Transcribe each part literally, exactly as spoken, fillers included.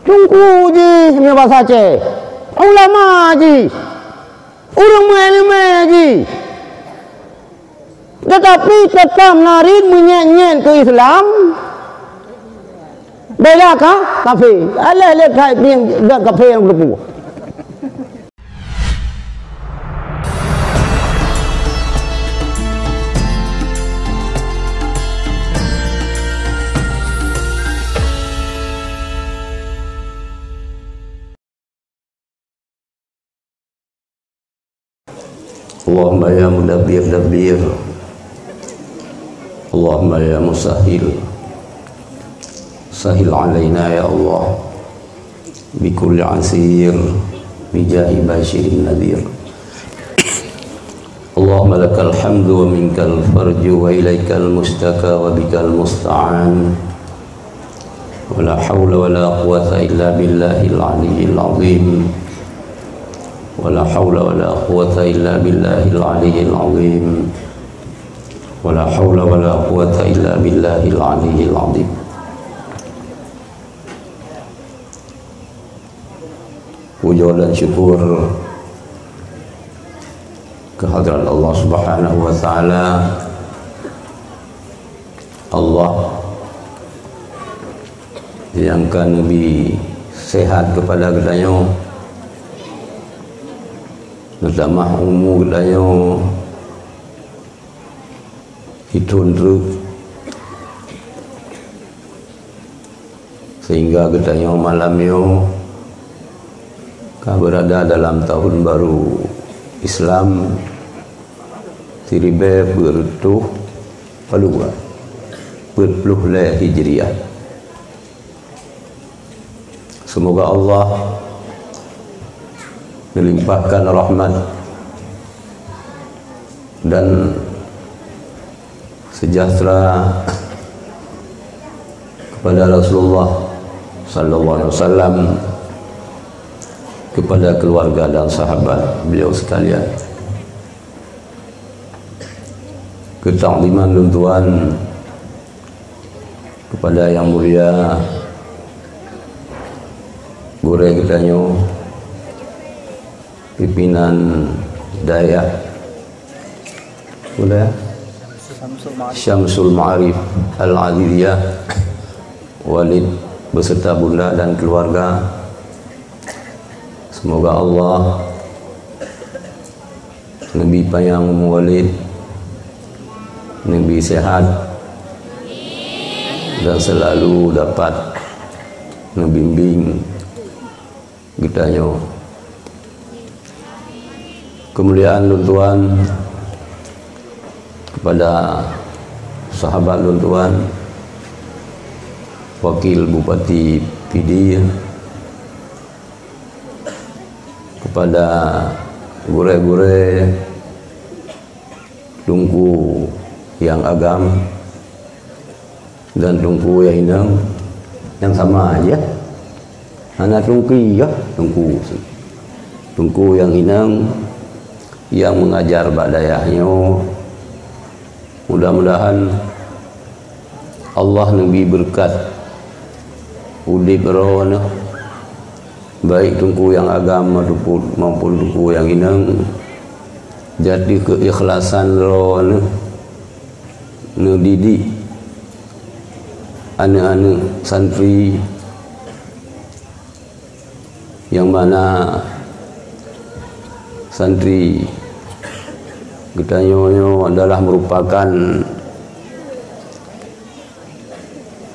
Teungku jih meunyoe basa Aceh, ulama jih, ureuëng meuileumé jih, teutapi teutap narit meunyét-nyét keu Islam, bela ka kafé. Aléh lé that nyang dat kafé nyang teupeue. Allahumma ya mudabbir dabbir. Allahumma ya musahhil sahhil alaina ya Allah. Bikulli asir, bijahi basyirin nadhir. Allahumma lakal hamdu wa minkal farju wa ilaikal mustaka wa bikal musta'an. Wa la haula wa la quwwata illa billahil aliyyil azim. Wa la haula wa la quwwata illa billahil aliyyil azim. Wa la haula wa la quwwata illa billahil aliyyil azim. Puja dan syukur kehadrat Allah Subhanahu wa Taala. Allah nyang ka neubi sehat keupada geutanyoe, neutamah umu geutanyoe, ithon treuk, sehingga geutanyoe malam nyoe ka beurada dalam tahun baru Islam siribée peuet reutôh palua, peuet ploh lhée Hijriah. Semoga Allah melimpahkan rahmat dan sejahtera kepada Rasulullah sallallahu alaihi wasallam, kepada keluarga dan sahabat beliau sekalian. Keutakziman lôn tuan kepada Yang Mulia Gurée geutanyoe, pimpinan dayah, Gurée Syamsul Ma'arif Al-Aziziyah, Walid beserta bunda dan keluarga. Semoga Allah neubi panyang umu Walid, neubi sehat, dan selalu dapat neubimbing geutanyoe. Keumuliaan lôn tuan kepada sahabat lôn tuan, Wakil Bupati Pidie, kepada gurée-gurée, teungku nyang agam dan teungku nyang inong, nyang sama aja. Hana teungku kah? Teungku. Teungku nyang inong nyang mengajar bak dayah nyoe. Mudah-mudahan Allah neubi beureukat udeb droeneuh, baik teungku nyang agam maupun, maupun teungku nyang inong, jati keuikhlasan droeneuh neudidik aneuëk-aneuëk santri nyang mana santri geutanyoe nyoe adalah merupakan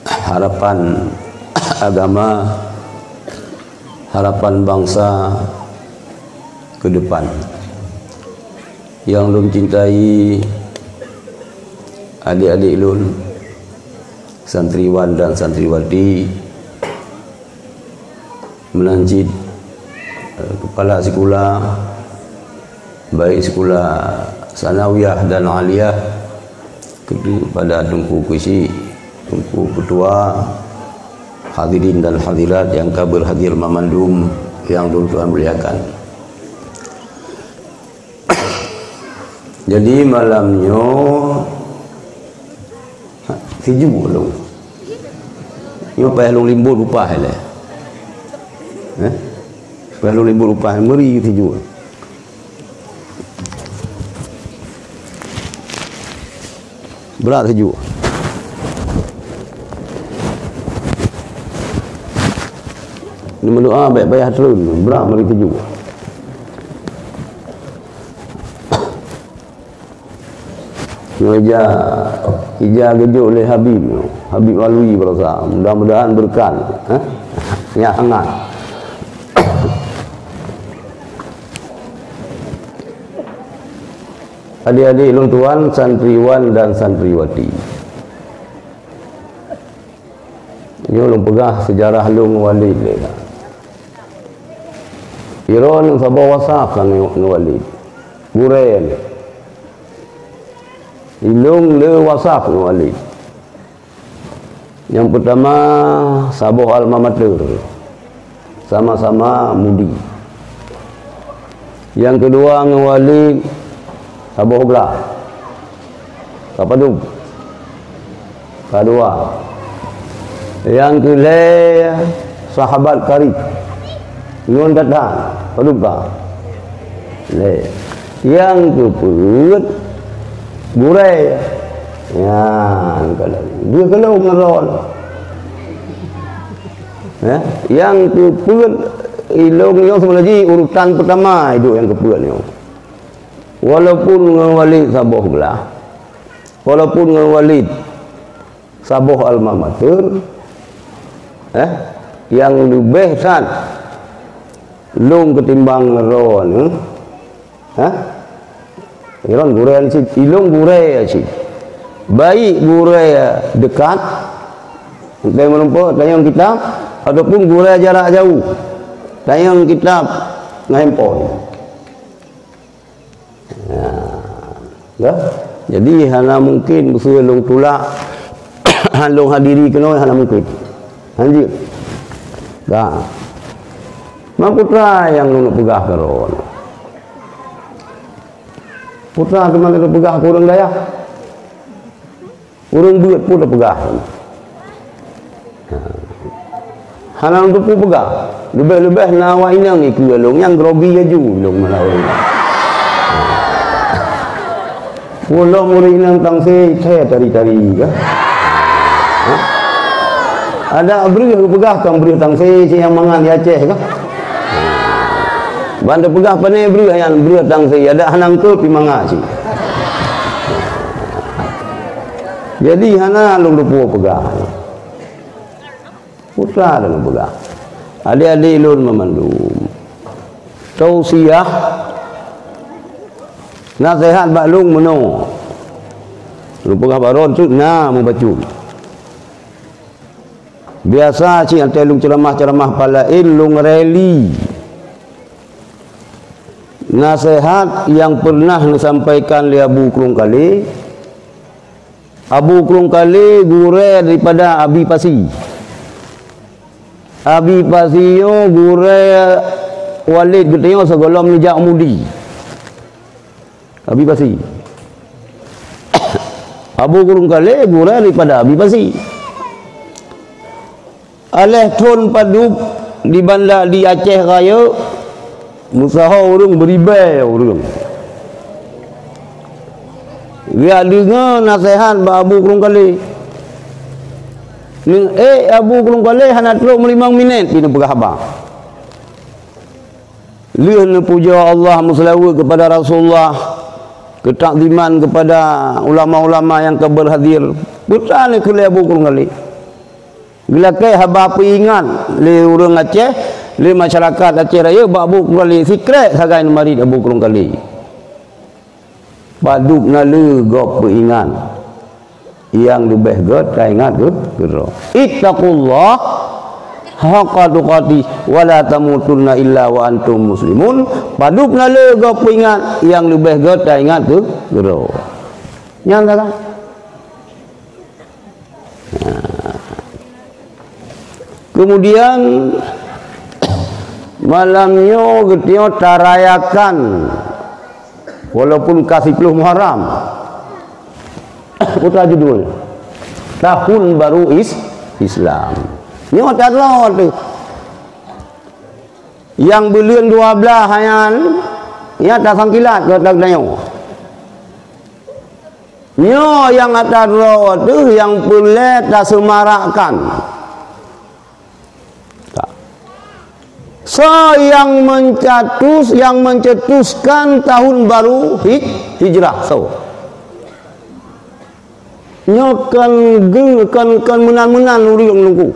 harapan agama, harapan bangsa ke depan. Nyang lôn cintai, adik-adik lôn, santriwan dan santriwati, meunan cit, eh, kepala sikula, baik sikula sanawiyah dan aliyah, kepada Teungku Keuchik, Teungku Keutua, hadirin dan hadirat nyang ka berhadir mamandum nyang lôn tuan muliakan. Jadi malam nyoe, ha, sijuek lôn. Nyoe payah lôn limbot bupah ilée. Eh? Bah lôn libur upah, meuri sijuek. Brat sijuek. Ni meudoa bèk payah treun, brat meuri sijuek. Nyoe ija, ija geujok lé Habib nyoe. Habib Alwi baroesa. Mudah-mudahan beureukat, eh? Nyang hangat. Adik-adik lôn tuan, santriwan dan santriwati. Nyoe lôn peugah seujarah lôn ngon Walid lé. Droeneuh saboh wasaf ka ngon, ngon Walid. Gurèe lé. Ilôn le wasaf ngon Walid. Nyang peutama, saboh alma mater. Sama-sama mudi. Nyang keudua ngon Walid, saboh blah. Ka padub. Ka dua. Nyang keulhèe, sahabat karib. Ngon gata, padub ka? Lhèe. Nyang keupeuet, gurèe. Nyan, ka lhèe. Dua keuloe ngon droe. Ya, nyang keupeuet, ilôn nyoe seumula jih urutan peutama iduek nyang keupeuet nyoe. Walaupun ngon Walid saboh blah, walaupun ngon Walid saboh alma mater, eh, nyang leubeh that lôn keutimbang droeneuh, eh, droeneuh gurèe cit, ilôn gurèe cit. Baik gurèe dekat, teumeureumpok tanyong kitab, ataupun gurèe jarak jauh, tanyong kitab ngon handphone. Nah, dah. Jadi, hana mungkin beusue lôn tulak, han lôn hadiri keunoe, hana mungkin. Hanjeuet. Dah. Ma putra nyang lôn peugah keudroe. Putra teuma lôn peugah keu ureueng dayah. Ureueng beuet pun tapeugah. Ha. Hana lôn teupeu peugah. Leubeh-leubeh na awak inong ikeue lôn nyang grogi laju lôn meunan ureueng. Ulôn ureueng inong tangse thèe tari-tari ka. Ha? Adak breueh geupeugah kon breueh tangse, si nyang mangat di Aceh ka. Ban tapeugah pane breueh nyan breueh tangse, adak hana eungkôt pi mangat cit. Jadi hana lôn teupeu peugah. Putra lôn peugah. Adik-adik lôn meumandum. Tausiah, naseuhat bak lôn meunoe. Lôn peugah bak droe tu na meubacut. Biasa cit watèe lôn ceuramah-ceuramah palaén lôn reli. Naseuhat nyang peureunah neusampaikan lé Abu Krueng Kalé, Abu Krueng Kalé gurèe daripada Abi Pasi. Abi Pasi nyoe gurèe Walid geutanyoe sigohlom neujak u Mudi. Abi Pasi. Abu Krueng Kalé gurèe daripada Abi Pasi. Aléh thon padub di Banda di Aceh Rayeuk, meusaho ureueng beuribèe ureueng. Geujak deungoe naseuhat bak Abu Krueng Kalé. Neuék Abu Krueng Kalé hana trok meulimong minèt pih neupeugah haba. Lheueh neupujoe Allah, meuseulaweuet keupada Rasulullah, keutakziman keupada ulama-ulama nyang ka beurhadir, peue neukheun lé Abu Krueng Kalé. Geulakèe haba peuingat lé ureueng Aceh, lé masyarakat Aceh Rayeuk bak Abu Krueng Kalé, sikrék sagai neumarit Abu Krueng Kalé. Padub na le gob peuingat, nyang leubeh gèt taingat keu, keudroe. Ittaqullah haqqa tuqatih wa la tamutunna illa wa antum muslimun. Padub na le gob peuingat, nyang leubeh gèt taingat keu, keudroe. Nyan sagai. Nah. Kemudian, malam nyoe geutanyoe tarayakan, walaupun ka siploh Muharram. Peue judul? Tahun Baru Is-, Islam. Nyoe tadroe teuh. Nyang buleuen dua blaih nyan, nyan tasangkilat keu tanyoe. Nyoe nyang ata droe teuh nyang peureulée taseumarakkan. Soe nyang mencetus, nyang mencetuskan tahun baru hij-, hijrah? Soe? Nyoe kon geu-, kon, kon meunan-meunan ureuëng Teungku.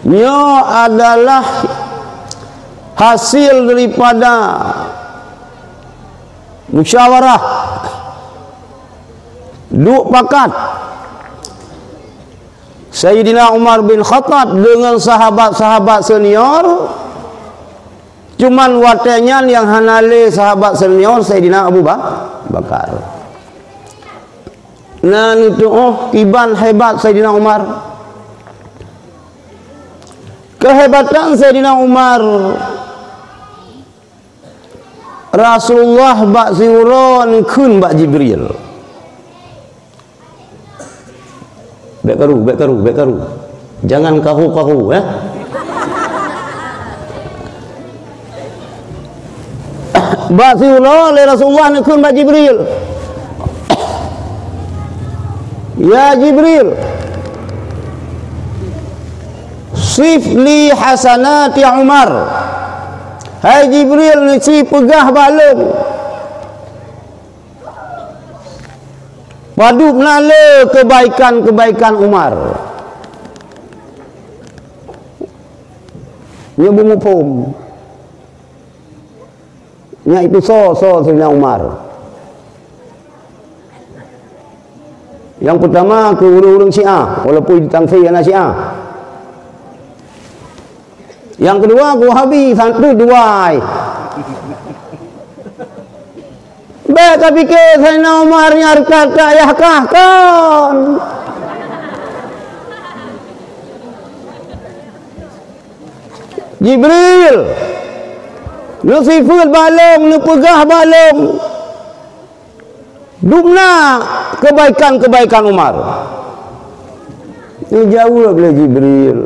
Nyoe adalah hasil daripada musyawarah, duek pakat Saidina Umar bin Khattab deungon sahabat-sahabat senior. Cuman watée nyan nyang hana lé sahabat senior Saidina Abu Ba-, Bakar. Na neutuoh kiban hebat Saidina Umar. Keuhebatan Saidina Umar, Rasulullah bak siuroe neukheun bak Jibril. Bék karu, bék karu, bék karu. Jangan karu-karu, eh. Bak siuroe lé Rasulullah neukheun bak Jibril. Ya Jibril, sif li hasanati Umar. Hai Jibril, neusi peugah bak lôn. Padub na le kebaikan-kebaikan Umar. Nyoe beumuphom. Nyan itu soe, soe Saidina Umar. Nyang peutama keu ureuëng-ureuëng Syiah, walaupun di Tangsi hana Syiah. Nyang keudua, Wahabi, satu dua. Bék ka pike Saidina Umar nyan hareuta yah kah kon. Jibril, neusifeuet bak lôn, neupeugah bak lôn, dumna kebaikan-kebaikan Umar. Neujaweueb lé Jibril,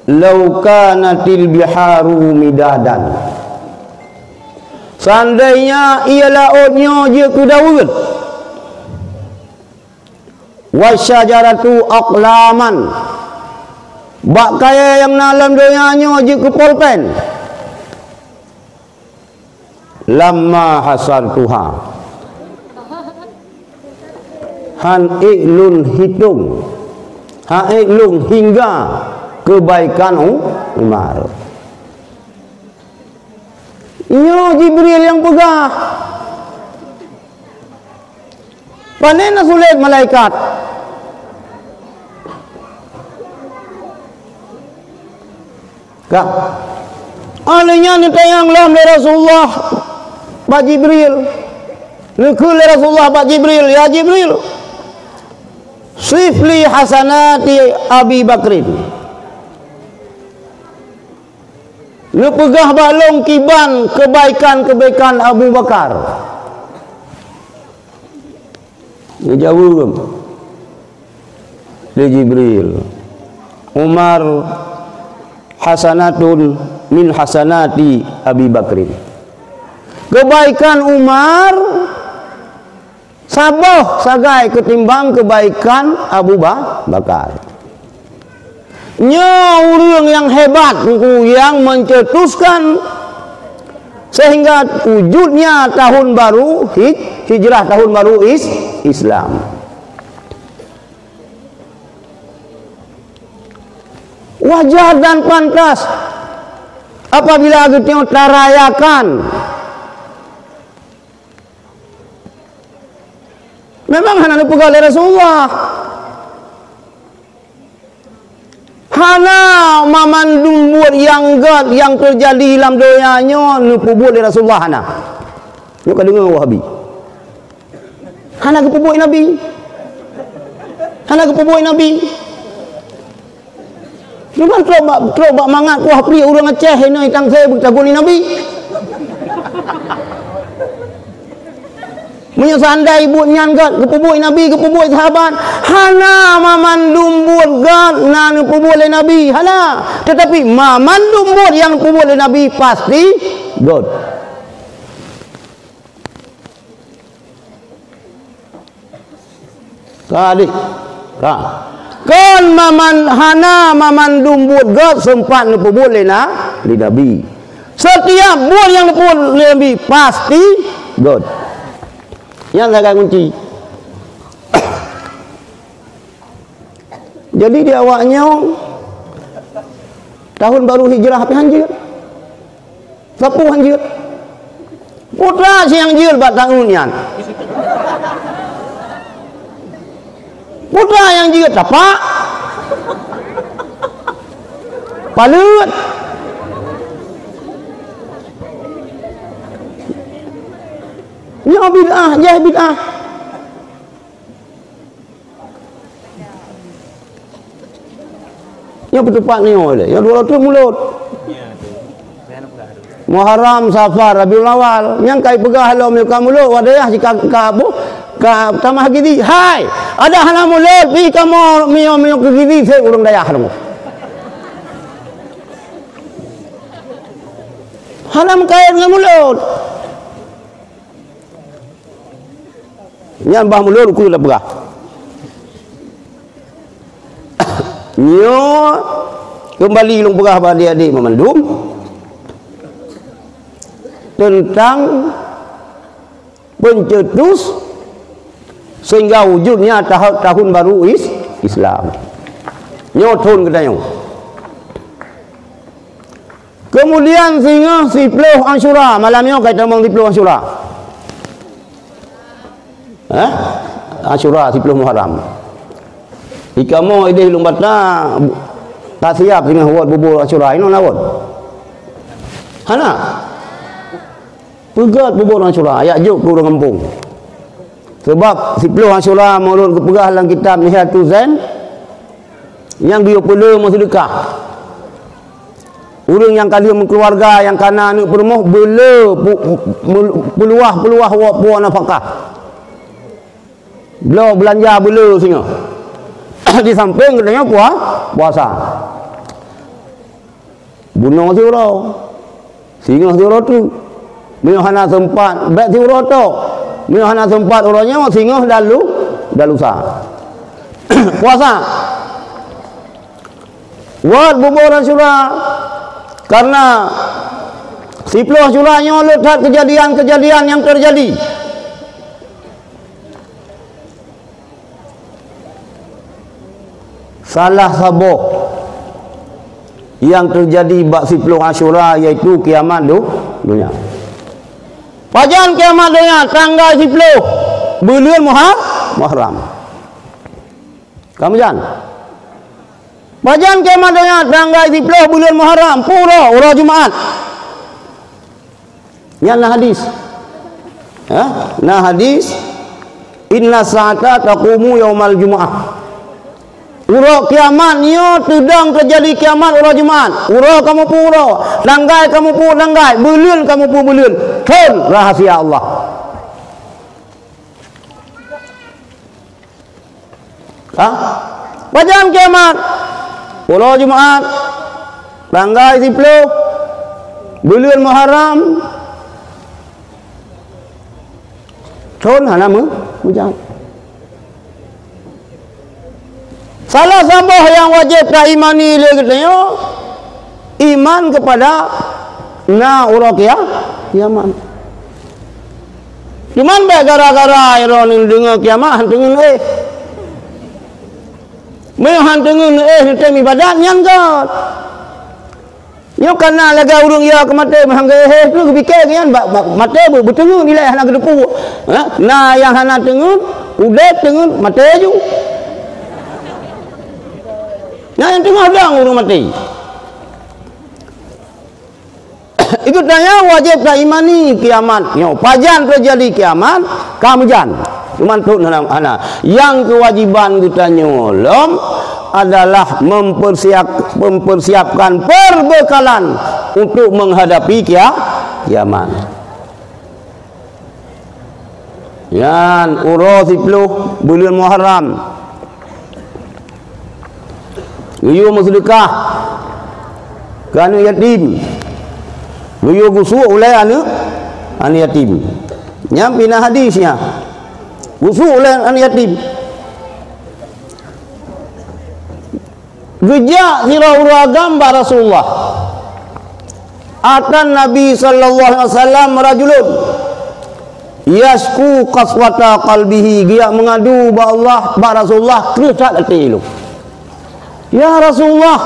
"Lau kanatil biharu midadan." Seandainya ie laôt nyoe jeuet keu daweuet, "wasyajaratu aqlaman," bak kayée nyang na lam donya nyoe jeuet keu polpen, "lamma hasartuha," hán ék lôn hitong, hán ék lôn hingga kebaikan U-, Umar. Nyoe Jibril nyang peugah. Pane na sulet malaikat? Ka. Óh lheueh nyan neutanyong lom lé Rasulullah bak Jibril. Neukheun lé Rasulullah bak Jibril, "Ya Jibril, sif li hasanati Abi Bakrin." Neupeugah bak lôn kiban keubaikan-keubaikan Abu Bakar. Geujaweueb lé Jibril, "Umar hasanatun min hasanati Abi Bakrin." Keubaikan Umar saboh sagai keutimbang keubaikan Abu Ba-, Bakar. Nyoe ureuëng nyang hebat, nyang mencetuskan sehingga wujudnya tahun baru hij-, hijrah, tahun baru is-, Islam. Wajar dan pantas apabila geutanyoe tarayakan. Memang hana neupeugah lé Rasulullah. Hana mamandum buet nyang gét nyang teujadi lam donya nyoe neupeubuet lé Rasulullah, hana. Nyoe ka deungoe Wahabi. Hana geupeubuet Nabi. Hana geupeubuet Nabi. Cuman trok bak, trok bak mangat kuah pri ureuëng Aceh inoe itang saya beutagun Nabi. Meunyoe seandai buet nyan gét geupeubuet Nabi, geupeubuet sahabat, hana mamandum buet gét na neupeubuet lé Nabi, hana. Teutapi mamandum buet nyang neupeubuet lé Nabi pasti gét. Ka, adik. Ka. Kon maman-, hana mamandum buet gét seumpat neupeubuet lé na-, lé Nabi. Setiap buet nyang neupeubuet lé Nabi pasti gét. Nyan sagai kunci. Jadi di awak nyoe, tahun baru hijrah pih hanjeuet. Sapeue hanjeuet? Peue teuma nyang jeuet bak tahun nyan? Peue teuma nyang jeuet tapak? Paleuet. Nyoe bid'ah, jai bid'ah. Nyoe peutupat nyoe lé, nyoe dua ratus mulod. Muharram, Safar, Rabiul Awal. Nyang kai peugah lom nyoe ka mulod, wadayah jika ka abu, ka tamah gidi. Hai, ada hana mulod, pi kamoe miyueb-miyueb keu gidi, seb ureueng dayah lom. Hana meukaén ngon mulod. Nyan bah mulod ukeue lôn peugah. Nyoe keumbali lôn peugah bak adik-adik meumandum teuntang peuncetus sehingga wujudnya tahu-, tahun baru is-, Islam. Nyoe thon geutanyoe. Keumudian singoh siploh Asyura, malam nyoe ka itamong siploh Asyura. Eh? Asyura siploh Muharram. Di kamoe ideh Lueng Bata ka siap singoh wot bubur Asyura, inoe na wot? Hana. Peugét bubur Asyura, jak jok keu ureueng gampông. Sabab siploh Asyura meunurot geupeugah lam kitab Nihayatuz Zain, nyang geuyue peuleueh meuseudeukah. Ureueng nyang ka lheueh meukeuluwarga, nyang ka na aneuk peurumoh, beuleueh pu-, melu-, peuluwah-peuluwah wot po nafakah. Bloe beulanja beuleueh singoh. Di sampéng geutanyoe pua-, puasa. Bunoe siuroe, singoh siuroe teuk. Meunyoe hana seumpat, bék siuroe tok. Meunyoe hana seumpat uroe nyoe, singoh dan lu-, dan lusa. Puasa. Wot bubur Asyura, karena siploh Asyura nyoe le that keujadian-keujadian nyang teujadi. Salah saboh nyang teujadi bak siploh Asyura yaitu kiamat du-, donya. Pajan kiamat donya? Tanggai siploh buleuen Muha-, Muharram. Ka meujan? Pajan kiamat donya? Tanggai siploh buleuen Muharram, peue uroe? Uroe Jumaat. Nyan na hadis. Ha? Na hadis, "Inna sa'ata taqumu yaumal jumu'ah." Uroe kiamat nyoe teudong teujadi kiamat uroe Jumaat. Uroe kamoe peue uroe? Tanggai kamoe peue tanggai? Buleuen kamoe peue buleuen? Thon rahasia Allah. Ha? Pajan kiamat? Uroe Jumaat, tanggai siploh buleuen Muharram, thon hana meu-, meujan. Salah saboh nyang wajéb taimani lé geutanyoe, iman keupada na uroe kia-, kiamat. Cuman bék gara-gara droeneuh deungoe kiamat han teungeut neuéh. Meunyoe han teungeut neuéh neutem iébadat, nyan göt. Nyoe ka na lagée ureuëng ya keu maté meuhang geuéh-éh tu geupike nyan bak, bak maté beu-, beuteungeut ilée hana geuteupeue. Ha? Na nyang hana teungeut, udeb teungeut, maté ju. Na nyang teungoh dong ureuëng maté. Ikut tanya wajéb taimani kiamat nyoe. Pajan teujadi kiamat, ka meujan. Cuman thon hana, hana. Nyang keuwajiban geutanyoe lom adalah mempersiap-, mempersiapkan perbekalan untuk menghadapi kia-, kiamat. Nyan uroe siploh buleuen Muharram. Geuyue meuseudeukah keu aneuk yatim. Geuyue gusuk ulée aneuk, aneuk yatim. Nyan pih na hadis nyan. Gusuk ulée aneuk yatim. Geujak sidroe ureuëng agam bak Rasulullah. Atan Nabi sallallahu alaihi wasallam rajulun yasku qaswata qalbihi, geujak meungadu bak Allah, bak Rasulullah, kreueh that até lôn. Ya Rasulullah,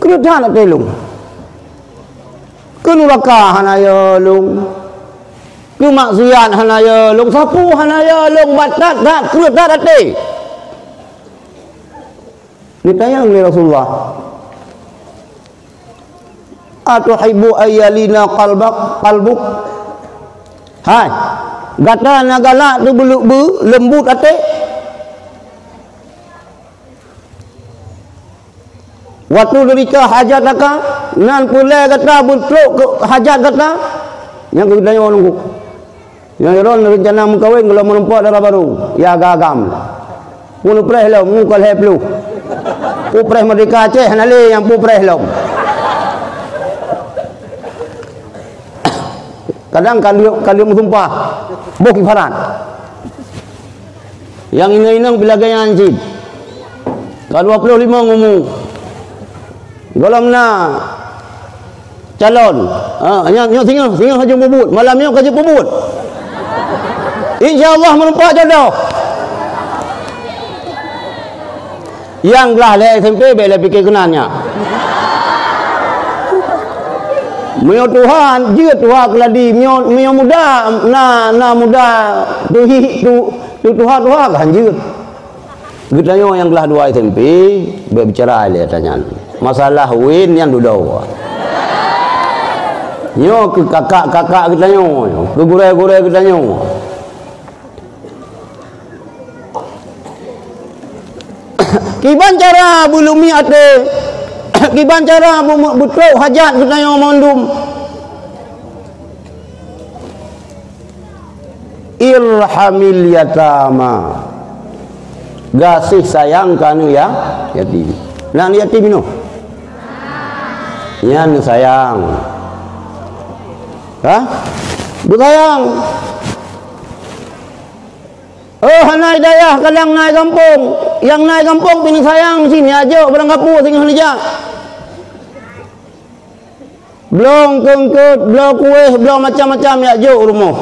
kreueh that até lôn. Keu nuraka hana yo lôn. Keu maksiat hana yo lôn. Sapeue hana yo lôn, bat that-that, kreueh that até. Geutanyong lé Rasulullah, "Atuhibbu ayyalina qalbak, qalbuk?" Hai, gata na galak teuh beuleuek beu leumbut até? Waktu deurika hajat gata, nan peulée gata beutrok keu hajat gata, nyang keu geutanyoe nunggu. Nyang droen reuncana meukawen gohlom meurumpok dara barô, ya agam-agam. Peue neupreh lom, mu ka lhée ploh. Peue preh Merdeka Aceh hana lé nyang peue preh lom. Kadang ka lheueh, ka lheueh meusumpah, boh kifarat. Nyang inong-inong pih lagée nyan cit. Ka dua ploh limong umu. Gohlom na calon. Ha, nyoe, nyoe singoh, singoh ka jeuet peubuet. Malam nyoe ka jeuet peubuet. Insya Allah meureumpok jodoh. Nyang glah lé S M P bék lé pike keunan nyan. Meunyoe tuha, jeuet tuha keuladi. Meunyoe, meunyoe muda, na, na muda tuhi, tu, tu tuha-tuha kan jeuet. Geutanyoe nyang glah dua S M P, bék bicara lé tanyan. Masalah win nyan dudoe. Nyoe keu kakak-kakak geutanyoe, keu gurée-gurée geutanyoe. Kiban cara beulumi até, kiban cara beu-, beutrok hajat geutanyoe mandum. Irhamil yatama. Gaséh sayang keu aneuk ya-, yatim. Nah, aneuk yatim inoe. Nyan sayang. Ha? Beusayang. Oh, hana dayah kadang na i gampông. Nyang na i gampông pih neusayang cit, jak jok barang kapue singoh neujak. Bloe keungkot, bloe kueh, bloe macam-macam jak jok u rumoh.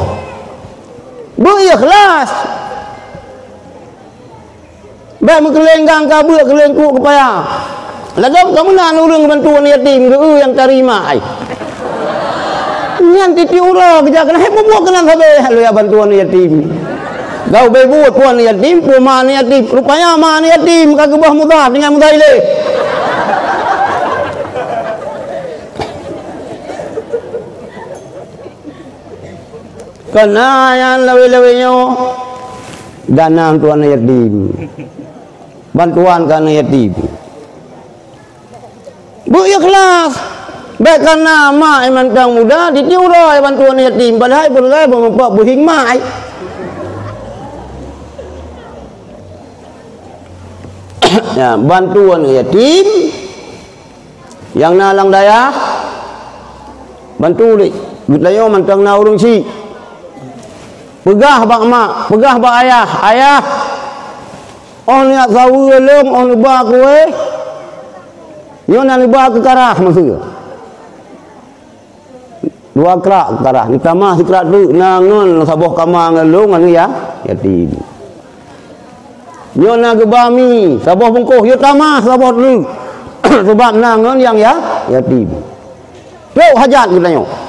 Beu ikhlas. Bék meukeulenggang ka beuk keulengkuk keupaya. Ladôm ka meunan ureuëng bantu aneuk yatim, geu nyang tarima ai. Nyan tiep-tiep uroe geujak keunan, hai mubuet keunan sabe, lôn jak bantu aneuk yatim. Gau bék buet peue aneuk yatim, peue ma aneuk yatim. Rupanya ma aneuk yatim ka geuboh muda, tinggai muda ilée. Keunan nyan lawée-lawée nyoe dana bantuan yatim. Bantuan keu aneuk yatim. Beu ikhlas. Bék kana mak nyang mantong muda, tiep-tiep uroe bantu aneuk yatim. Padahai beureugai beu-, beu-, beuhikmah ai. Ya, bantu aneuk yatim. Nyang na lam dayah, bantu lé. Geutanyoe mantong na ureuëng syiek. Peugah bak mak, peugah bak ayah, "Ayah, oh neujak saweue lôn, oh neuba kueh, nyoe na neuba keu karah miseue." Dua krak keu karah, neutamah sikrak teuk na ngon saboh kama ngon lôn aneuk ya-, yatim. Nyoe na geuba mi saboh bungkôh, yue tamah saboh teuk. Sabab na ngon nyang ya-, yatim. Trok hajat geutanyoe.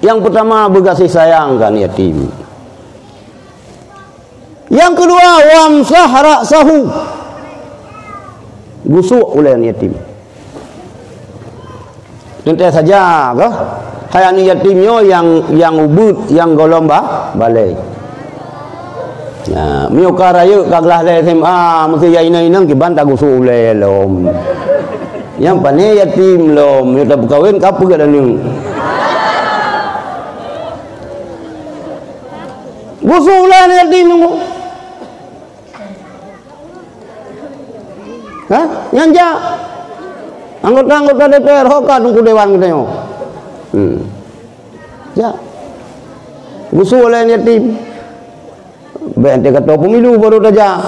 Nyang peutama beugaséh sayang keu aneuk yatim. Nyang keudua, wamsah ra'sahu. Gusok ulée aneuk yatim. Teuntée saja kah? Hai aneuk yatim nyoe nyang, nyang ubit, nyang gohlom ba-, balée. Nah, meunyoe ka rayeuk ka glah lé S M A, meusti ya inong-inong kiban tagusok ulée lom. Nyang pané yatim lom, meunyoe tapeukawen ka peugét aneuk. Gusue ulèe aneuk yatim nyoe. Hah? Nyan jak. Anggota-anggota D P R ho ka teungku dewan geutanyoe. Hmm. Jak. Gusue ulèe aneuk yatim. Bèk ente ka tô pemilu baru tajak.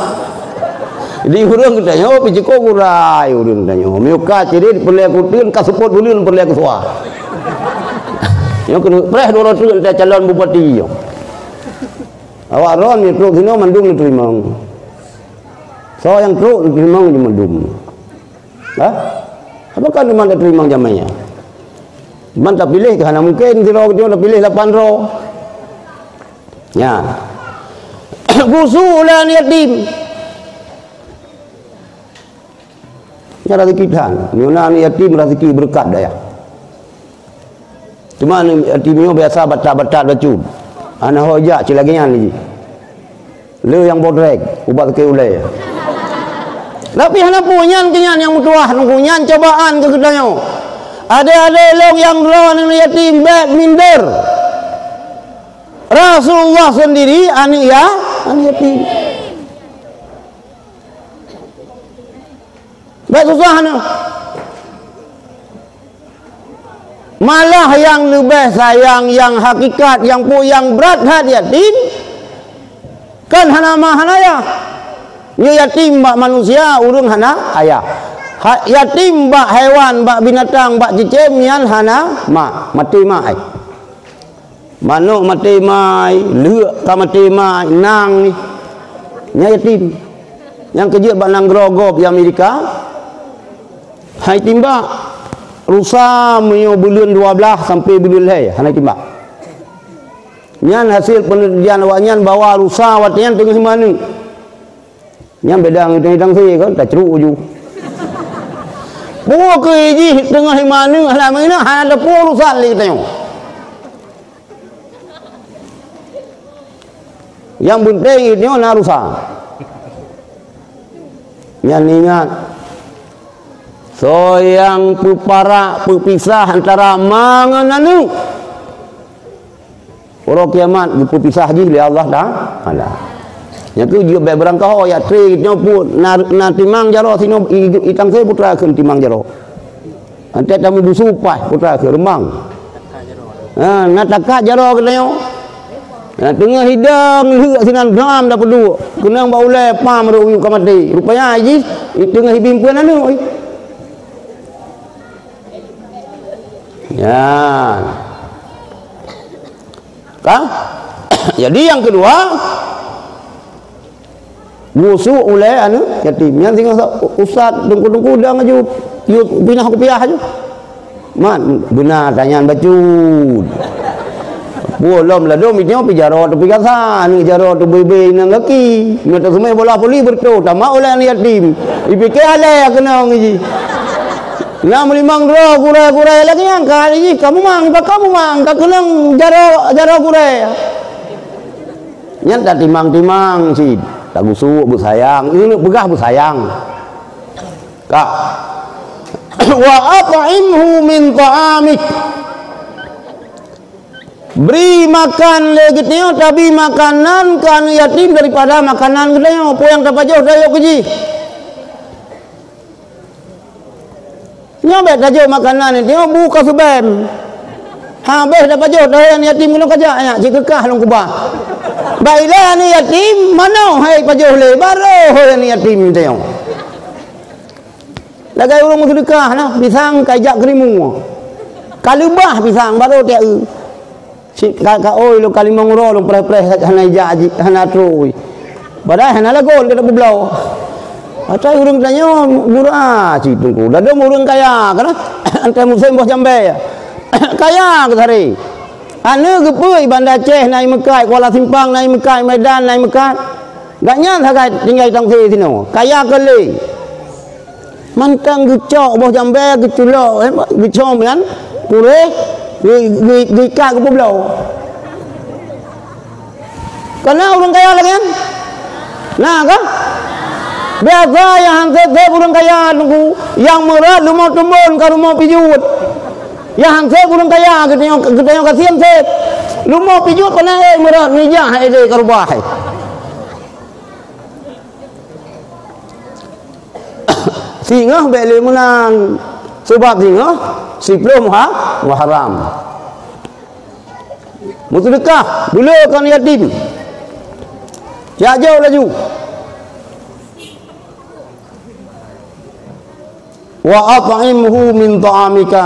Di ureueng geutanyoe pih cukôp gurai ureueng geutanyoe. Meunyoe ka cirit peureulèe kuteun, ka seupôt buleuen peureulèe keusua. Nyoe keuneuk preh dua ratus ente calon bupati nyoe. Awak droe nyoe trok sinoe mandum neuteurimong. Soe nyang trok neuteurimong jih mandum. Hah? Apakah teuma neuteurimong jamèe nyan? Teuma tapiléh keu hana mungken sidroe geutanyoe tapiléh lapan droe. Nyan. Gusue ulèe aneuk yatim. Nyan raseuki that. Meunyoe na aneuk yatim raseuki beureukat dayah. Teuma aneuk yatim nyoe biasa batat-batat bacut. Hana ho jak cit lagèe nyan jih. Le nyang bodrek, ubat sakét ulèe. Tapi hana peue nyan keu nyan nyang meutuwah teungku, nyan cobaan keu geutanyoe. Adék-adék lôn nyang droe aneuk yatim bèk minder. Rasulullah seundiri aneuk ya, aneuk yatim. Bèk susah nyoe. Malah nyang leubeh sayang, nyang hakikat, nyang peue nyang brat that yatim, kan hana ma hana ayah. Nyoe yatim bak manusia, ureueng hana ayah. Ha, yatim bak haiwan, bak binatang, bak cicém, nyan hana ma, maté ma ai. Manok maté ma ai, lheuek ka maté ma ai, nang nih. Nyan yatim. Nyang keujeuet bak nanggroe gob di Amerika, hai timbak. Rusa meunyoe buleuen dua blaih sampai buleuen lhèe, hana timbak. Nyan hasil peunelitian awaknyan bahwa rusa watèe nyan teungoh imaneuek. Nyan beda ngon itang-itang sie kan, tacruk ju. Peue keu jih teungoh imaneuek hana meunan, hana teupeue urusan lé geutanyoe. Nyang penting geutanyoe na rusa. Nyan ingat, soe nyang peuparak, peupisah antara ma ngon aneuk, uroe kiamat geupeupisah jih lé Allah Taala. Nyan keuh jeuet bèk beurangkaho, jak tré geutanyoe pun na, na timang jaroe sinoe, i, i tangse putra kheun timang jaroe. Antée tameubusu paih putra kheun reumang. Ha, na takat jaroe geutanyoe. Na teungoh hidang lheuek sinan dam dapeuduek. Keunong bak ulée pam rot u ka maté. Rupanya jih teungoh ibimpeuen aneuk. Ya. Kan? Jadi nyang keudua, gusok ulée aneuk yatim. Nyang singoh sa-, ustaz teungku-teungku dang aju, yue pinah kupiah aju. Man, beuna tanyan bacut. Puih lom ladom itiong pi jaroe teuh pi gasa, aneuk jaroe teuh bebe inong gaki. Meunyoe teuseumé bola voli beureutoh, tamat ulée aneuk yatim. Ipike alée keunong jih. Na meulimong droe gurée-gurée lagée nyan ka jih, ka mumang, ka mumang, ka keunong jaroe, jaroe gurée. Nyan tatimang-timang cit, tagusok beusayang, ineuk peugah beusayang. Ka. Wa at'imhu min ta'amik. Bri makan lé geutanyoe, tabi makanan keu aneuk yatim daripada makanan geutanyoe, peue nyang tapajoh tayok keu jih. Nyoe bék tajok makanan nyoe bu ka seubém. Habéh tapajoh tayok aneuk yatim keunoe kajak nyak cit keukah lôn keubah. Bak ilée aneuk yatim manoe hai pajoh lé, barô hai aneuk yatim tanyoe. Lagée ureuëng meuseudeukah na, pisang ka ijak keurimu. Ka leubah pisang, barô tiek eu. Cit ka, ka oi lôn ka limong uroe lôn preh-preh hana ijak jih, hana trôi. Padahai hana lagon ka tapubloe. Atai ureuëng tanyoe murah cit teungku. Ladom ureuëng kaya kana. Antai musém boh jambée. Kaya keusaré. Aneuk geupeue i Banda Aceh na i meukat, Kuala Simpang na i meukat, Medan na i meukat. Gobnyan sagai tinggai tangse sinoe. Kaya keu lé. Mantong geucok boh jambée, geuculok, eh, geucom nyan, puréh, geu-, geu-, geuikat geupubloe. Kana ureuëng kaya lagée nyan? Na ka? Biasa nyang han sép-sép ureuëng kaya teungku, nyang meurat rumoh tumbon ka rumoh pijuet. Nyang han sép ureuëng kaya geutanyoe, geutanyoe ka siam sép. Leumo pih jeuet keunan, eh, meurat meujah, eh, deh, keurubah, eh. Singoh bèk lé meunan, sabab singoh siplôh Muha-, Muharram. Meuseudeukah, beu le keu aneuk yatim. Jak jok laju. "Wa at'imhu min ta'amika,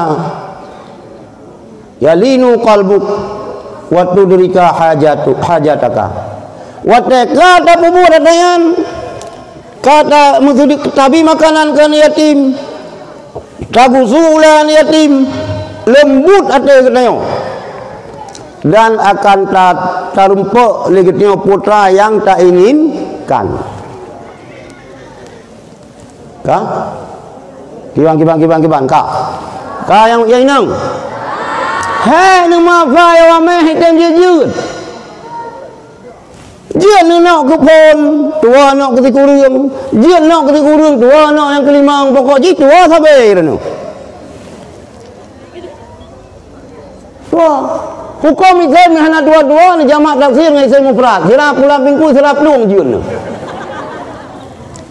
yalinu qalbuk, wa tudrika hajatu-, hajataka." Watèe ka tapeubuet ata nyan, ka ta-, meuseudeuk-, tabri makanan keu aneuk yatim, tagusu ulèe aneuk yatim, leumbut até geutanyoe, dan akan ta-, tarumpok lé geutanyoe putra nyang tainginkan. Ka? Kiban, kiban, kiban, kiban, ka. Ka nyang, nyang inong. Hai, neuma fa ya wameh, item jeuet-jeuet. Jeuet neunok keu phon, tuwoe nok keu sikureueng. Jeuet nok keu sikureueng, tuwoe nok nyang keulimong. Pokok jih tuwoe sabe droeneuh. Tuwoe. Hukôm item nyang hana tuwoe-tuwoe, neujamak tafsir ngon isim mufrad. Sira pulang pingku, sira plueng jeuet nyoe.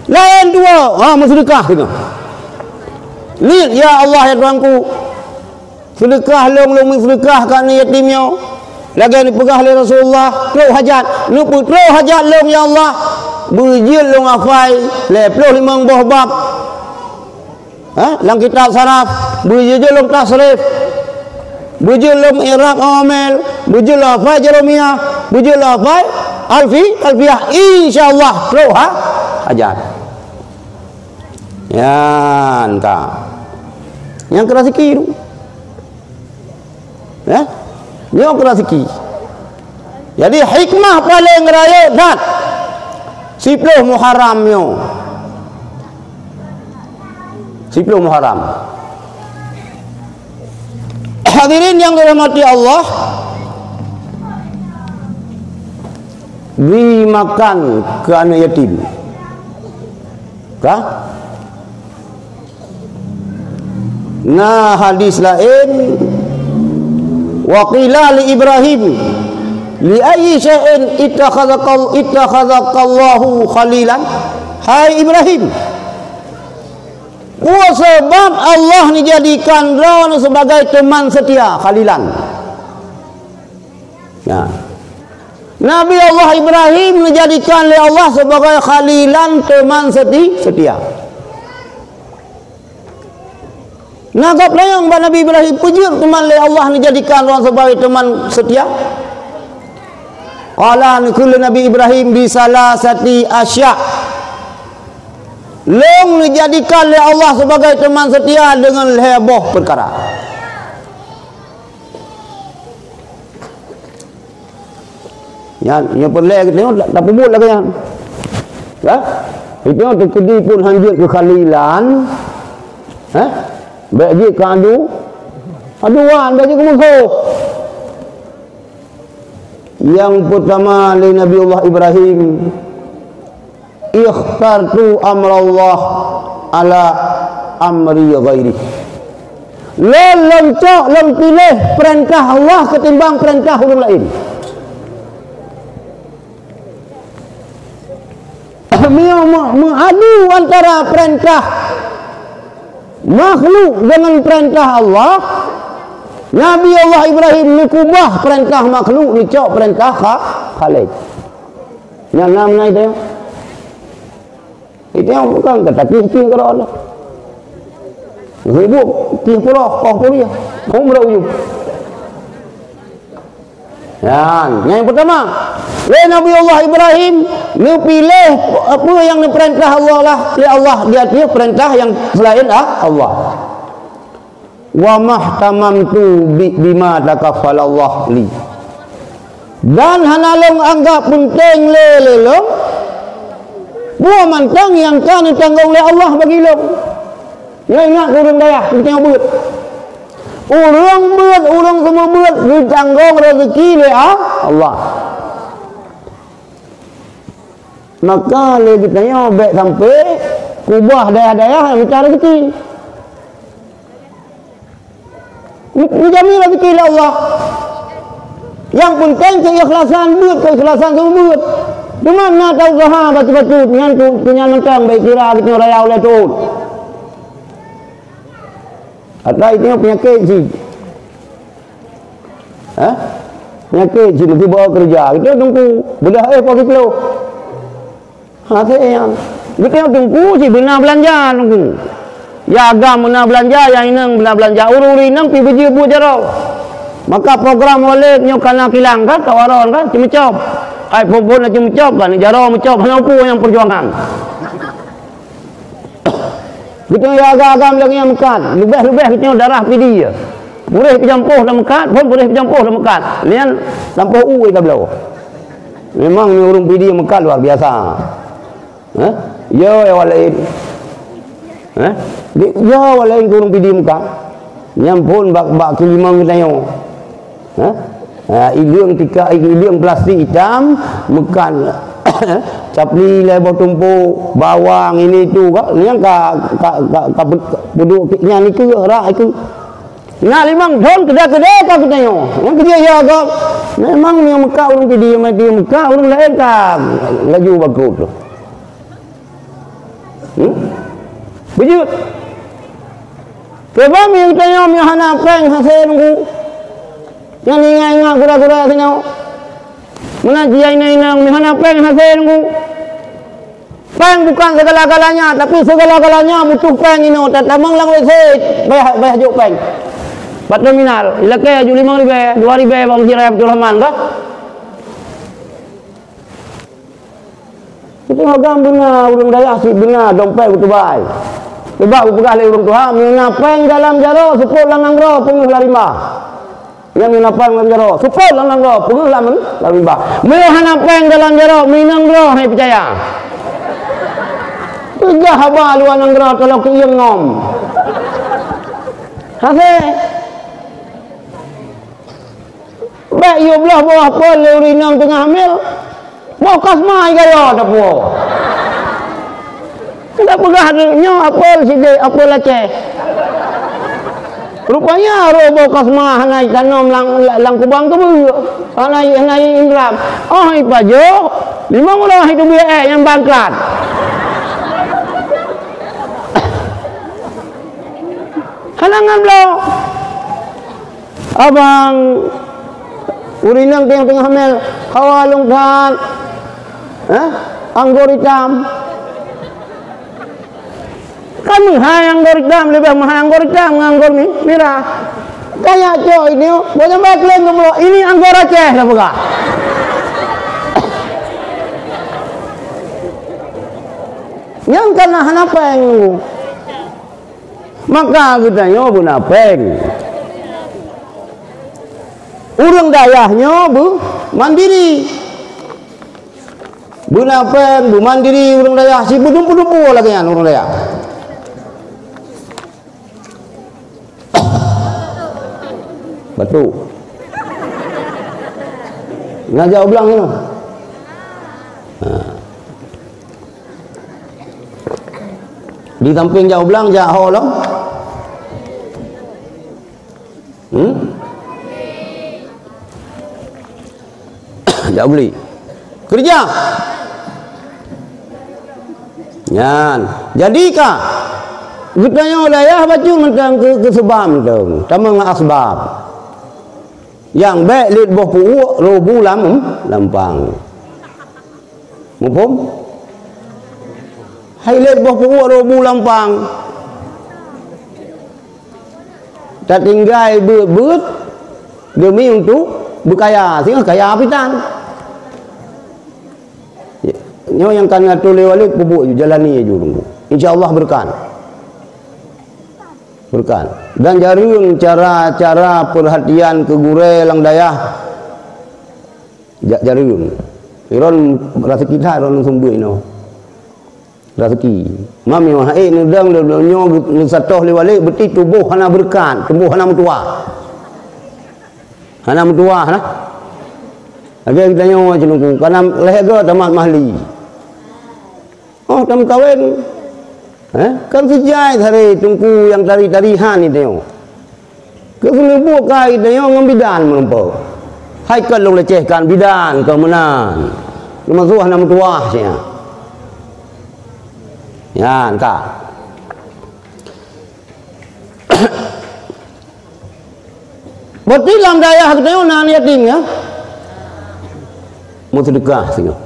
Laén tuwoe, ha, meuseudeukah singoh. Liet, "Ya Allah, ya Tuhanku, seudeukah lôn, lôn meuseudeukah keu aneuk yatim nyoe." Lagèe neupeugah lé Rasulullah, "Trôk hajat." Neupeutrôk hajat lôn, "Ya Allah, beujeuet lôn hafai lhèe ploh limong boh bab." Ha? Lam kitab saraf, beujeuet lôn tasrif, beujeuet lôn i'rab awamil, beujeuet lôn hafai Jurumiyah, beujeuet lôn hafai Alfi-, Alfiyah, insya Allah, trôk ha-, hajat. Nyan ka. Nyang keu raseuki tu. Eh? Nyoe keu raseuki. Jadi, hikmah paleng rayeuk that siplôh Muharram nyoe. Siplôh Muharram. Hadirin yang dirahmati Allah, bri makan keu aneuk yatim. Ka? Na hadis laén, "Wa qila li Ibrahim, li ayyi syai'in ittakhadzakal-, ittakhadzakallahu khalilan?" Hai Ibrahim, peue sabab Allah neujadikan droeneuh sebagai teman seutia, khalilan? Nah, Nabi Allah Ibrahim neujadikan lé Allah sebagai khalilan, teman seti-, setia. Na gob tanyong bak Nabi Ibrahim, "Peue jeuet teuma lé Allah neujadikan droe sebagai teman setia?" Qala, neukheun lé Nabi Ibrahim, "Bi salasati asya'." Lôn neujadikan lé Allah sebagai teman setia deungon lhèe boh peukara. Nyan, nyoe peureulèe geutanyoe ta-, tapeubuet lagèe nyan. Ya? Itu teukeudi pun hanjeuet keu khalilan. Eh? Bèk jeuet keu adu. Aduan, bèk jeuet keu musoh. Nyang peutama lé Nabi Allah Ibrahim, "Ikhtartu amrallah ala amri ghairi." Lôn, lôn cok, lôn piléh peurintah Allah ketimbang peurintah ureueng laén. Meunyoe meu-, meuadu antara peurintah makhluk deungon peurintah Allah, Nabi Allah Ibrahim neukubah peurintah makhluk, neucok peurintah Kha-, Khalik. Nyan na meunan teuh. Itu nyang bukan kata tih-tih keudroe Allah. Sibuk tih puloh, koh puliah. Umrah uyu. Nyan, nyang peutama, lé Nabi Allah Ibrahim neupiléh peue nyang neupeurintah Allah lah, lé Allah di ateueh peurintah nyang seulaén, ah, Allah. "Wa mahtamamtu bi-, bima takaffalallah li." Dan hana lôn anggap peunteng lé, lé lôn, peue mantong nyang ka neutanggong lé Allah bagi lôn. Nyoe ingat keu ureueng dayah, keu tanyoe beuet. Ureueng beuet, ureueng seumeubeuet geutanggong raseuki lé A-, Allah. Maka lé geutanyoe bèk sampoe kubah dayah-dayah nyang mita raseuki. Geujamin raseuki lé Allah. Nyang peunteng keuikhlasan, beuet keuikhlasan seumeubeuet. Teuma na ta-usaha bacut-bacut, nyan tu, tu nyan mantong bèk kira geutanyoe raya ulèe teuôt. Ata itu peunyakét cit. Hah? Peunyakét cit meusibawa keureuja. Geutanyoe teungku, beudah éh poh siplôh. Ha, seunyang. Geutanyoe teungku cit beuna beulanja teungku. Ya agam beuna beulanja, ya inong beuna beulanja. Ureueng-ureueng inong pih beujeuet buet jaroe. Maka program Maulid nyoe kana kilang kan, tawaron kan, ceumeucop. Hai phon-phon na ceumeucop kan, jaroe meucop, hana peue nyang peujuangan. Geutanyoe ya agam-agam lagèe nyan meukat. Leubeh-leubeh geutanyoe darah Pidie. Puréh Pidie Ampoh lam meukat, phon puréh Pidie Ampoh lam meukat. Nyan lampôh u tabloe. Memang ni ureueng Pidie meukat luar biasa. Hah? Ya, ya awak laén. Hah? Di, ya awak laén keu ureueng Pidie meukat. Nyan phon bak, bak keulimong geutanyoe. Hah? Ha, ileueng tika, ileueng plastik itam, meukat capli lhèe boh tumpôk, bawang, ini itu, ka, nyang ka, ka, ka, ka peuduek nyan ikeu, rak ikeu. Na limong thon keudè-keudè ka geutanyoe. Nyang keudè ya ka, memang nyang meukat ureueng Pidie, meukat ureueng laén ka laju bangkrot tu. Hmm? Beujeuet. Coba mi geutanyoe mi hana péng hase teungku. Nyang ingat-ingat gura-gura sinoe. Meunan jih inong-inong mi hana péng hase teungku. Péng bukan segala-galanya, tapi segala-galanya butuh péng inoe. Tatamong lam W C payah, payah jok péng. Bak terminal, ilakèe aju limong ribèe, dua ribèe bak Masjid Raya Fathur Rahman kah? Itu agam beuna ureueng dayah cit beuna dompet geutubai. Sebab geupeugah lé ureueng tuha, "Meuna péng dalam jaroe, seupôt lam nanggroe peungeuh lam rimba." Nyang meuna péng lam jaroe, seupôt lam nanggroe peungeuh lam, lam rimba. Meunyoe hana péng dalam jaroe, meuinong droe hana peucaya. Peugah haba luwa nanggroe teuh lôn keuieng ngom. Hase. Bèk yue bloh boh apel lé ureueng inong teungoh hamil. Boh kasma i gayo tapuwoe. Ka peugah nyoe apel sidéh, apel Aceh. Rupanya roh boh kasma hana itanom lam, lam kubang keubeue. Hana, hana iinrab. Oh ipajoh, limong uroe iteubiet ék nyang bangkrat. Hana ngon bloe. Abang, ureueng inong teungoh hamil, hawa lôn that. Hah? Anggor itam. Kan meuhai anggor itam, leubeh meuhai anggor itam ngon anggor mi-, mirah. Kaya cok ini, banyak baik lain ngon bloe. Ini anggor Aceh dah peugah. Nyang kana hana péng. Maka geutanyoe beuna péng. Ureueng dayah nyoe beumandiri. Beuna péng, beumandiri ureueng dayah, si beudum-beudum lagèe nyan ureueng dayah. Batuk. Na jak u blang nyoe. Ha. Di samping jak u blang, jak ho lom. Hmm? Jak beli. Kerja. Nyan. Jadi ka. Geutanyoe dayah bacut mantong keu, keu seubab mantong. Tamong asbab. Nyang bèk lét boh peuuek roh bu lam, lam pang. Muphom? Hai lét boh peuuek roh bu lam pang. Tatinggai beuet-beuet demi untuk beukaya, singoh kaya pitan. Nyoe nyang ka neuatoe lé Walid peubuet ju, jalani ju Teungku. Insya Allah beureukat. Beureukat. Dan jareueng cara-cara peurhatian keu gurèe lam dayah. Jak jareueng. Iron raseuki that iron sumbeue inoe. Raseuki. Mam nyoe hai neudong nyoe neusatoh lé Walid beuti tuboh hana beureukat, tuboh hana meutuwah. Hana meutuwah nah. Lagèe geutanyoe Teungku, kana lhèe goe tamat mahli. Oh, tameukawen. Eh, kan seujai tari Teungku nyang tari-tari han geutanyoe. Keu seuneubok ka geutanyoe ngon bidan meureumpok. Hai kon lôn lecehkan bidan keu meunan. Lôn meusuh hana meutuwah sia. Nyan ka. Berarti lam dayah geutanyoe na yatim, ya? Meuseudeukah singoh.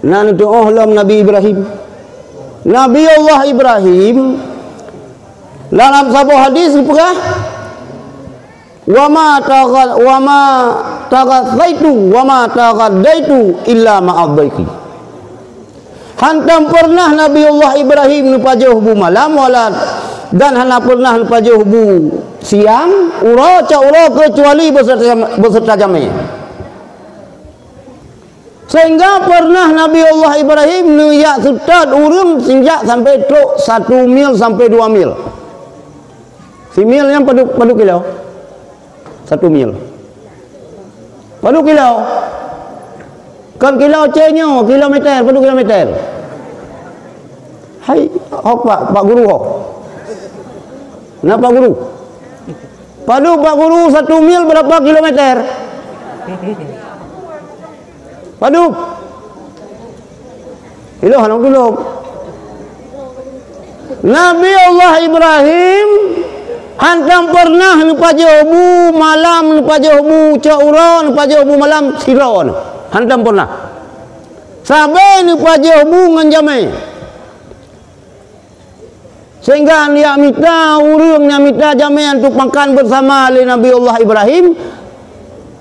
Na neutuoh lom Nabi Ibrahim. Nabi Allah Ibrahim dalam saboh hadis geupeugah, "Wa ma tagha-, wa ma taghatsaitu, wa ma taghaddaitu illa ma'a dhaifi." Hantom pernah Nabi Allah Ibrahim neupajoh bu malam, wala, dan hana pernah neupajoh bu siang, uroe cok uroe, keucuali beserta, beserta jamé. Sehingga pernah Nabi Allah Ibrahim neujak seutôt ureuëng sinjak sampai trok satu mil sampai dua mil. Simil nyan padub, padub kilo? Satu mil. Padub kilo? Kon kilo cé nyoe, kilometer, padub kilometer? Hai, hok pak, pak guru hok. Na pak guru? Padub pak guru satu mil berapa kilometer? Padub. Ilôh hana tulông. Nabi Allah Ibrahim hantom pernah neupajoh bu malam, neupajoh bu cok uroe, neupajoh bu malam sidroe. Hantom pernah. Sabe neupajoh bu ngon jamé. Sehingga neujak mita ureuëng, neujak mita jamé untuk makan bersama lé Nabi Allah Ibrahim,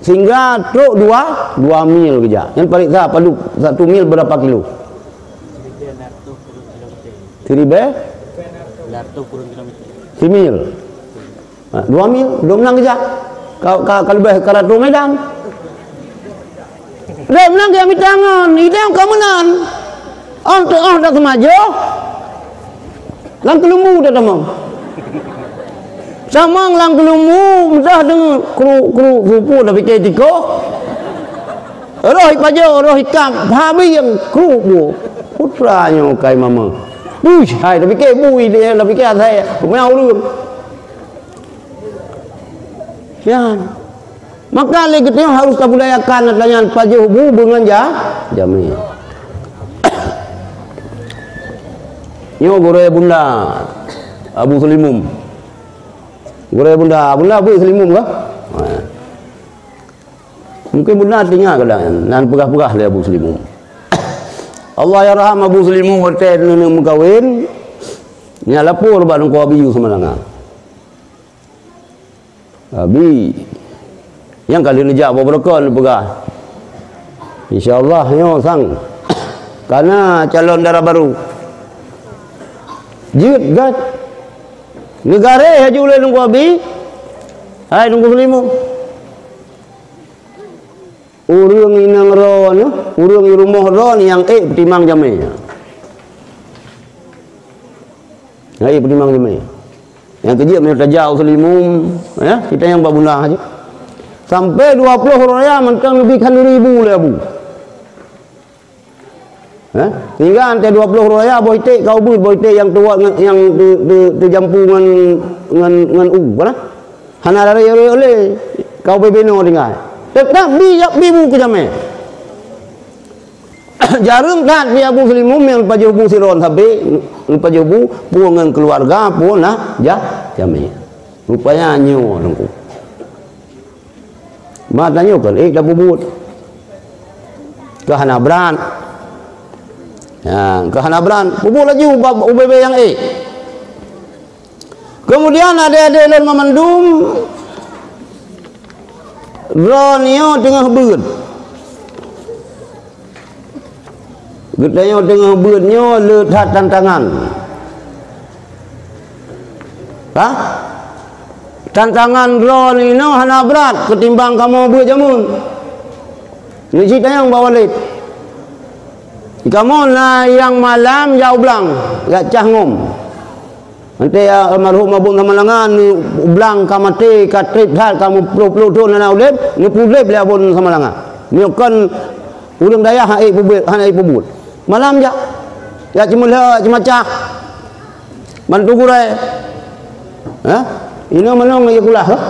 sehingga trok dua, dua mil geujak. Nyan pareksa padub satu mil berapa kilo? Siribèe? Simil. Ha, dua mil, dua meunan geujak. Ka, ka, ka leubeh ka ratu Medan. Dua meunan geujak mita ngon, idang ka meunan. Ong teuh ong dak seumajoh. Lam keulumbu dak tamong. Tamong lam keulumbu, mudah deungoe kruk, kruk, kruk, dak pike tikoh. Roh ipajoh, roh ikab, habéh nyang kruk bu. Putra nyoe kai mama. Uish, hai, dak pike bu, dak pike asai. Rupanya ureuëng. Nyan. Maka lé geutanyoe harus tabudayakan ata nyan pajoh bu beungon ja-, jamé. Nyoe gurée bunda Abu Selimum. Gurée bunda, bunda Abu Selimum kah? Ha. Mungkin bunda teuingat kadang nan peugah-peugah lé Abu Selimum. Allah yarham Abu Selimum watée neuneuk meukawen, nyan lapor bak Teungku Abi Yu Samalanga. Abi, nyang ka lheueh neujak boh beureukoh neupeugah, "Insya Allah nyoe sang kana calon dara barô." Jeuet gét. Neugareh laju lé Teungku Abi. Hai Teungku Selimum. Ureuëng inong droeneuh, ureuëng i rumoh droeneuh nyang ék peutimang jamé. Nyang ék peutimang jamé. Nyang keujeuet meunyoe tajak u Selimum, ya, kita nyang bak bunda aja. Sampai dua ploh uroe raya mantong leubeh khanduri bu lé Abu. Ha? Sehingga antée dua ploh uroe raya boh iték ka ubeuet, boh iték nyang tuwat ngon, nyang teu-, teu-, teujampu ngon, ngon, ngon u, kana? Hana lari oleh-oleh, ka ubé beno tinggai. Teutap bi, bi bu keu jamé. Jareueng that bi Abu Selimum nyang pajoh bu sidroe sabe, pajoh bu, peue ngon keuluwarga, peue na ja-, jamé. Rupanya nyoe Teungku. Bah tanyoe kon ék tapeubuet. Keu hana brat. Ha, keu hana brat, peubuet laju bak ubé-bé nyang ék. Keumudian adé-adé lôn banmandum, droeneuh teungoh beuet. Geutanyoe teungoh beuet nyoe le that tantangan. Hah? Tantangan droeneuh inoe hana brat keutimbang kamoe beuet jameun. Nyoe cit tanyong bak Walid. Kamoe na nyang malam jak u blang, jak cah ngom. Watée almarhum Abon Samalanga neublang ka maté, ka treb that, ka meuploh-ploh thon hana udeb, neupeudeb lé Abon Samalanga. Nyoe kon ureuëng dayah hana ék peubuet, hana ék peubuet. Malam jak, jak ceumeulhok, jak ceumacah. Bantu gurée. Hah? Inoe meunong lagée kulah, hah?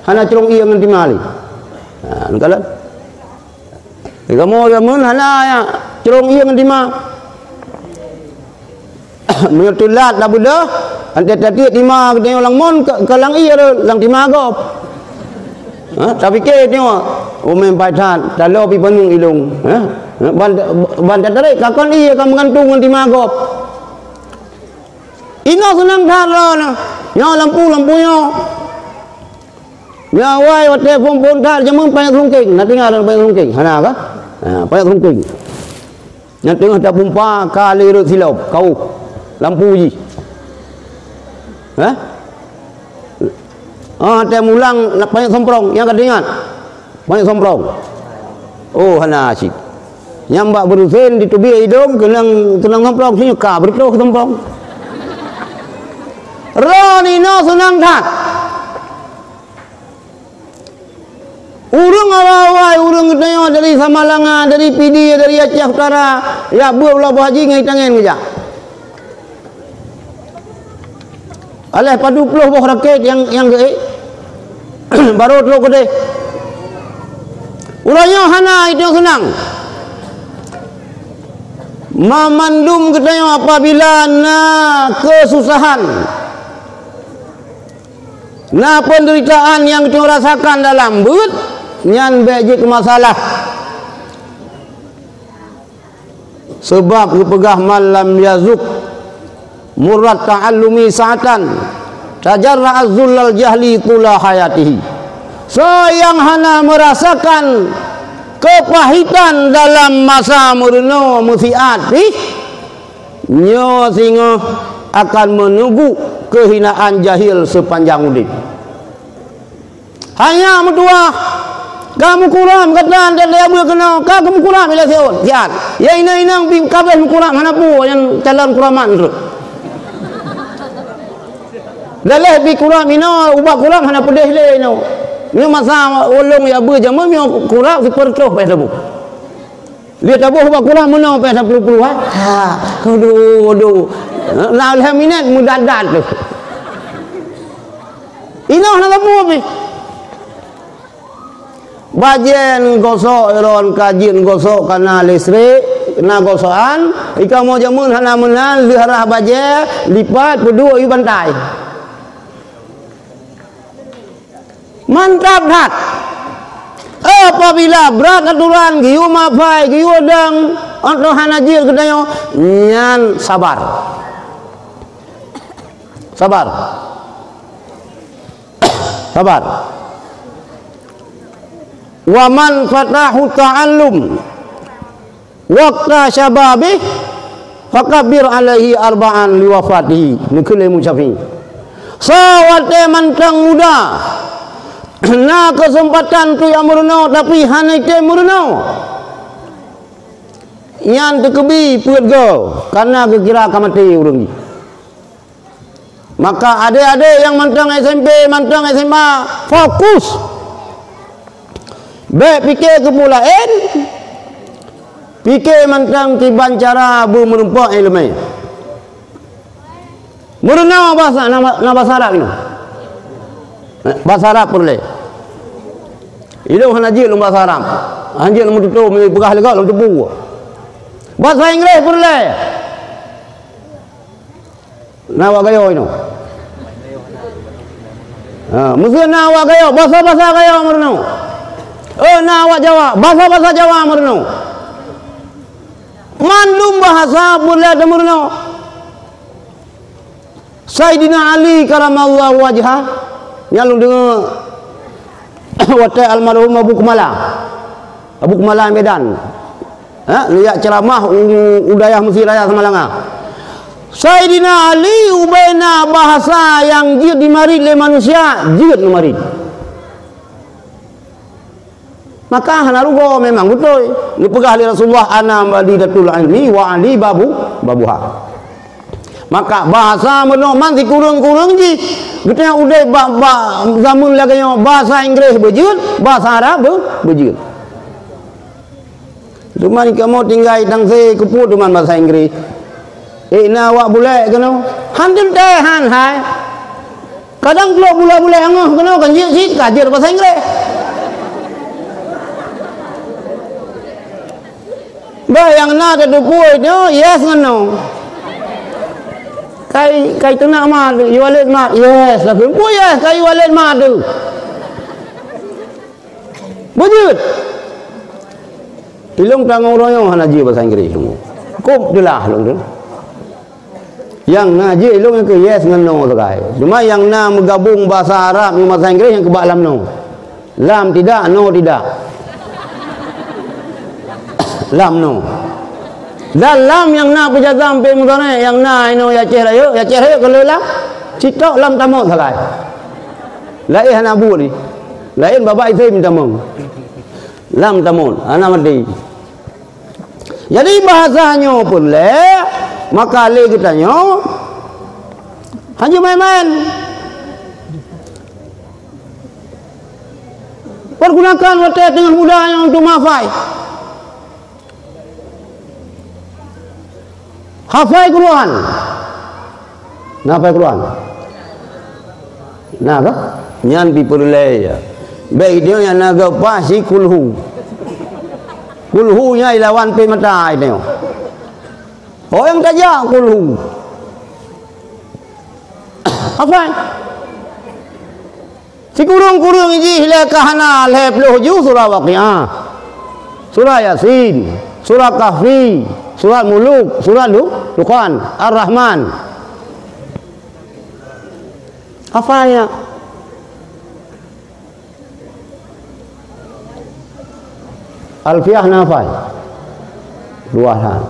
Hana crông ié ngon tima lé. Ha, neukalon. Kamoe jameun hana ya, crông ié ngon tima. Meunyoe teulat lam beudôh, teulat-teulat tima geutanyoe lam mon ka, ka lam ié, lam tima gob. Ha, tapike nyoe, "Oh, meu'en paih that, talo pih paneuk ilông." Ha? Ban, ban tatarek, ka kon ié ka meugantung ngon tima gob. Inoe seunang that droeneuh. Nyoe lampu, lampu nyoe. Nyoe awai watèe phôn-phôn that jameun panyöt seulungkeng. Na tinggai panyöt seulungkeng? Hana kah? Ha, panyöt seulungkeng. Nyang teungoh tapumpa ka lé rot silop, kawöh. Lampu jih. Hah? Ah, watèe mulang panyöt somprong, nyang ka teuingat. Panyöt somprong. Oh, hana cit. Nyang bak beurusen diteubiet idông keunong, keunong somprong, sinyoe ka beureutoh somprong. Droeneuh inoe seunang that. Ureueng awai-awai, ureueng geutanyoe dari Samalanga, dari Pidie, dari Aceh Utara, jak beuet u Labuhan Haji ngon itangen geujak. Alah padub ploh boh rakét nyang, nyang geuék, barô trok keudeh. Uroe nyoe hana, itu nyang seunang. Mamandum geutanyoe apabila na keususahan, na peundeuritaan nyang geutanyoe rasakan dalam beuet, nyan bèk jeuet keu masalah. Sabab geupeugah, "Man lam yazuk murrat ta'allumi sa'atan, tajarra'a zullal jahli tula hayatihi." Soe nyang hana meurasakan keupahitan dalam masa meurunoe meusiat pih, nyoe singoh akan meununggu keuhinaan jahil seupanjang udeb. Hanya meutuwah, ka meukuram gata dan lé abeuh keunoe, ka meukuram ilèe siôn, siat. Ya inong-inong pih ka abéh meukuram hana peue nyang calon kuraman tu. Daleh pih kuram inoe, ubat kuram hana peudeh lé inoe. Nyoe masa ulôn ya abeuh jameun nyoe kuram sipeureutoh payah taboh. Lé taboh ubat kuram meunoe payah saploh ploh, eh. Ha, aduh, aduh. Nah, lhèe minèt meudat-dat tu. Inoe hana taboh pih. Bajèe gosok, ron ka jeuet gosok ka na listrik, na gosokan, ikamoe jameun hana meunan, lheueh rhah bajèe, lipat, peuduek, yue bantai. Mantap that! Apabila brat atoran geuyue mafai, geuyue dang, atau hana jeuet geutanyoe, nyan sabar. Sabar. Sabar. "Wa man fatahu ta'allum waqta syababih, fakabbir alaihi arba'an liwafatihi," neukheun lé Imam Syafi'i. Soe watèe mantong muda na keuseumpatan untuk jak meurunoe, tapi hana item meurunoe, nyan teukeubie peuet goe, kareuna geukira ka maté ureueng jih. Maka adék-adék nyang mantong S M P, mantong S M A, fokus! Bèk pike keu peue laén, pike mantong kiban cara beumeurumpok ileumèe. Meurunoe basa, na, na basa Arab inoe. Basa Arab peureulèe. Ilôn hana jeuet lôn basa Arab. Hana jeuet lôn meututoe, meupeugah lé gob lôn teupeue. Basa Inggréh peureulèe. Na awak Gayo inoe. Ha, meuseu na awak Gayo, basa-basa Gayo meurunoe. Oh, na awak Jawa, basa-basa Jawa meurunoe. Mandum bahasa peureulèe teumeurunoe. Saidina Ali karamallahu wajhah, nyang lôn deungoe watèe almarhum Abu Kumala. Abu Kumala Medan. Ha, neujak ceuramah u, u dayah Mesir Raya Samalanga. Saidina Ali ubena bahasa nyang jeuet jimarit lé manusia, jeuet neumarit. Maka hana rugoe, memang beutôi. Neupeugah lé Rasulullah, "Ana madidatul ilmi wa Ali babu, babuha." Maka bahasa meunoe man sikureueng-kureueng jih. Geutanyoe udép bak, bak zameun lagèe nyoe, bahasa Inggréh beujeuet, bahasa Arab beu-, beujeuet. Teuma kamoe tinggai tangse keupeue teuma bahasa Inggréh. Eh, na awak bulèe keunoe. Han teuntèe han hai. Kadang trok bulèe-bulèe angoh keunoe kan jeuet cit, ka jeuet bahasa Inggréh. Bah nyang na tateupeue nyoe yes ngon no. Kai, kai teunak ma tu, you wallet ma, yes, lakon peue yes, kai wallet ma tu. Beujeuet. Ilong tanggong royong hana jeuet bahasa Inggris tu. Kop jeulaih lôn tu. Nyang na jih ilong nyang keu yes ngon no sagai. Cuma nyang na meugabong bahasa Arab ngon bahasa Inggris nyang keubah lam no. Lam tidak, no tidak. Lam no. Dan lam nyang na peujazam pe mudhari nyang na inoe ya Aceh Rayeuk, ya Aceh Rayeuk kalau lam, sitok lam tamot sagai. Laén hana buet ni. Laén babah isi minta mong. Lam tamot, hana mati. Jadi bahasa nyoe pun lé, maka lé geutanyoe hana main-main. Pergunakan watée teungoh muda nyoe untuk mahfai. Hafai Quran. Na hafai Quran? Na kah? Nyan pi peureulée ya. Bék idéh nyang na geupaih si kulhu. Kulhu nyan ilawan pé mata idéh. Oh nyang tajak kulhu. Hafai. Sikureueng-kureueng jih lé ka hana lhée ploh ju surah Waqiah, surah Yasin, surah Kahfi, surah Muluk, surah Lu-, Dukhan, Ar-Rahman. Hafai nyan. Alfiah na hafai? Dua hal.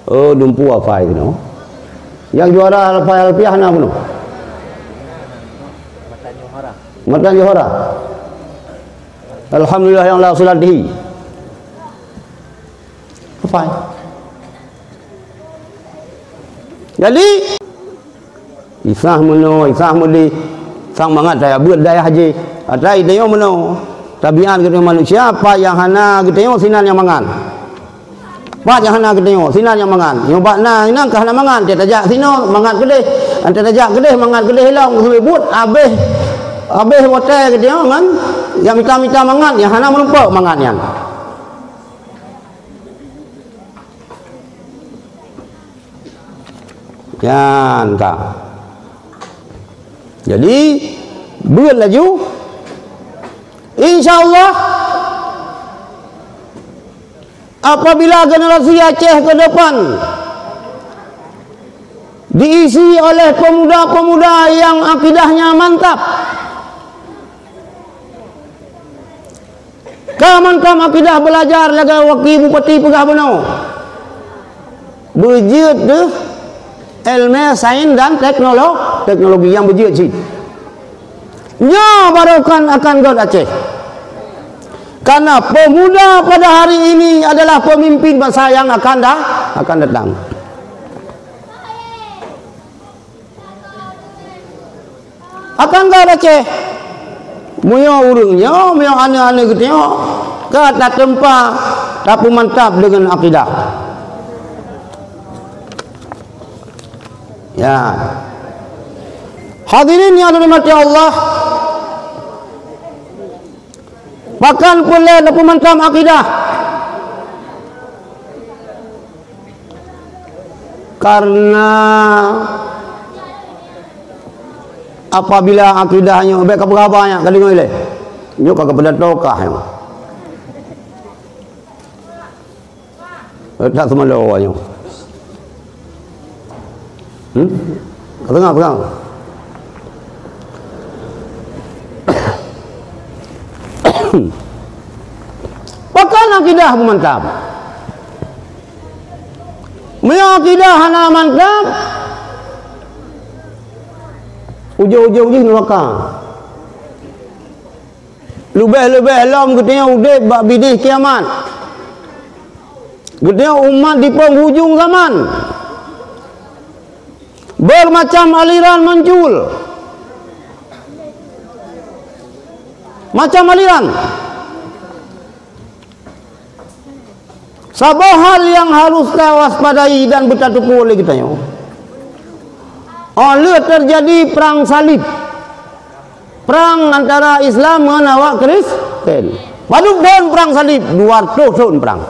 Oh, dumpu hafai keunoe. Nyang juara hafai Alfiah na bunoe. Matan Johara. Alhamdulillah yang la sulatihi. Hafai. Jadi, Isah meunoe, isah meudeh, sang mangat daya beuet dayah jih. Atra geutanyoe meunoe, tabiat geutanyoe manusia, pat nyang hana geutanyoe sinan nyang mangat. Pat nyang hana geutanyoe sinan nyang mangat. Nyoe bak na inan ka hana mangat, teuh tajak sinoe mangat keudeh, teuh tajak keudeh mangat keudeh ilong, keuhai buet habéh, habéh watée geutanyoe ngon nyang mita-mita mangat nyang hana meurumpok mangat nyan. Nyan ka. Jadi, beuet laju. Insya Allah, apabila generasi Aceh ke depan diisi oleh pemuda-pemuda yang akidahnya mantap, ka mantap akidah belajar lagée Wakil Bupati peugah bunoe. Beujeuet deuh ilmu sains dan teknolo-, teknologi nyang beujeuet cit. Nyoe barokah akan göt Aceh. Karena pemuda pada hari ini adalah pemimpin bangsa yang akan da-, akan datang. Akan göt Aceh. Meunyoe ureuëng nyoe, meunyoe aneuk-aneuk geutanyoe ka tateumpa, tapeumantap deungon akidah. Ya. Hadirin yang dirahmati Allah, pakon peureulée tapeumantap akidah? Karena apabila akidah nyoe bék ka peugah haba nyan ka deungoe lé. Nyoe ka keupeue tokah nyoe. Eh, tak seumalo awak nyoe. Hmm? Ka teungoh peugah. Pakon akidah mantap? Meunyoe akidah hana mantap, ujong-ujong jih neuraka. Leubeh-leubeh lom geutanyoe udeb bak bideh kiamat. Geutanyoe umat di penghujung zaman. Bermacam aliran muncul. Macam aliran. Saboh hal nyang harôh tawaspadai dan beutatupeue lé geutanyoe. Óh lheueh teujadi prang salib, prang antara Islam ngon awak Kristen, Padub thon perang salib? Dua ratus thon perang.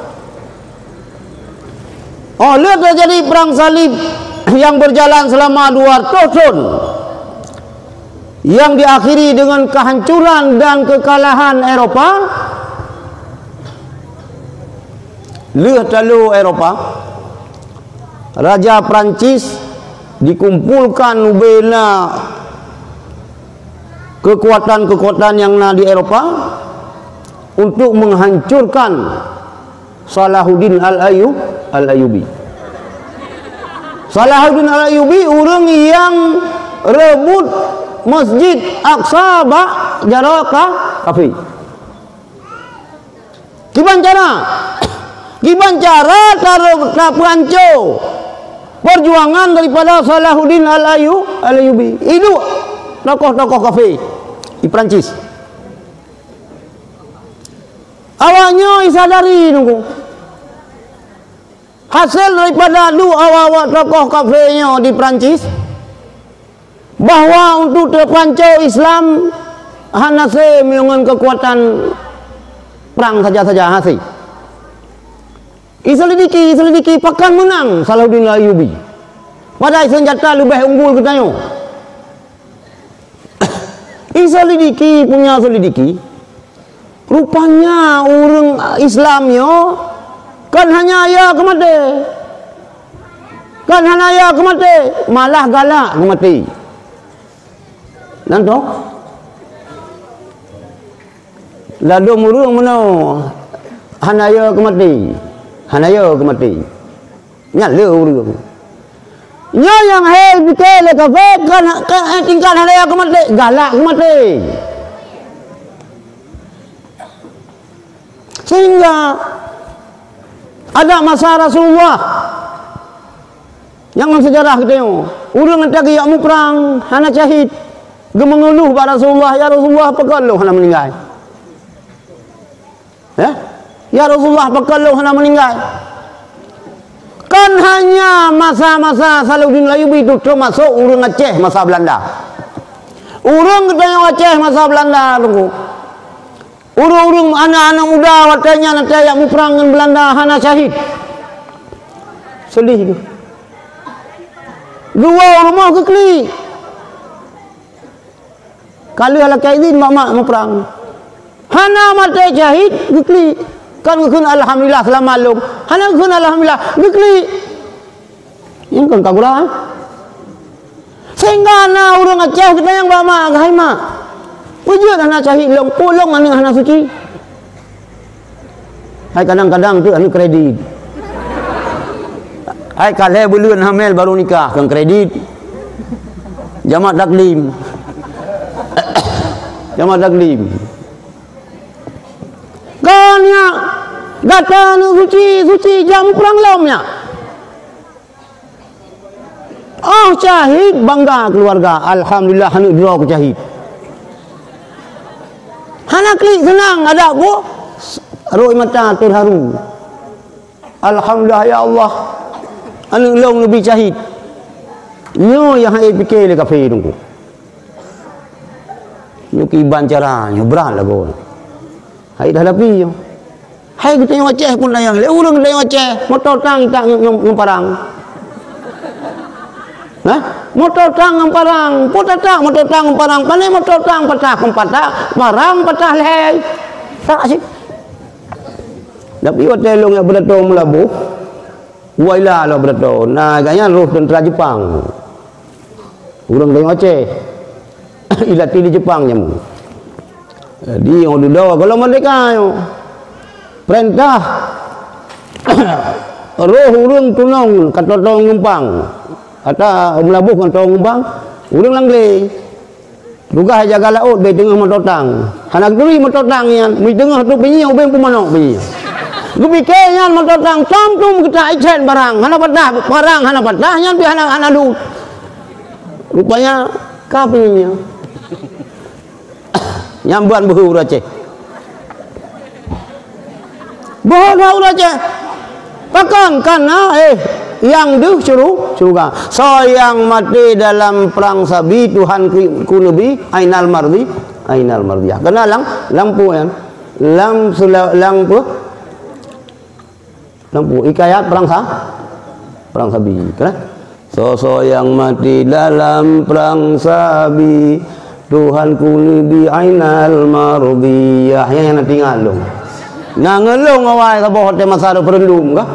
Oh lheueh teujadi perang salib nyang berjalan selama dua ratus thon, yang diakhiri dengan kehancuran dan kekalahan Eropa, lheueh talo Eropa, Raja Prancis dikumpulkan ubena kekuatan-kekuatan yang na di Eropa untuk menghancurkan Salahuddin Al-Ayu-, Al-Ayubi. Salahuddin Al-Ayubi ureuëng nyang rebut Masjid Aqsa bak jaroe ka-, kafé. Kiban cara? Kiban cara ta-, tapeuhanco perjuangan daripada Salahuddin Al-Ayu-, Al-Ayubi? Iduek tokoh-tokoh kafé di Perancis. Awaknyoe isadari nunggu. Hasé daripada adu awak-awak tokoh kafé nyoe di Perancis, bahwa untuk teupanco Islam hana sé meungon kekuatan perang saja-saja, hase. Iselidiki, iselidiki, pakon meunang Salahuddin Ayyubi. Padahai seunjata leubeh unggul geutanyoe. Iselidiki, punya selidiki. Rupanya ureuëng Islam nyoe kon hana ya keu maté. Kon hana ya keu maté, malah galak keu maté. Nan toh? Ladôm ureuëng meunoe hana ya keu maté. Hana ya keu maté. Nyan le ureuëng. Nyoe nyang hai pike lé kafé, kan, kan, eh, tingkat hana ya keu maté, galak keu maté. Sehingga ada masa Rasulullah nyang lam sejarah geutanyoe, ureuëng nyang tajak muprang hana syahid, geumeungeuluh bak Rasulullah, "Ya Rasulullah, pakon lôn hana meuninggai?" Eh? "Ya Rasulullah, pakon lôn hana meuninggai?" Kan hanya masa-masa Salahuddin Ayyubi itu termasuk ureuëng Aceh masa Belanda. Ureuëng geutanyoe Aceh masa Belanda, Teungku. Ureuëng-ureuëng aneuk-aneuk muda watée nyan tajak muprang ngon Belanda hana syahid. Sedih tu. Dua rumoh geuklik. Ka lheueh lakée idhin mak-mak muprang. Hana maté syahid, geuklik. Kan geukheun alhamdulillah seulamat lom. Hana geukheun alhamdulillah, geuklik. Nyang kon ka gura, eh? Sehingga na ureuëng Aceh geutanyong bak mak, "Hai mak, peue jeuet hana syahid lom, peue lôn aneuk hana suci?" Hai kadang-kadang tu anu kredit. Hai ka lhée buleuen hamil baru nikah, kon kredit. Jamak taklim. Jamak taklim. Kon nyak, gata aneuk suci, suci jak muprang lom nyak. Oh, syahid, bangga keluarga. Alhamdulillah, aneuk droe keu syahid. Hana klik seunang, adak boh, rhot mata teuharu. Alhamdulillah, ya Allah, aneuk lôn neubi syahid. Nyoe nyang hai pike lé kafé Teungku. Nyoe kiban cara, nyoe brat lagoe. Hai dah hadapi nyoe. Hai geutanyoe Aceh pun layang lé ureuëng geutanyoe Aceh, moto tang tak ngon, ngon, ngon parang. Hah? Moto tang ngon parang, peue tatak moto tang ngon parang, pane moto tang patah kon patah, parang patah lhée. Tak sih. Tapi watée lôn jak beuratoe meulaboh, wailah lôn beuratoe, na gobnyan roh teuntra Jepang. Ureuëng geutanyoe Aceh. Ilati di Jepang nyan. Jadi, nyang dudoe gohlom merdeka nyoe. Peurintah roh ureuëng tunong ka totong numpang. Ata meulaboh ngon totong numpang, ureuëng Langlé. Tugaih jaga laôt bak teungoh moto tang. Hana geuturi moto tang nyan, meuteungoh tu pinyéng ubeng peumanok pinyéng. Geupike nyan moto tang tom tum geutak icet barang, hana patah, barang hana patah nyan pih hana, hana duek. Rupanya ka pinyéng. Nyan ban beuhe ureuëng Aceh. Boh dah ureuëng Aceh. Pakon? Kana, eh, nyang deuh syuru-, syeuruga. Soe nyang maté dalam prang sabi Tuhan ku, ku neubi, ainal mardi, ainal mardiyah. Kana lam, lam peue nyan. Lam sula-, lam apa? Lam apa? Hikayat perang sa-, perang sabi, kan? Soe-soe nyang mati dalam perang sabi, Tuhanku neubi Ainal Mardiyah. Nyan nyang na tinggai lôn. Na ngeulôn awai saboh watèe masa referendum kah?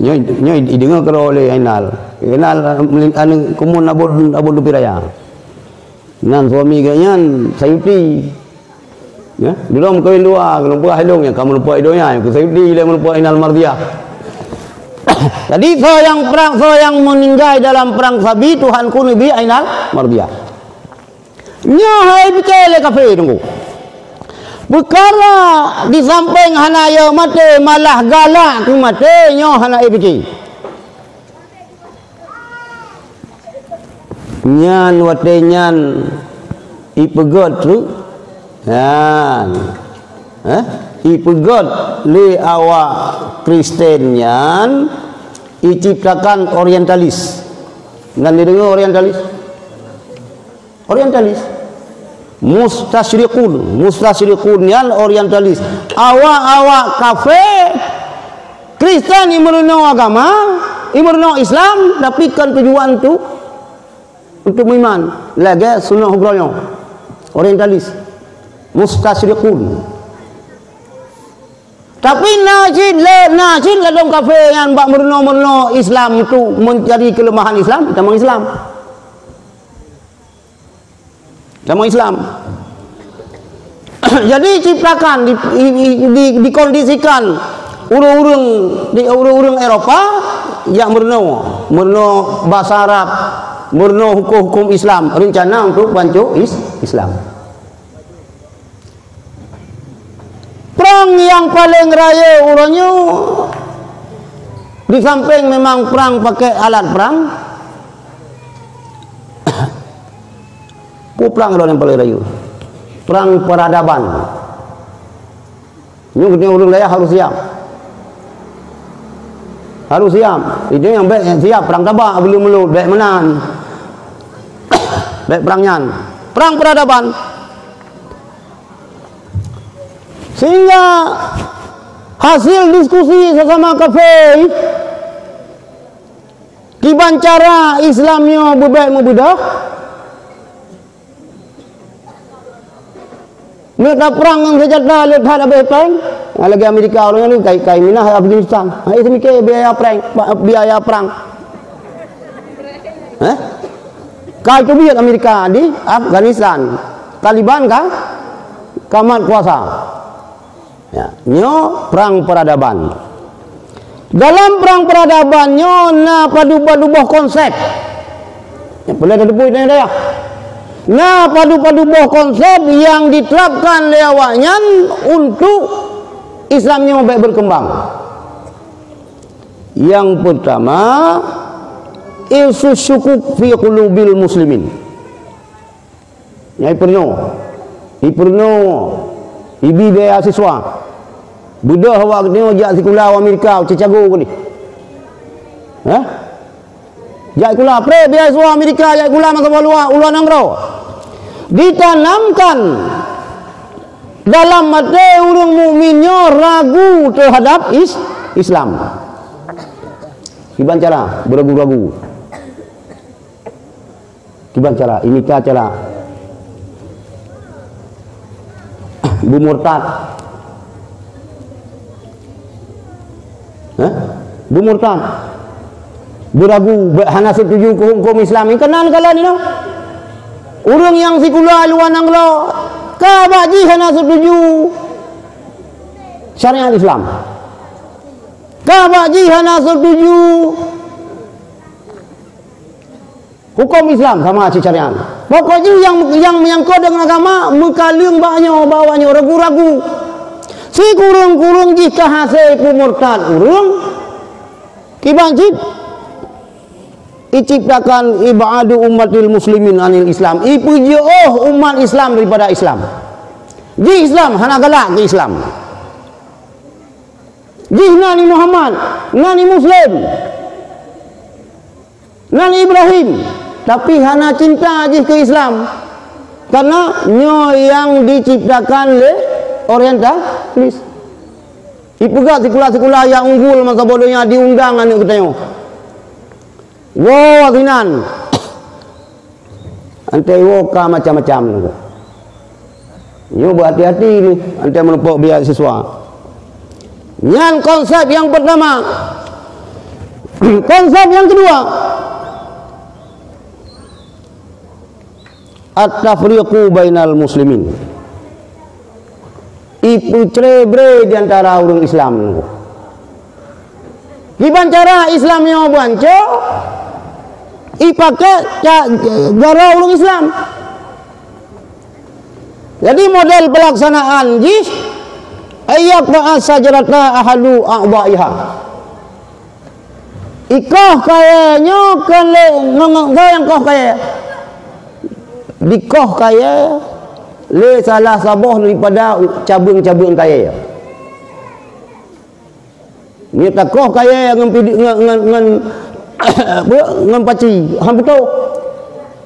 Nyoe, nyoe ideungoe keudroe lé Ainal. Ainal, eh, aneuk kumun Abu, Abu Lutfi Raya. Nan suami geuh nyan Sayuti. Ya, dulu meukawen dua, keuneuk peugah lôn nyan, ka meurumpok i donya, keu Sayuti lé meurumpok Ainal Mardiyah. Jadi, soe nyang perang, soe nyang meuninggai dalam perang sabi, Tuhanku neubi Ainal Mardiyah. Nyoe hai pike lé kafé teungku. Peukara di sampéng hana yö maté, malah galak keu maté, nyoe hana hai pike. Nyan watèe nyan ipeugöt treuk. Nyan. Eh? Ipeugöt lé awak Kristen nyan iciptakan orientalis. Nan dideungoe orientalis? Orientalis. Mustasyriqun. Mustasyriqun nyan orientalis. Awak-awak kafé Kristen imeurunoe agama, imeurunoe Islam, tapi kon tujuan tu untuk meuiman. Lagèe Sunat Hubroyo. Orientalis. Mustasyriqun. Tapi na cit lé, na cit ladôm kafé nyang bak meurunoe-meurunoe Islam untuk mencari kelemahan Islam, tamong Islam. Agama Islam. Jadi ciptakan, di, di, di, dikondisikan ureueng-ureueng, di ureueng-ureueng Eropa jak meurunoe, meurunoe basa Arab, meurunoe huköm-huköm Islam, rencana untuk pancok is-, Islam. Prang nyang paleng rayeuk uroe nyoe, di sampéng memang prang pakai alat prang, peue prang droe nyang paleng rayeuk? Prang peradaban. Nyoe geutanyoe ureueng dayah harus siap. Harus siap. Itu nyang bèk siap prang tabak, belum meulôt, bèk meunan. Bèk prang nyan. Prang peradaban. Sehingga hasil diskusi sesama kafé, kiban cara Islam nyoe beubèk meubeudôh, meunyoe taprang ngon seunjata le that habéh péng, lagèe Amerika ureueng nyan kai, kai minah Afghanistan. Ha, itu mikir biaya prang, biaya prang. Eh? Ka teubiet Amerika di Afghanistan. Taliban ka, ka mat kuasa. Ya, nyoe prang peradaban. Dalam prang peradaban nyoe na padub-padub boh konsep. Nyang peureulèe tateupeue di dayah. Na padub-padub boh konsep nyang diterapkan lé awaknyan untuk Islam nyoe bèk berkembang. Nyang peutama, irsus syukuk fi qulubil muslimin. Nyang ipeurunoe, ipeurunoe, ibi beasiswa. Beudôh awak geutanyoe jak sikula u Amerika, u Chicago keudéh. Hah? Jak sikula, preh beasiswa Amerika, jak sikula masa luwa, u luwa nanggroe. Ditanamkan dalam até ureueng mukmin nyoe ragu teuhadap is-, Islam. Kiban cara beuragu-ragu. Kiban cara, imita cara beumurtad. Hah? Beumurtad. Beuragu, be-, hana seutuju keu huköm Islam. Nyang keunan kalon inoe. Ureueng nyang sikula luwa nanggroe, ka bak jih hana seutuju syariat Islam. Ka bak jih hana seutuju huköm Islam sama cit syariat. Pokok jih nyang, nyang menyangkut deungon agama, meukaleueng bak nyoe, bak awak nyoe ragu-ragu. Sikureueng-kureueng jih ka hasé peumurtad ureueng, kiban cit iciptakan ib'adu ummatil muslimin anil Islam. Ipeujiôh umat Islam daripada Islam. Jih Islam hana galak keu Islam. Jih na ni Muhammad, na ni Muslim, na ni Ibrahim, tapi hana cinta jih keu Islam. Karena nyoe nyang diciptakan lé orientalis. Ipeugah sikula-sikula nyang unggul masa boh donya diundang aneuk geutanyoe. Woe sinan. Antée woe ka macam-macam. Nyoe beuhati-hati ni, antée meurumpok beasiswa. Nyan konsep nyang pertama. Konsep nyang kedua, at-tafriqu bainal muslimin. Ipeucre-bre di antara ureuëng Islam. Kiban cara Islam nyoe beuanco, ipakai ca-, jaroe ureuëng Islam. Jadi model pelaksanaan jih, ayyaqta'a syajarata ahlu a'dha'iha. Ikoh kayée nyoe kon lé ngon-, ngon nyang koh kayée. Dikoh kayée lé salah saboh daripada cabeueng-cabeueng kayée. Nyoe takoh kayée ngon pidi-, ngon, ngon, ngon, apa, ngon paci, han putôh.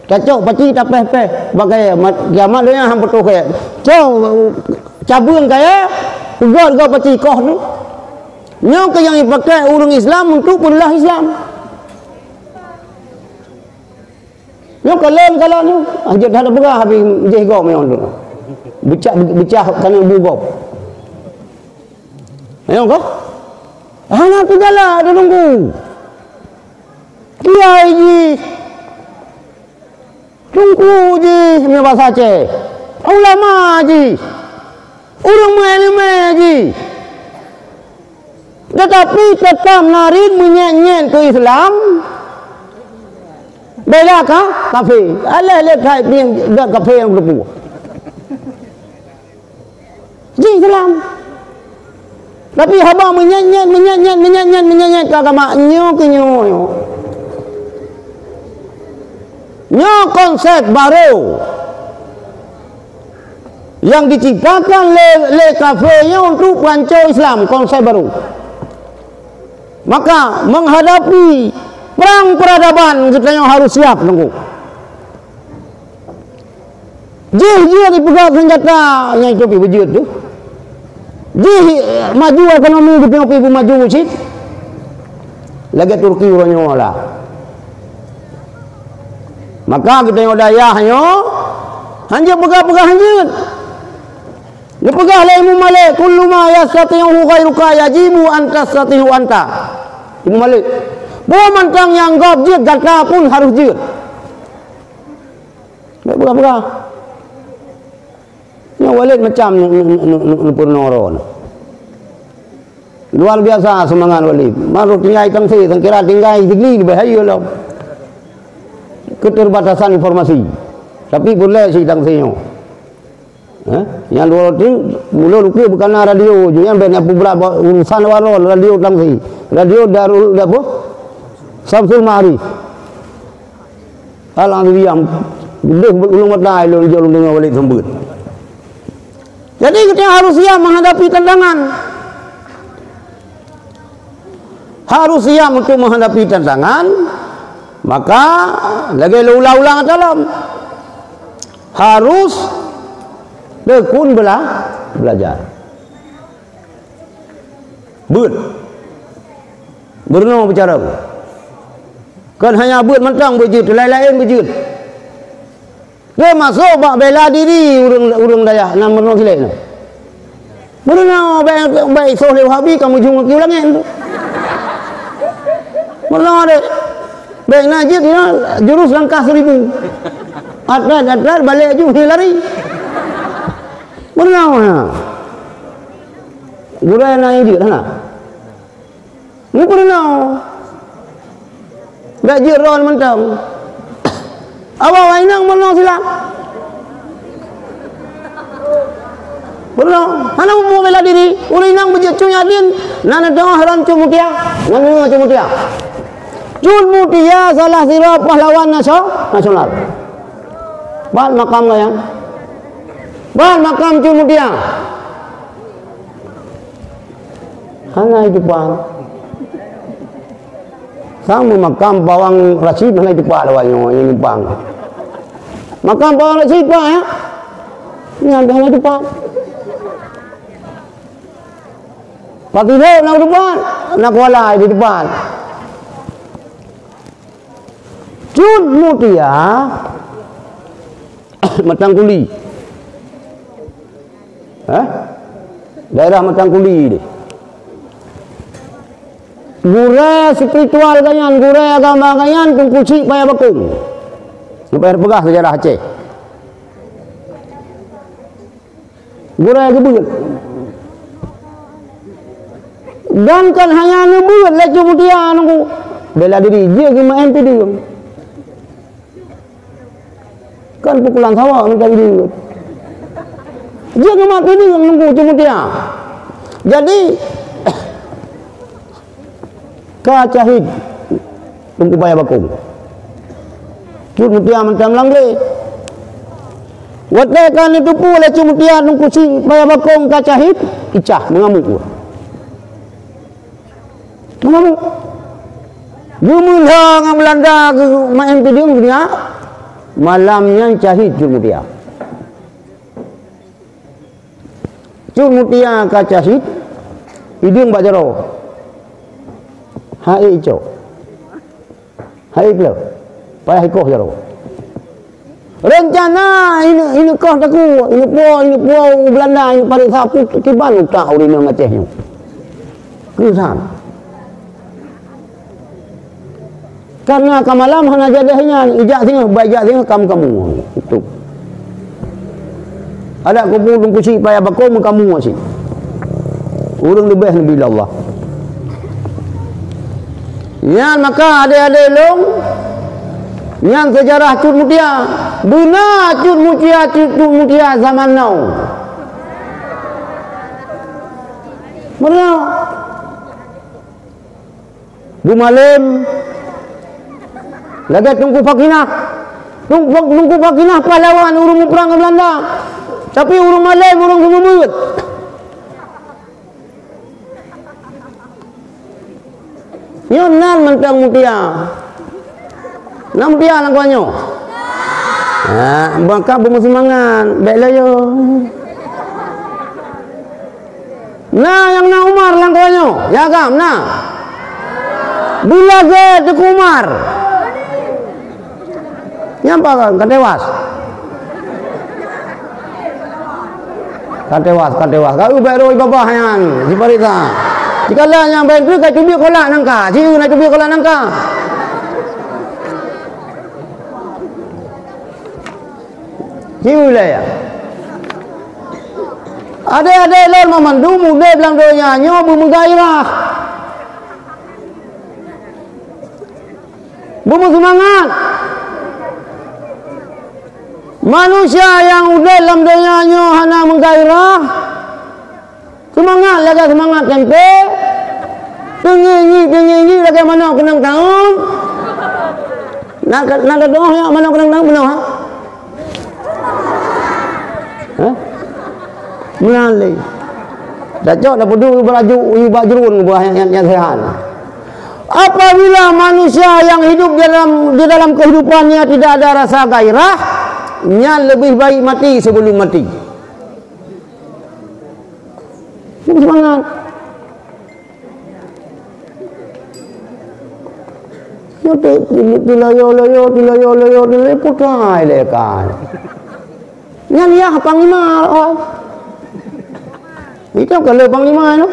Tacok paci tapéh-péh bak kayée, mat-, kiamat donya han putôh kayée. Cok cabeueng kayée, peugöt-göt paci koh tu. Nyoe keuh nyang jipakai ureuëng Islam untuk peureulah Islam. Nyoe kalon, kalon nyoe. Ah, jeuet hana peugah habéh jih gob nyoe tu. Becah, becah kana bu gob. Nyoe kah? Hana teujala, teutunggu. Kiai jih. Teungku jih, meunyoe basa Aceh. Ulama jih. Ureuëng meuileumé jih. Tetapi tetap narit meunyét-nyét keu Islam. Beda ka? Kafé. Aléh lé that pieng dat kafé nyang teupeue. Jih Islam. Tapi haba meunyét-nyét, meunyét-nyét, meunyét-nyét, meunyét-nyét keu agama nyoe keu nyoe. Nyoe konsep baru yang diciptakan lé, lé kafé nyoe untuk peuhanco Islam, konsep baru. Maka menghadapi perang peradaban kita nyoe harus siap, Teungku. Jih jeuet jipeugah seunjata nyang teupi beujeuet tu. Jih, eh, maju ekonomi geutanyoe pih beumaju cit. Lagée Turki uroe nyoe lah. Maka geutanyoe dayah nyoe, hanjeuet peugah-peugah hanjeuet. Geupeugah lé Imam Malik, "Kullu ma yastati'uhu ghairuka yajibu an tastati'uhu anta." Imam Malik. Peue mantong nyang gob jeuet gata pun harôh jeuet. Bék peugah-peugah. Nyoe Walid macam nu-, nu-, nu-, nu-, nu-, peurunoe droe nyoe. Luar biasa seumangat Walid. Baru tinggai Tangse, sangkira tinggai Sigli leubeh hayeu lom. Keterbatasan informasi. Tapi peureulée si Tangse nyoe. Eh? Nyang dua roti, mula lukée bukana radio je, nyang ben nyang peubrat ba-, urusan waroe radio Tangse. Radio Darul, apa? Samsul Ma'arif. Alhamdulillah, deuh ulôn mata lôn jok lôn deungoe Walid seumeubeuet. Jadi, kita harus siap menghadapi tantangan. Harus siap untuk menghadapi tantangan, maka lagée lôn ulang-ulang ata lom. Harus tekun bela-, belajar. Beuet. Beurunoe beucarông. Kon hanya beuet mantong beujeuet, laén-laén beujeuet. Teumasok bak bela diri ureuëng, ureuëng dayah nyang meurunoe silek nyoe. Meurunoe bék, bék soh lé Wahabi ka meujeuet keu langét tu. Meurunoe deh. Bék na jeuet nyoe jurus langkah seribu. Atlet-atlet balek ju lari. Meurunoe na. Gurée na nyang jeuet hana. Meupurunoe. Bék jeuet droe mantong. Awai-awai inong meurunoe sila. Peurunoe. Hana muphom bela diri. Ureuëng inong beujeuet Cut Nyak Dhien. Na neudeungoe ron Cut Mutia. Na neudeungoe Cut Mutia. Cut Mutia salah sidroe pahlawan nasio-, nasional. Pat makam gobnyan? Pat makam Cut Mutia? Hana jitumpang. Sama makam Pawang Rasyid hana jitumpang lé awak nyoe nyang numpang. Makam Pawang Rasyid pat, ya? Nyan hana jitumpang. Pakidok na u depan, na kuala di depan. Cut Mutia, Matang Kuli. Hah? Daerah Matang Kuli deh. Gurée spiritual geuh nyan, gurée agama geuh nyan, Teungku Chik Paya Bakong. Leupah peugah seujarah Aceh. Gurée geubeuet. Dan kon hanya neubeuet lé Cut Mutia nunggu bela diri, jeuet geumaén pideung. Kon pukulan sawa mantong jeuet. Jeuet geumaén pideung nunggu Cut Mutia. Jadi, ka syahid Teungku Paya Bakong. Cut Mutia mantong lam glé. Watée ka neuteupeue lé Cut Mutia Teungku Chik Paya Bakong ka syahid, icah meungamuk. Meungamuk. Geumeuhla ngon Beulanda geumaén pideung dunia. Malam nyan syahid Cut Mutia. Cut Mutia ka syahid, pideung bak jaroe. Hai cok. Hai pleuh. Payah ikoh jaroe. Reuncana ineuk, ineuk koh takue, ineuk puwoe, ineuk puwoe u Beulanda, ineuk pareksa peue kiban utak ureueng inong Aceh nyoe. Keusan. Karena ka malam hana jadeh nyan, ijak singoh, bah ijak singoh kam kamoe. Itu. Adak kubu Teungku Chik Paya Bakong meukamoe cit. Ureueng leubeh Nabi Allah. Nyan maka adek-adek lôn, nyan seujarah Cut Mutia. Beuna Cut Mutia, Cut, Cut Mutia zaman now. Beuna. Beumalem lagée Teungku Fakinah. Teungku, Teungku Fakinah pahlawan ureueng muprang ngon Beulanda. Tapi ureueng malem, ureueng seumeubeuet. Nyoe nan mantong Mutia. Na Mutia lam kuah nyoe? Ha, maka beumeusemangat, bék loyo. Na nyang na Umar lam kuah nyoe? Ya agam na? Beulagée Teungku Umar. Nyan apa kan? Ka tewas. Ka tewas, ka tewas. Ka ubak roh babah nyan, jipareksa. Jikalau nyang baik tu ka cubi kolak nangka, jieu na cubi kolak nangka. Jieu lah ya. Adek-adek lôn mandum udeb lam donya nyoe beumeugairah. Beumeusemangat. Manusia nyang udeb lam donya nyoe hana meugairah, seumangat lagée seumangat tempe, teungingi-teungingi lagée manok keunong taun. Na, na tatuoh nyoe manok keunong taun bunoe, ha? Hah? Meunan lé. Tacok tapeuduek bak jeurun ubak jeurun ubak nyang, nyang, nyang sehat. Apabila manusia yang hidup di dalam, di dalam kehidupannya tidak ada rasa gairah, nyan lebih baik mati sebelum mati. Jadi semangat. Nyoe ti-, ti-, tiloyo-loyo, tiloyo-loyo, tiloyo putai lé ka. Nyan yah panglima, oh. Itu kalau panglima nyoe.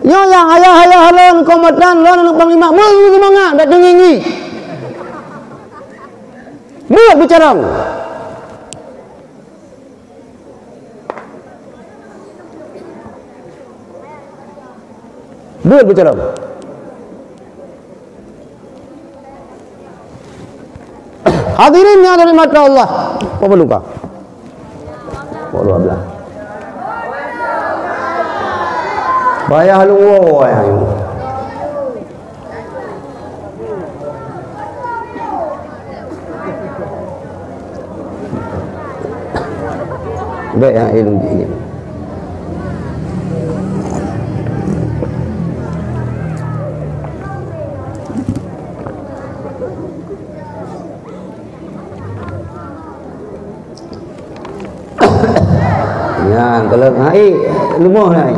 Nyoe nyang ayah-ayah lôn, komandan lôn, aneuk panglima, beusemangat, bèk teungingi. Beuet beucarông. Beuet beucarông. Hadirin yang dirahmati Allah, pemerluka. Pukul dua belas. Payah luwa, payah. Bèk nyang ilmu jih. Nyan, kalau hai, lumoh hai.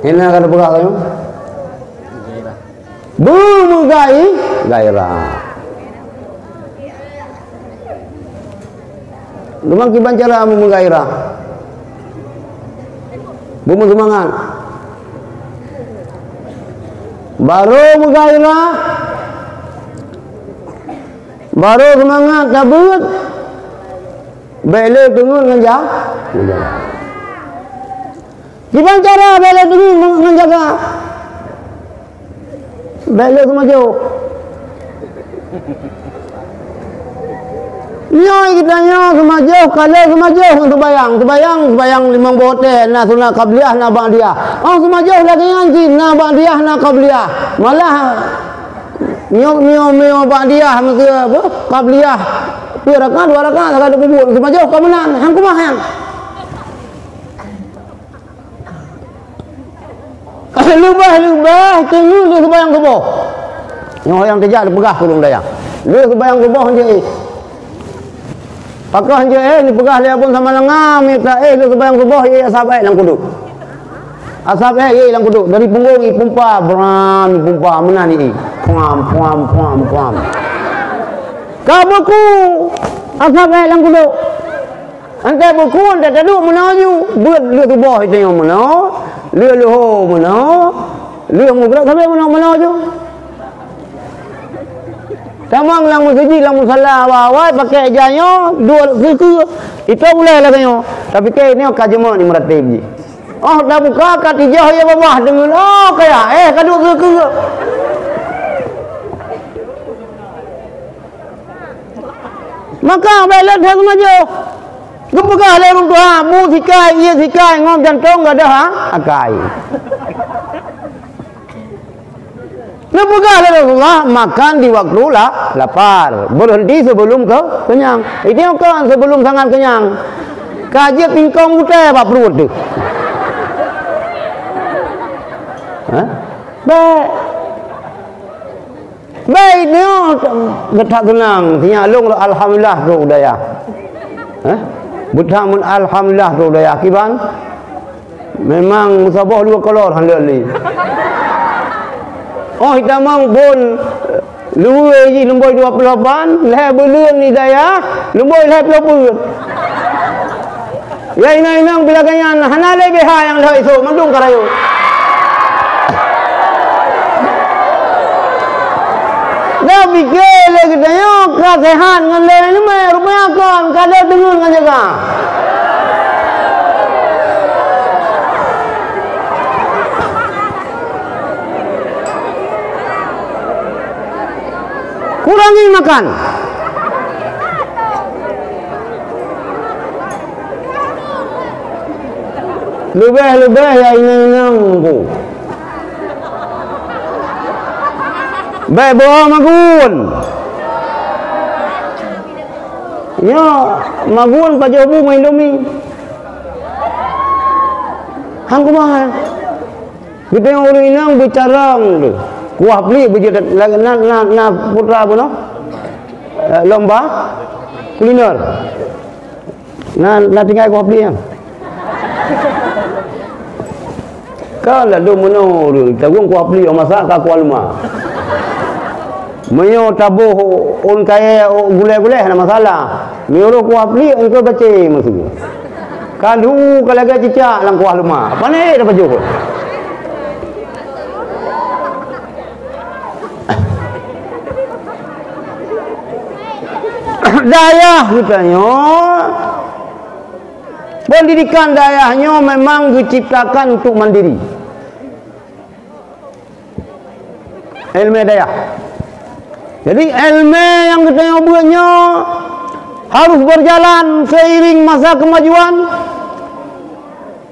Hina ka teupeugah tanyoe? Beumeugai-, gairah. Teuma kiban cara meumeugairah? Beumeuseumangat. Barô meugairah, barô seumangat tabeuet, bék lé teungeut ngon ja-, ngon jaga. Kiban cara bék lé teungeut ngon jaga? Bék lé seumajoh. Nyoe geutanyoe seumajoh, ka lé seumajoh ngon seubayang. Seubayang, seubayang limong boh watée, na sunat qabliyah, na ba'diyah. Oh, seumajoh lagée nyan cit, na ba'diyah, na qabliyah. Malah, nyoe, nyoe, nyoe ba'diyah, meuseu, apa, qabliyah. Dua rakaat, dua rakaat, ka teupeubeuet. Seumajoh ka meunan, han keumah nyan. Leubeh-leubeh teungeut lheueh seubayang suboh. Nyoe nyang teujak dipeugah keu ureueng dayah. Lheueh seubayang suboh jeuet éh. Pakon jeuet éh, dipeugah lé Abon Samalanga, mita éh lheueh seubayang suboh, éh asab ék lam kuduk. Asab ék, éh lam kuduk. Dari punggong ipumpa, bram, ipumpa, meunan éh. Puam, puam, puam, puam. Ka beuku, asab ék lam kuduk. Antai beuku, antai taduek meunoe ju. Beuet lheueh suboh tanyoe meunoe, lheueh luho meunoe, lheueh mugrab sabe meunoe-meunoe ju. Tamong lam meuseujid, lam musala awai-awai, pakai ija nyoe, duek keue-keue. Itu ulée lagée nyoe. Tapi keu nyoe ka jeuet ni meurateb jih. Oh, tabuka ka tijoh ya babah deungon, oh, kaya, éh, ka duek keue-keue. Maka bék lé that seumajoh. Geupeugah lé ureueng tuha, bu sikai, ié sikai, ngon jantong gadôh, ha, akai. Geupeugah lé Rasulullah, makan di waktu la-, lapar. Berhenti sebelum ke-, kenyang. Itu kan sebelum sangat kenyang. Ka jeuet pingkong gutée bak pruet teuh. Hah? Bék. Bék nyoe, geutak seunang. Sinyak lôn, alhamdulillah, trok u dayah. Hah? Beuthamon alhamdulillah, trok u dayah. Kiban? Memang meusaboh dua kolor han leuet lé. Oh, hitamong bon luweue jih lumboi dua ploh lapan, lhée buleuen di dayah, lumboi lhée ploh peuet. Ya inong-inong, bila ganyan hana lé B H nyang lheueh isok, mandum ka rayeuk. Dah pike lé geutanyoe ka sehat ngon lé leumé, rupanya kon ka lé deungon ngon jaga. Kurangi makan. Leubeh-leubeh ya inong-inong ku. Bék beuo magun. Nyoe magun pajoh bu ngon Indomie. Han kumaha. Geutanyoe ureueng inong beucarông tu. Kuah pliek beujeuet lagèe na, na, na putra bunoe, eh, lomba kuliner. Na, na tinggai kuah pliek nyan. Ka ladôm meunoe ureueng, tagueng kuah pliek, masak ka kuah leumah. Meunyoe taboh ôn kayèe, gulèe-gulèe hana masalah. Meunyoe kuah pliek, engkau bacé meusu. Ka lhu ka lagèe cicak lam kuah leumah. Pané tapajoh. Dayah geutanyoe, pendidikan dayah nyoe memang geuciptakan untuk mandiri. Èleumèe dayah. Jadi, èleumèe nyang geutanyoe beuet nyoe harus berjalan seiring masa kemajuan,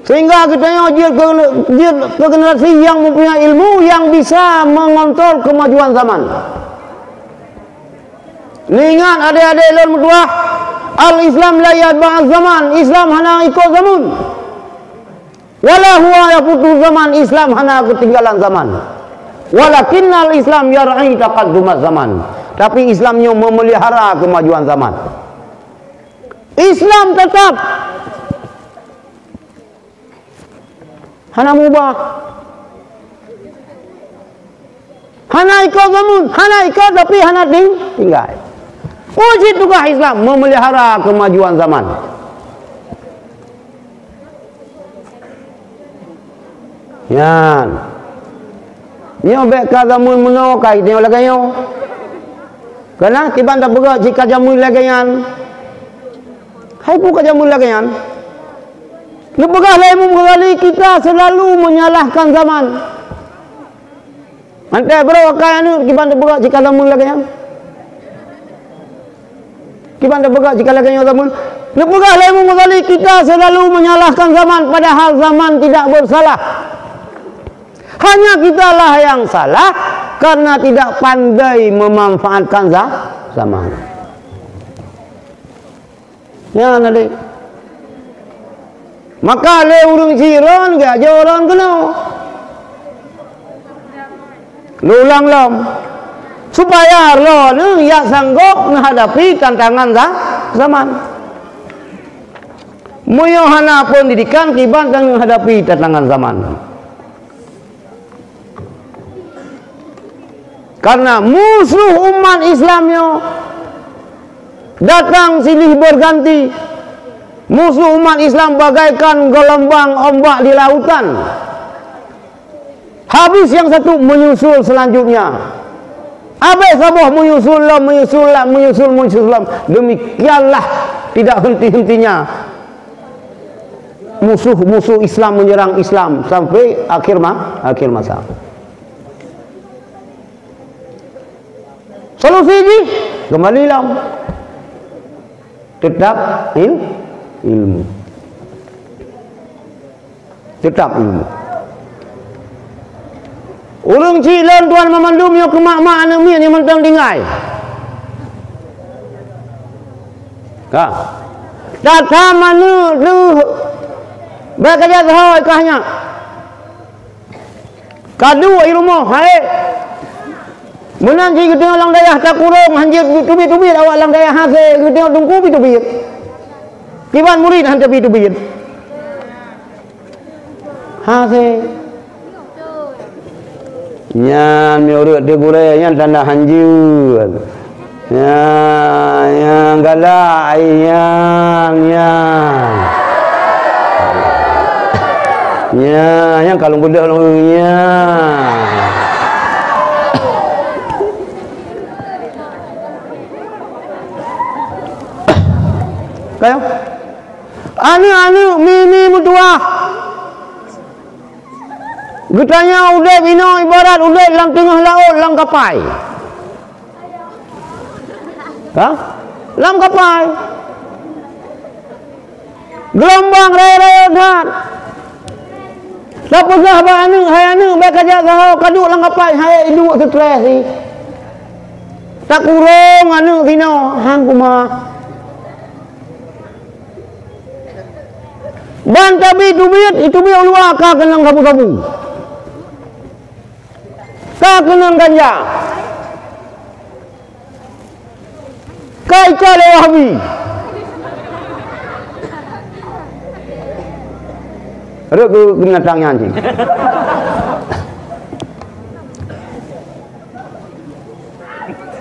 sehingga geutanyoe jeuet keu, jeuet keu generasi nyang mempunyai ilmu yang bisa mengontrol kemajuan zaman. Neuingat adék-adék lôn meutuwah, al-Islam la yatba'uz zaman, Islam hana ikot zaman. Wala huwa yafutu zaman, Islam hana keutinggalan zaman. Walakinnal Islam yar'i taqaddumaz zaman. Tapi Islam nyoe memelihara kemajuan zaman. Islam tetap hana mubah. Hana ikot zaman, hana ikot tapi hana ting-, tinggai. Peue cit tugaih Islam? Memelihara kemajuan zaman. Nyan. Nyoe bèk ka zaman meunoe ka nyoe lagèe nyoe. Kana kiban tapeugah cit ka zaman lagèe nyan. Hai peue ka zaman lagèe nyan? Neupeugah lé Imam Ghazali, kita selalu menyalahkan zaman. Mantong bro, akai aneuk kiban tapeugah cit ka zaman lagèe nyan. Kiban tapeugah cit ka lagèe nyoe zaman. Neupeugah lé Imam Ghazali, kita selalu menyalahkan zaman, padahal zaman tidak bersalah. Hanya kitalah yang salah karena tidak pandai memanfaatkan za-, zaman. Nyan adak. Maka lé ureueng syiron geuajoe ron keunoe. Lôn ulang lom. Supaya droeneuh jak sanggob meuhadapi tantangan za-, zaman. Meunyoe hana pendidikan, kiban taneuhadapi tantangan zaman. Karena musuh umat Islam nyoe datang silih berganti. Musuh umat Islam bagaikan gelombang ombak di lautan. Habis yang satu, menyusul selanjutnya. Habis saboh, menyusul lom, menyusul lom, menyusul, menyusul lom. Demikianlah tidak henti-hentinya musuh-musuh Islam menyerang Islam sampai akhir ma-, akhir masa. Solusi jih, kembali lom. Tetap il-, ilmu. Tetap ilmu. Ureueng cit lôn tuan meumandum nyoe keu mak-mak aneuk miet nyang mantong tinggai. Ka. That-that aneuk deuh bèk kajak teuhôi kah nyak. Ka duek i rumoh, hai. Meunan cit geutanyoe lam dayah takurong, hanjeuet teubiet-teubiet awak lam dayah hase, geutanyoe teungku pih teubiet. Kiban murit han teubiet-teubiet. Hase. Nyan meunurot di gurèe nyan tanda hanjeuet. Nyan, nyan galak ai nyan, nyan. Nyan, nyan kalon beudôh lôn nyan. Ka nyoe. Aneuk-aneuk mi-mi meutuwah. Geutanyoe udép inoe ibarat udép lam teungoh laôt lam kapai. Ka? Lam kapai. Geulombang rayeuk-rayeuk that. Tapeugah bak aneuk, "Hai aneuk, bèk kajak saho, kaduek lam kapai, hai iduek stres jih." Takurong aneuk sinoe, han kumat. Ban tabi teubiet, iteubiet u luwa ka keunong sabu-sabu. Ka keunong ganja. Ka ica lé Wahabi. Rhot keu binatang nyan cit.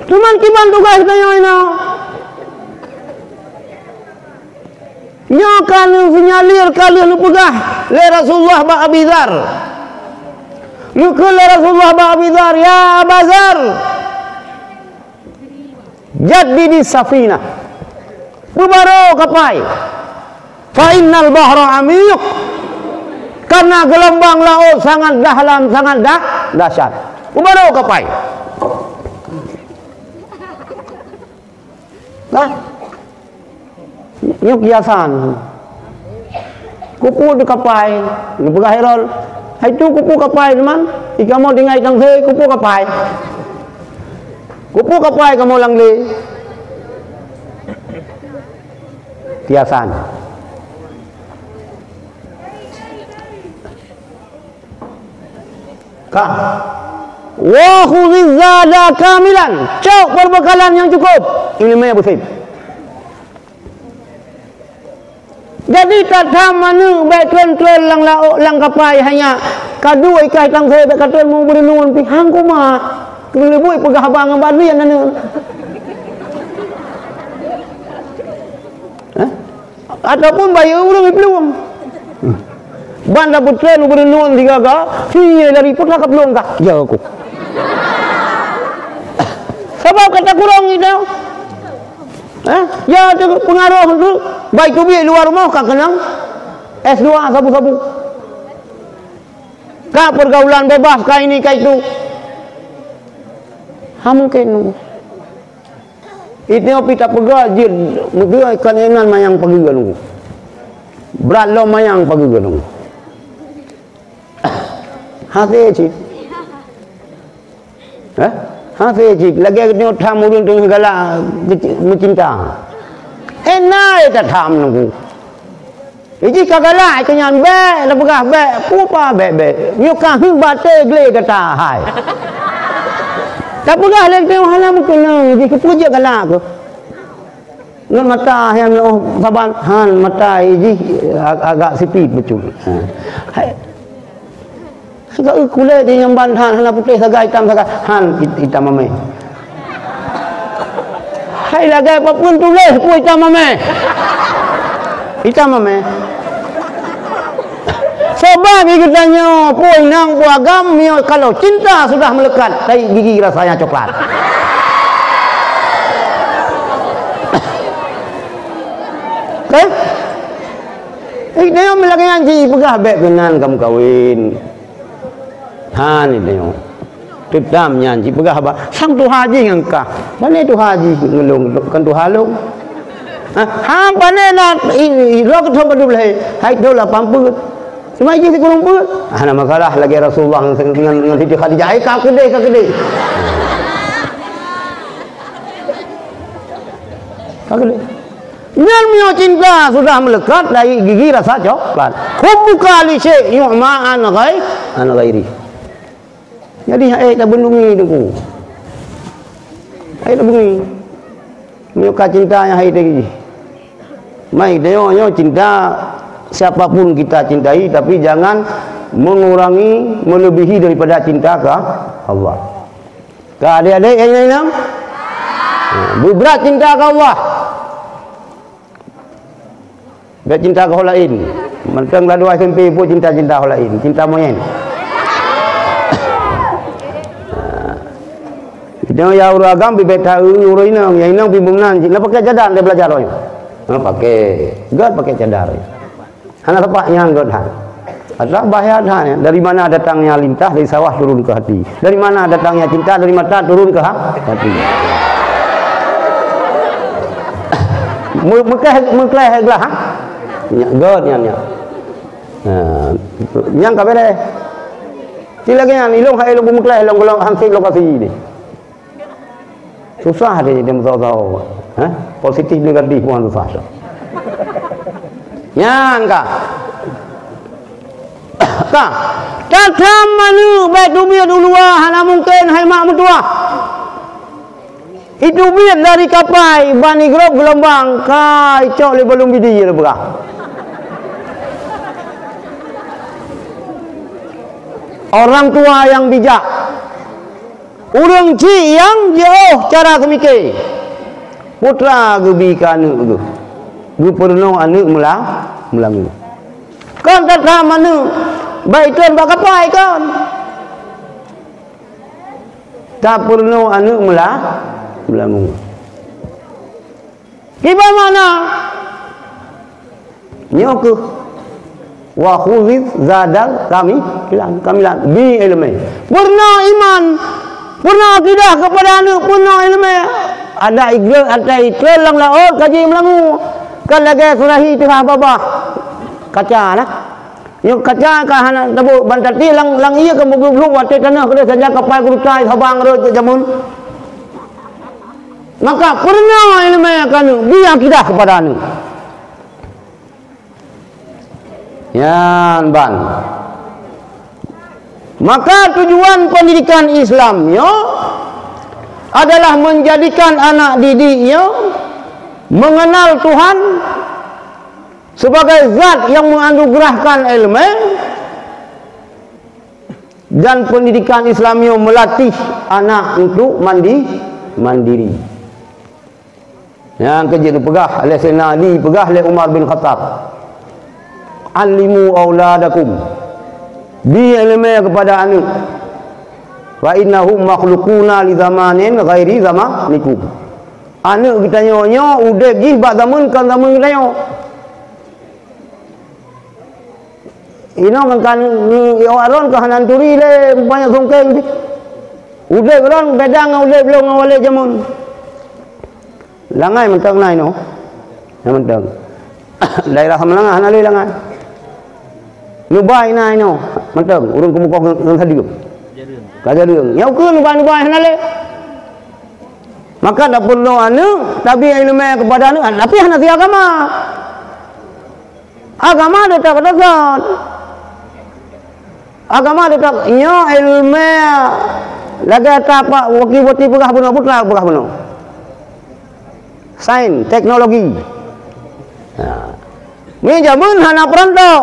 Cuman kiban tugaih tanyoe inoe. Nyoe ka neusinyalir ka lheueh neupeugah lé Rasulullah bak Abi Dzar. Neukheun lé Rasulullah bak Abi Dzar, "Ya Aba Dzar, jaddidi safinah." Peubarô kapai. "Fa innal bahra amiq." Karena gelombang laôt sangat dalam, sangat dah-, dahsyat. Peubarô kapai. Nah. Nyoe kiasan. Kupu di kapai, neupeugah Herod. "Hai tu kupu kapai, teuma? Ikamoe tinggai tangse kupu kapai. Kupu kapai kamoe lam glé." Kiasan. Ka. "Wa khudziz zada kamilan." Cok peubekalan nyang cukup. Ileumèe beusit. Jadi, that-that manök bèk treun-treun lam laôt, lam kapai, hanya ka duek ikan hitam sèe bèk ka treun meubeureunueng pih, han kumat. Keuneuk lé buet peugah haba ngon bandian aneuk. Hah? Ataupun bayeue ureueng iplueng. Ban tapeutreun beureunueng sigaga, si lari peugah ka plueng ka. Ya aku. Sabab ka takurong itu. Eh, ya, tu pengaruh tu. Baik tu biar luar rumah ka kenang S dua sabu-sabu. Ka pergaulan bebas, ka ini, ka itu. Ha, mungkin. Itu pih tapeugah jeuet, meuteue ikan inan mayang pageue nunggu. Brat lom mayang pageue nunggu. Hase cit. Hah? Hase cit. Lagèe nyoe tham ureueng teungoh galak meucinta. Enai tatham nunggu. Ijih ka galak, keu nyan bèk, tapeugah bèk, peue pa bèk-bèk. Nyoe ka heuet batèe glé gata hai. Tapeugah lé teuh hana meukeunong, ijih keupeue jeuet galak keuh. Ngon mata nyang nyoe saban, han mata ijih ag-, agak sipit bacut. Ha. Hai. Ka kulét di nyang ban han, hana putéh sagai, itam sagai. Han it-, itam amé. Hai lagèe papeuen tuléh peue itam amé. Itam amé. Sabab di geutanyoe peue inong peue agam, meunyoe kalau cinta sudah melekat, tai gigi rasanya coklat. Kan? Eh, tanyoe meulagèe nyan jipeugah bèk keunan ka meukawen. Ha, ni tanyoe. Teutam nyan jipeugah haba, sang tuha jih ngon kah. Pane tuha jih ngon lôn, kon tuha lôn. Ha, ha, pane na, i, i, lôn keutong ka dua belas. Hai tu lapan peuet. Cuma jih sikureueng peuet. Hana masalah lagèe Rasulullah ngon, ngon, ngon Siti Khadijah. Ai, ka keudeh, ka keudeh. Ka keudeh. Nyan meunyoe cinta sudah meulekat, dari gigi rasa coklat. Hubbuka li syai' yu'ma an ghai-, an ghairi. Jadi, hai tabeunungi teungku. Hai tabeunungi. Meunyoe ka cinta nyang hai tadi. Mai, nyoe, nyoe cinta siapa pun kita cintai, tapi jangan mengurangi, melebihi daripada cinta ke Allah. Ka adék-adék nyang inong? Ha, beubrat cinta keu Allah. Bèk cinta keu ho laén. Mantong ladua S M P pun cinta-cinta ho laén, cinta monyét. Ha. Kita ya ureueng agam pih bèk ta ureueng inong, nyang inong pih meunan cit. Na pakai cadar lé belajar roh nyoe. Ha, pakai. Göt pakai cadar. Hana teupah nyan göt han. Atra bahya that nyan. Dari mana datangnya lintah, dari sawah turun ke hati. Dari mana datangnya cinta, dari mata turun ke ha-, hati. Meu-, meukleh, meukleh glah, ha? Nyan göt nyan, nyan. Ha, nyan ka beres. Ti lagèe nyan, ilong hai lôn meukleh, lôn, lôn hansip lokasi ni. Susah deh jadi meusaho-saho. Hah? Positif negatif pun susah. Nyan ka. Ka. Tatham manök bèk teubiet u luwa, hana mungken hai mak meutuwah. Iteubiet dari kapai, ban igrôp geulombang, ka icok lé balong bidi, ya, peugah. Orang tua yang bijak. Ureueng chik nyang jiôh cara seumike, putra geubi keu aneuk geuh, geupeurunoe aneuk meula-, meulangue. Kon tatham aneuk, bèk itreun bak kapai kon. Tapeurunoe aneuk meula-, meulangue. Kiban makna? Nyoe keuh, "Wa khudz zadal kami-, kamilan, kamilan." Bi ileumèe. Peurunoe iman, peurunoe akidah keupada aneuk, peurunoe ileumèe. Adak igrôp, adak itreun lam laôt ka jimeulangue. Kan lagèe seurahi teungoh babah kaca lah. Nyoe kaca ka hana tabôh, ban tati lam, lam ié ka meubluek-bluek watèe tanoh keudeh sajan kapai geurutai sabang rot jameun. Maka peurunoe ileumèe keu aneuk, bi akidah keupada aneuk. Nyan ban. Maka tujuan pendidikan Islam nyoe adalah menjadikan anak didik nyoe mengenal Tuhan, Sebagai zat yang menganugerahkan ilmu dan pendidikan Islam nyoe melatih anak untuk mandi, mandiri. Nyang keujeuet neupeugah lé Saidina Ali, peugah lé Umar bin Khattab, "Allimu auladakum," bi ilmu kepada aneuk, "fa innahum makhluquna li zamanin ghairi zamanikum." Aneuk geutanyoe nyoe udeb jih bak zaman kon zaman geutanyoe. Inoe kan, kan, awak droen ka hana turi lé banyak sungkeng jih. Udeb droen beda ngon udeb lôn ngon walé jameun. Langai mantong na inoe. Nyang mantong. Daerah Samalanga hana lé langai. Nubai na inoe. Mantong ureueng keumukoh ngon, ngon sadeueng. Ka sadeueng. Nyang ukeue nubai-nubai hana lé. Maka dak peureulée aneuk tabi ilmu kepada aneuk, tapi hana si agama. Agama dia tak keuteukon. Agama dia tak, nyoe ilmu lagée tapak waki-waki peugah bunoe, putra peugah bunoe. Sains, teknologi. Ha. Nyoe jameun hana peurantok.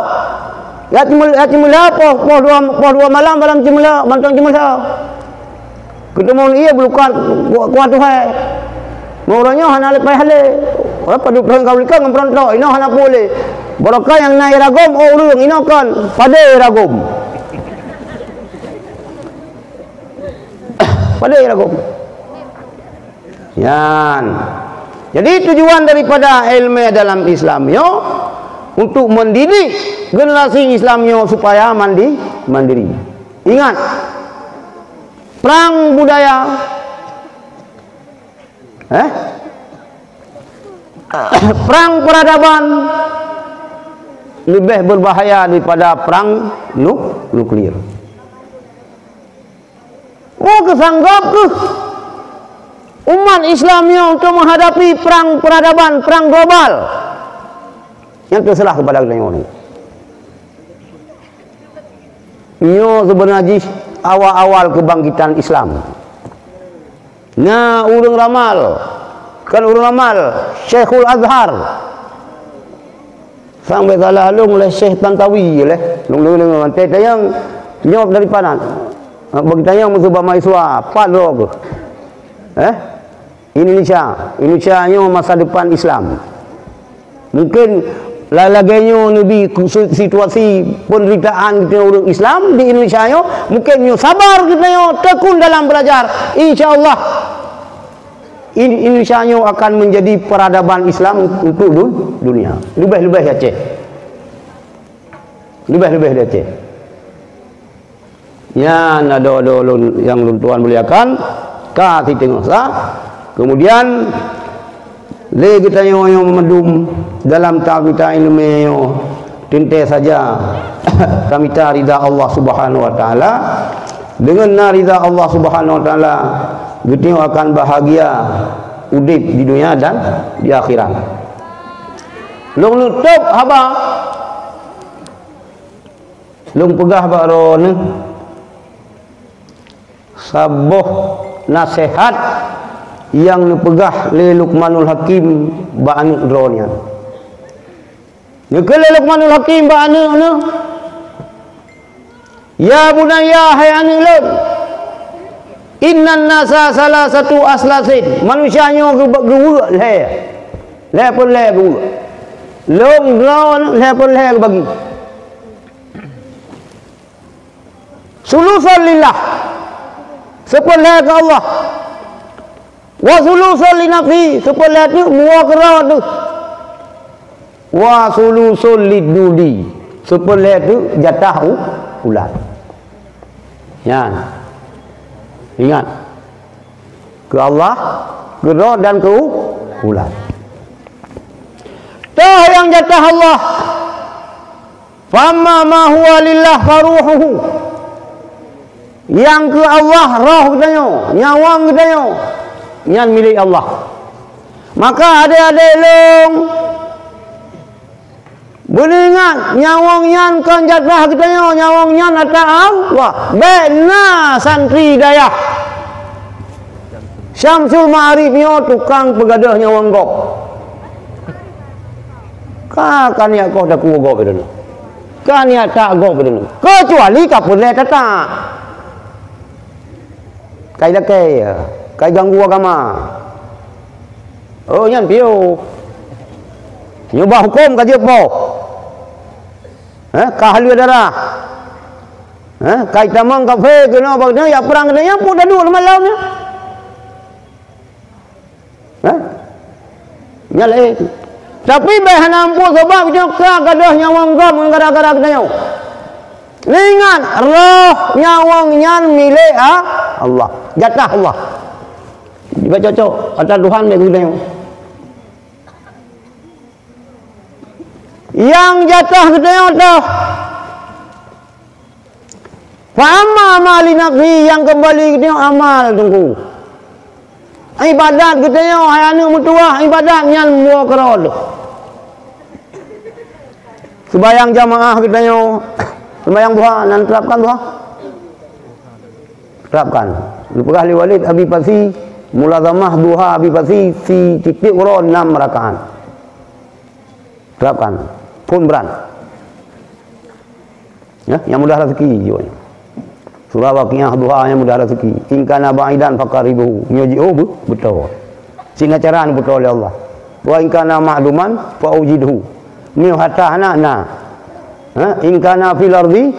Ya cimeu-, ya cimeulah poh, poh dua, poh dua malam, malam cimeulah, mantong cimeulah. Keuteumon ié beulukat kuat, kuat Tuhan. Meunyoe hana leupah lé. Wah, padub thon ka ulikang ngon peurantok, inoe hana pue lé. Barokah nyang na iragom, oh ureueng, inoe kon, padé iragom. Padé iragom. Nyan. Jadi tujuan daripada ilmu dalam Islam nyoe untuk mendidik generasi Islam nyoe supaya mandi, mandiri. Ingat, perang budaya, eh? Perang peradaban lebih berbahaya daripada perang nu-, nuklir. Oh, keusanggop keuh umat Islam nyoe untuk menghadapi perang peradaban, perang global nyang teuseurah kepada geutanyoe. Nyoe seubeuna jih awal-awal keubangkitan Islam. Na ureueng ramal, kon ureueng ramal, Syekhul Azhar. Sang beusalah lôn lé Syekh Tantawi lé. Lôn deungoe-deungoe, tanyong nyoe dari panan. Bagi tanyong meuseuba mahasiswa, pat droe keuh. Eh? Indonesia. Indonesia nyoe masa depan Islam. Mungkin la-, lagée nyoe neubi ku-, si-, situasi penderitaan geutanyoe ureueng Islam di Indonesia nyoe, mungkin nyoe sabar geutanyoe tekun dalam belajar. Insya Allah, In-, Indonesia nyoe akan menjadi peradaban Islam untuk dun-, dunia. Leubeh-leubeh di Aceh. Leubeh-leubeh di Aceh. Nyan adoe-adoe lôn nyang lôn tuan muliakan, ka siteungoh sa. Kemudian lé geutanyoe nyoe mandum dalam tamita ileumé nyoe teuntée saja tamita ridha Allah Subhanahu wa Taala. Deungon na ridha Allah Subhanahu wa Taala, geutanyoe akan bahagia udeb di dunia dan di akhirat. Lôn neutôb haba, lôn peugah bak droeneuh saboh naseuhat nyang neupeugah lé Luqmanul Hakim bak aneuk droeneuh nyan. Geukheun lé Luqmanul Hakim bak aneuk neuh, "Ya bunayya, hai aneuk lôn, innan nasa salasatu aslasin." Manusia nyoe geu-, geuweuek lhée. Lhée peuet lhée geuweuek. Lôn droeneuh lhée peuet lhée geubagi. Sulusan lillah, seupeuet lhée keu Allah. Wa sulusan li nafsi, seupeuet lhée teuk muwoe keudroe teuh. Wa sulusan lidudi, seupeuet lhée teuk jatah u-, ulat. Nyan. Ingat. Keu Allah, keu droe dan keu u-, ulat. Toh nyang jatah Allah. Fa amma ma huwa lillah fa ruhuhu. Nyang keu Allah roh geutanyoe, nyawöng geutanyoe, nyan milék Allah. Maka adé-adé lôn, beuneuingat nyawöng nyan kon jatah geutanyoe, nyawöng nyan ata Allah. Bék na santri dayah Syamsul Ma'arif nyoe tukang peugadôh nyawöng gob. Ka, ka niat koh takue gob droeneuh. Ka niat that gob droeneuh. Keucuali ka peureulèe that-that. Kai lakèe, kai ganggu agama. Oh, nyan piôh. Nyoe bah hukôm ka jeuet poh. Eh, ka haleue darah. Eh, kai tamong kafé keunoe bak nyoe, ya prang keunoe, nyang pun daduek lom malam nyoe. Hah? Nyan laén. Tapi bèk hana muphom sabab nyoe ka gadôh nyawöng gob ngon gara-gara geutanyoe. Ingat, roh nyawöng nyan milék, ah, Allah. Jatah Allah. Bèk cocok, ata Tuhan bèk geutanyoe. Nyang jatah geutanyoe toh. Fa amma ma li nafsihi, nyang keumbali geutanyoe amal, Teungku. Ibadat geutanyoe, hai aneuk meutuwah, ibadat nyan muwoe keurot. Seumayang jamaah geutanyoe, seumayang duha, na neuterapkan duha? Terapkan. Neupeugah lé Walid Abi Pasi, mulazamah duha Abi Pasi, sitiep uroe nam rakaat. Terapkan. Phôn brat. Ya, nyang mudah raseuki jih. Surah Waqiah duha nyang mudah raseuki. "In kana ba'idan faqarribhu." Nyoe jiôh beu-, beutôi. Singoh cara neubeutôi lé Allah. "Wa in kana ma'duman fa awjidhu." Nyoe harta hana na. Ha? "In kana fil ardi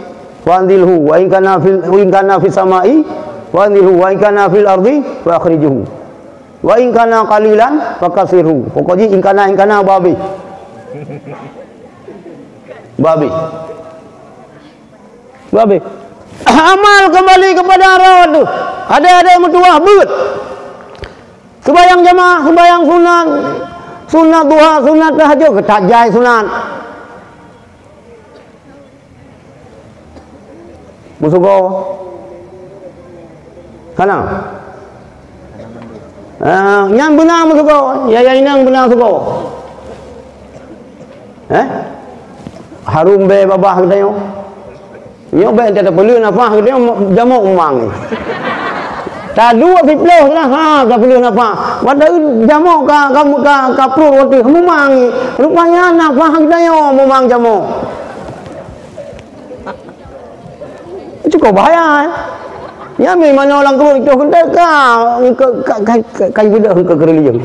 fa anzilhu. Wa in kana fil, in kana fis sama'i fa anzilhu. Wa in kana fil ardi fa akhrijhu." "Wa in kana qalilan fakatsirhu." Pokok jih in kana, in kana babeh. Babeh. Babeh. Amal keumbali keupada roh tu. Adak-adak meutuwah beuet. Seumayang jamaah, seumayang sunat, sunat duha, sunat tahajud, geutat jai sunat. Meusigoe? Hana? Ah, nyan beuna meusigoe. Ya, ya, inong beuna sigoe. Eh? Harôm bèe babah geutanyoe. Nyoe bèk tapeuleueh nafah geutanyoe, jamok mumang. Taduek siplôh lah, ha, tapeuleueh nafah. Watèe jamok ka, ka, ka, ka pruet watèe mumang. Rupanya nafah geutanyoe mumang jamok. Cukup bahaya, eh. Nyan meunoe lam krueng itu keuntèe ka, ka, ka, ka, ka ibudah keu keureulieng.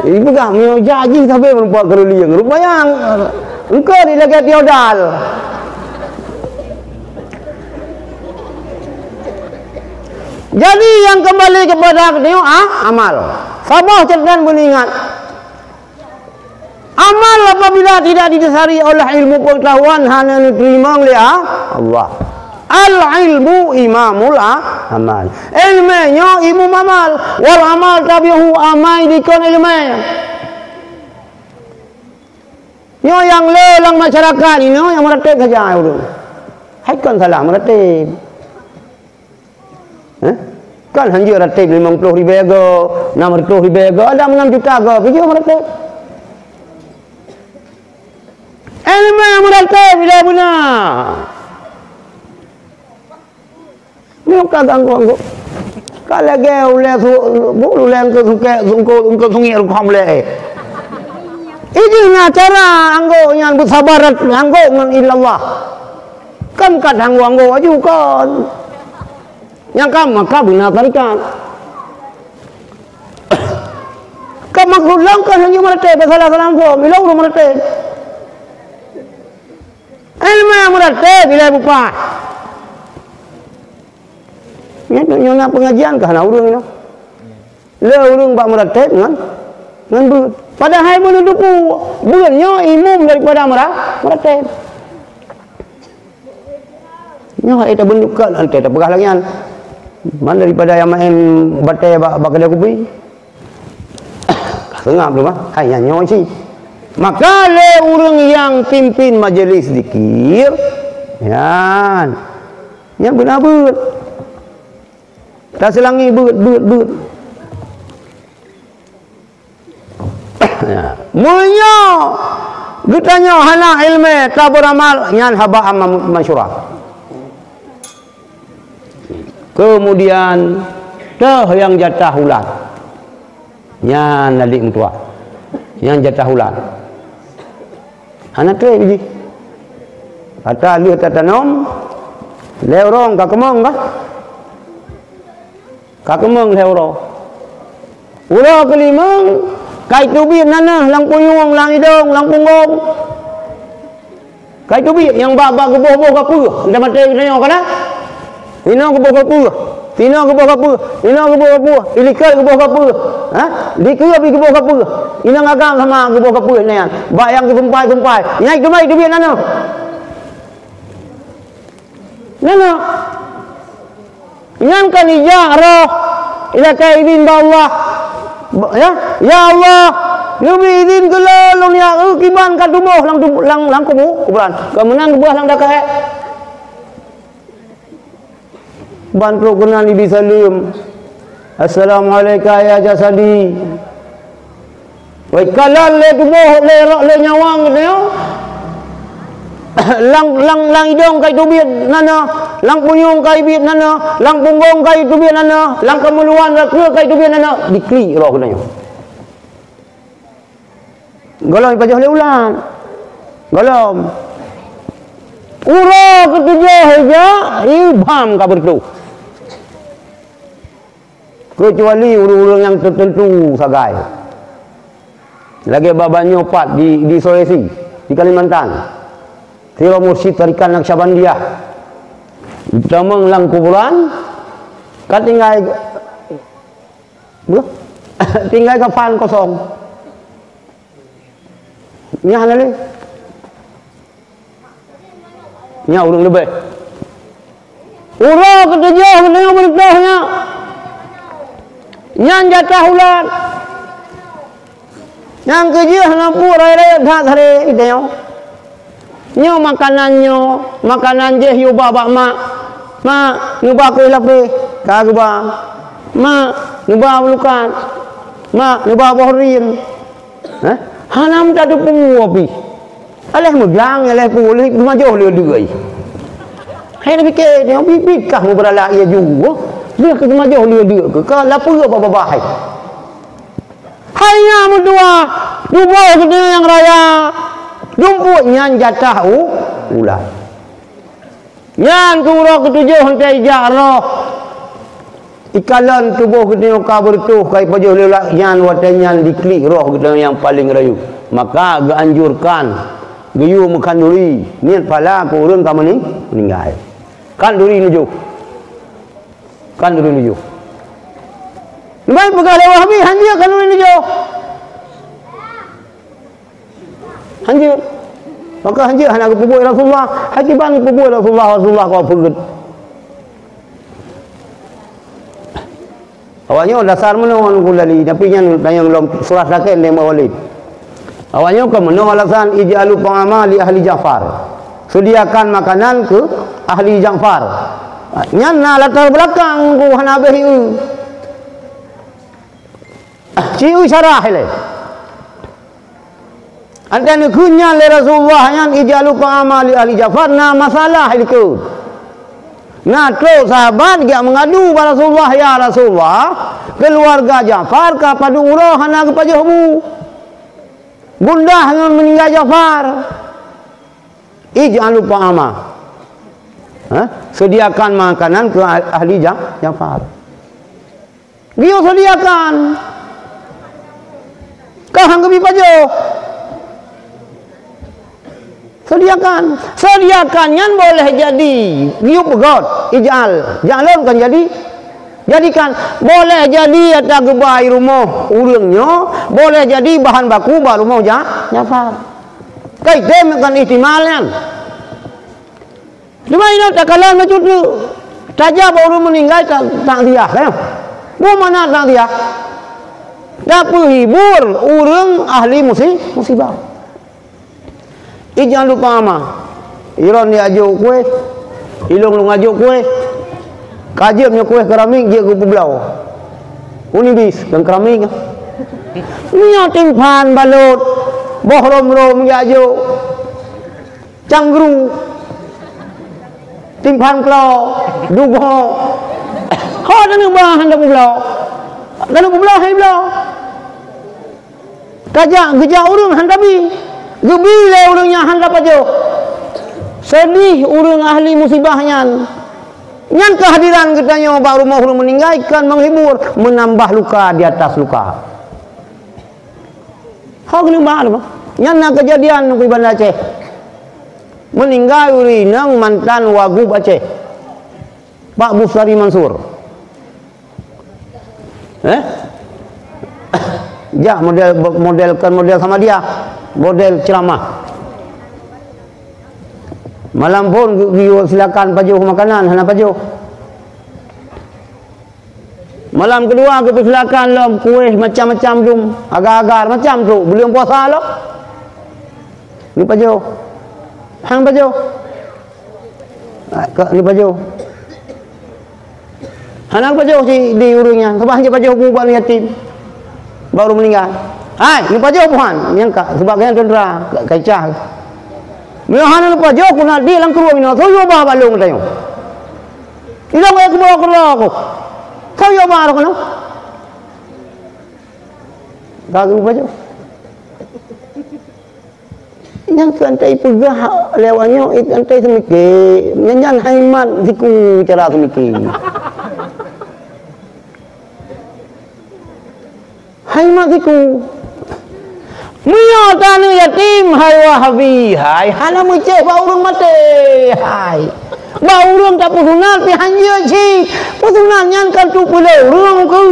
Ipeugah meunyoe jak jih sabe meureumpok keureulieng. Rupanya, engkau ni lagèe tiodal. Jadi, nyang keumbali keupada geutanyoe, ah, amal. Saboh catatan beuingat. Amal apabila tidak didasari oleh ilmu pengetahuan hana neuteurima lé, ah, Allah. Al-ilmu imamul, ah, amal. Ileumèe nyoe imum amal. Wal amal tabi'uhu, amal dikon ileumèe. Nyoe nyang le lam masyarakat inoe nyang meuratéb saja ureueng. Hai kon salah meuratéb. Eh? Kan hanjeuet ratéb limong ploh ribèe go, nam reutôh ribèe go, ada meunan juta go, pijôh meuratéb. Ileumèe meuratéb ilèe beuna. Nyoe ka ganggu-ganggu. Ka lagèe ulèe su-, bu-, ulèe engkeu sukèe, sungko-, engkeu sungiek rukoh mulèe. Idéh na cara anggô nyan beusabar anggô ngon illallah. Kan ka anggô-anggô aju kon. Nyang ka maka beuna tarikat. Ka makhluk lôn kan hana meuratéb, salah-salah phôn, ilôn ureueng meuratéb. Ileumèe meuratéb ilèe bupah. Nyan, nyoe na pengajian ka hana ureueng nyoe. Le ureueng bak meuratéb ngon, ngon beuet. Padahai meunurot teupeu, beuet nyoe imum daripada meura-, meuratéb. Nyoe hai tabeuntuk ka, lantée tapeugah lagée nyan. Man daripada nyang maén batée bak, bak keudè kupi. Ka seungab lom, ah. Hai nyan nyoe cit. Maka lé ureuëng nyang pimpin majeulis zikir, nyan, nyan beuna beuet. Taseulangi beuet, beuet, beuet. Meunyoe geutanyoe hana iéleumé, ka beuramal, nyan haba mansyura. Keumudian, toh nyang jatah ulat. Nyan adik meutuah. Nyang jatah ulat. Hana trép jih. Ata lheueh tatanom, lhèe uroe ka keumong kah? Ka keumong lhèe uroe. Uroe keulimong, ka jiteubiet nanoh lam punyueng, lam idong, lam punggong. Ka jiteubiet nyang bak-bak geuboh-boh kapeue, entah maté geutanyoe kana. Inoe geuboh kapeue, inoe geuboh kapeue, inoe geuboh kapeue, di likot geuboh kapeue. Ha? Di keue pih geuboh kapeue. Inong agam sama geuboh kapeue nyan. Bak nyang geusumpai-sumpai. Nyang teuma jiteubiet nanoh. Nyan na. Nyan kan ijak roh ilakée idhin bak Allah. Ba-, ya, "Ya Allah, neubi idhin keu lôn, lôn nyak eu kiban ka tuboh lam tubo-, lam, lam kubu-, kuburan." Ka meunan geuboh lam dakayek. Ban trok keunan Ibi saleuem, "Assalamu'alaika ya jasadi." Wai, kalon lé tuboh, lé roh, lé nyawang geutanyoe. Lam, lam, lam idong ka jiteubiet nanoh, lam punyueng ka jiteubiet nanoh, lam punggong ka jiteubiet nanoh, lam keumuluan rot keue ka jiteubiet nanoh, diklik roh geutanyoe. Gohlom jipajoh lé ulat. Gohlom. Uroe keutujoh ija, ié bam ka beureutoh. Keucuali ureuëng-ureuëng nyang teuteuntu sagai. Lagée babah nyoe pat di, di Sulawesi, di Kalimantan. Sidroe mursyid tarekat Naqsyabandiyah. Tamong lam kuburan, ka tinggai, beuh, tinggai kafan kosong. Nyan hana lé. Nyan ureuëng leubeh. Uroe keutujoh geutanyoe beureutoh nyan. Nyan jatah ulat. Nyang keujeuet hana peue rayeuk-rayeuk that sabe geutanyoe. Nyoe makanan nyoe, makanan jih yue ba bak mak. "Mak, neuba kueh lapéh." Ka geuba. "Mak, neuba bulukan." "Mak, neuba boh rien." Hah? Hana meutateupeue pih. Aléh meuglang, aléh peue, lheueh teumajoh lé deuk ai. Hai neupiké, nyoe bit-bit kah meubeurala ia ju. Lheueh teumajoh lé deuk keu ka lapeu babah-babah hai. Hai nyan meutuah, tuboh geutanyoe nyang raya. Dumpuk nyan jatah u-, ulat. Nyan keu uroe keutujoh, 'oh ijak roh. Ikalon tuboh geutanyoe ka beureutoh, ka ipajoh lé ulat, nyan watée nyan diklik roh geutanyoe nyang paleng rayeuk. Maka geuanjurkan geuyue meukhanduri, niet pahala keu ureuëng ka meuning-, meuninggai. Khanduri nujoh. Khanduri nujoh. Nyoe peugah lé Wahabi, hanjeuet khanduri nujoh. Hanjeuet. Maka hanjeuet hana geupeubuet Rasulullah. Hai kiban geupeubuet Rasulullah, Rasulullah kau peugét. Awaknyoe dasar meunoe Teungku Dali, tapi nyan tanyong lom surah sakét lé Mawalid. Awaknyoe ka meunoe alasan, "Ij'alu ta'ama li ahli Ja'far." Sediakan makanan keu ahli Ja'far. Nyan na latar belakang ku hana beh ieu. Ci ieu syarah ilée. Antara neukheun nyan lé Rasulullah nyan, "Ij'alu ta'ama li ahli Ja'far," na masalah likot. Na trok sahabat geujak meungadu bak Rasulullah, "Ya Rasulullah, keuluwarga Ja'far ka padum uroe hana geupajoh bu. Gundah ngon meuninggai Ja'far. Ij'alu ta'ama." Hah? Sediakan makanan keu ah-, ahli Ja-, Ja'far. Geuyue sediakan. Ka han geubi pajoh. Sediakan. Sediakan nyan boleh jadi geuyue peugét, ij'al. Ja'alun kan jadi. Jadikan. Boleh jadi ata geuba i rumoh ureuëng nyoe, boleh jadi bahan baku bak rumoh Ja-, Ja'far. Ka item kan ihtimal nyan. Cuma inoe takalon bacut tu. Tajak bak ureuëng meuninggai ta-, takziah, kan? Bagaimana takziah? Tapeuhibur ureuëng ahli musi-, musibah. Ij'alu ta'ama. Iron jijok kueh. Ilong lôn jok kueh. Ka jeuet nyoe kueh keramik jeuet keu peubloe. Unibis, dan keramik. Nyoe timphan balot. Boh rom-rom jijok. Canggeru, timphan klo, dugo. Ho taneuk ba han tapeubloe. Taneuk peubloe hai bloe. Tajak geujak ureuëng hana tabi. Geubi lé ureuëng nyang hana tapajoh. Seudeh ureuëng ahli musibah nyan. Nyan keuhadiran geutanyoe bak rumoh ureuëng meuninggai kon menghibur, menambah luka di atas luka. Hok nibak apa? Nyan na keujadian di Banda Aceh. Meuninggai ureuëng inong mantan Wagub Aceh, Pak Busari Mansur. Eh? Jak model, model, kon model Samadiyah, model ceramah. Malam phon geu-, geu-, silakan pajoh makanan, hana pajoh. Malam keudua geupeusilakan lom kueh macam-macam dum, agar-agar macam tu, buleuen puasa lom. Geupajoh. Hana pajoh. Ah, ka geupajoh. Hana geupajoh di, di ureuëng nyan, sabab hana pajoh bu bak yatim. Baru meuninggai. Hai, geupajoh buhan. Nyang ka, sabab nyan teuntara, ka, ka icah. Meunyoe hana geupajoh, keuneuk di lam krueng inoe, tuyue ba bak lôn tanyoe. Ilong eh keuboh keudroe ku. Kau yo ba roh keunoe. Ka geupajoh. Nyang keu antai peugah lewat nyoe, it antai seumike. Nyan, nyan hai mat siku cara seumike. Hai mak siku. Meunyoe taneuk yatim, hai Wahabi, hai, hana meucéh bak ureuëng maté, hai. Bak ureuëng tapeusunat pih hanjeuet cit. Peusunat nyan kan tupeuleueh ureuëng keu.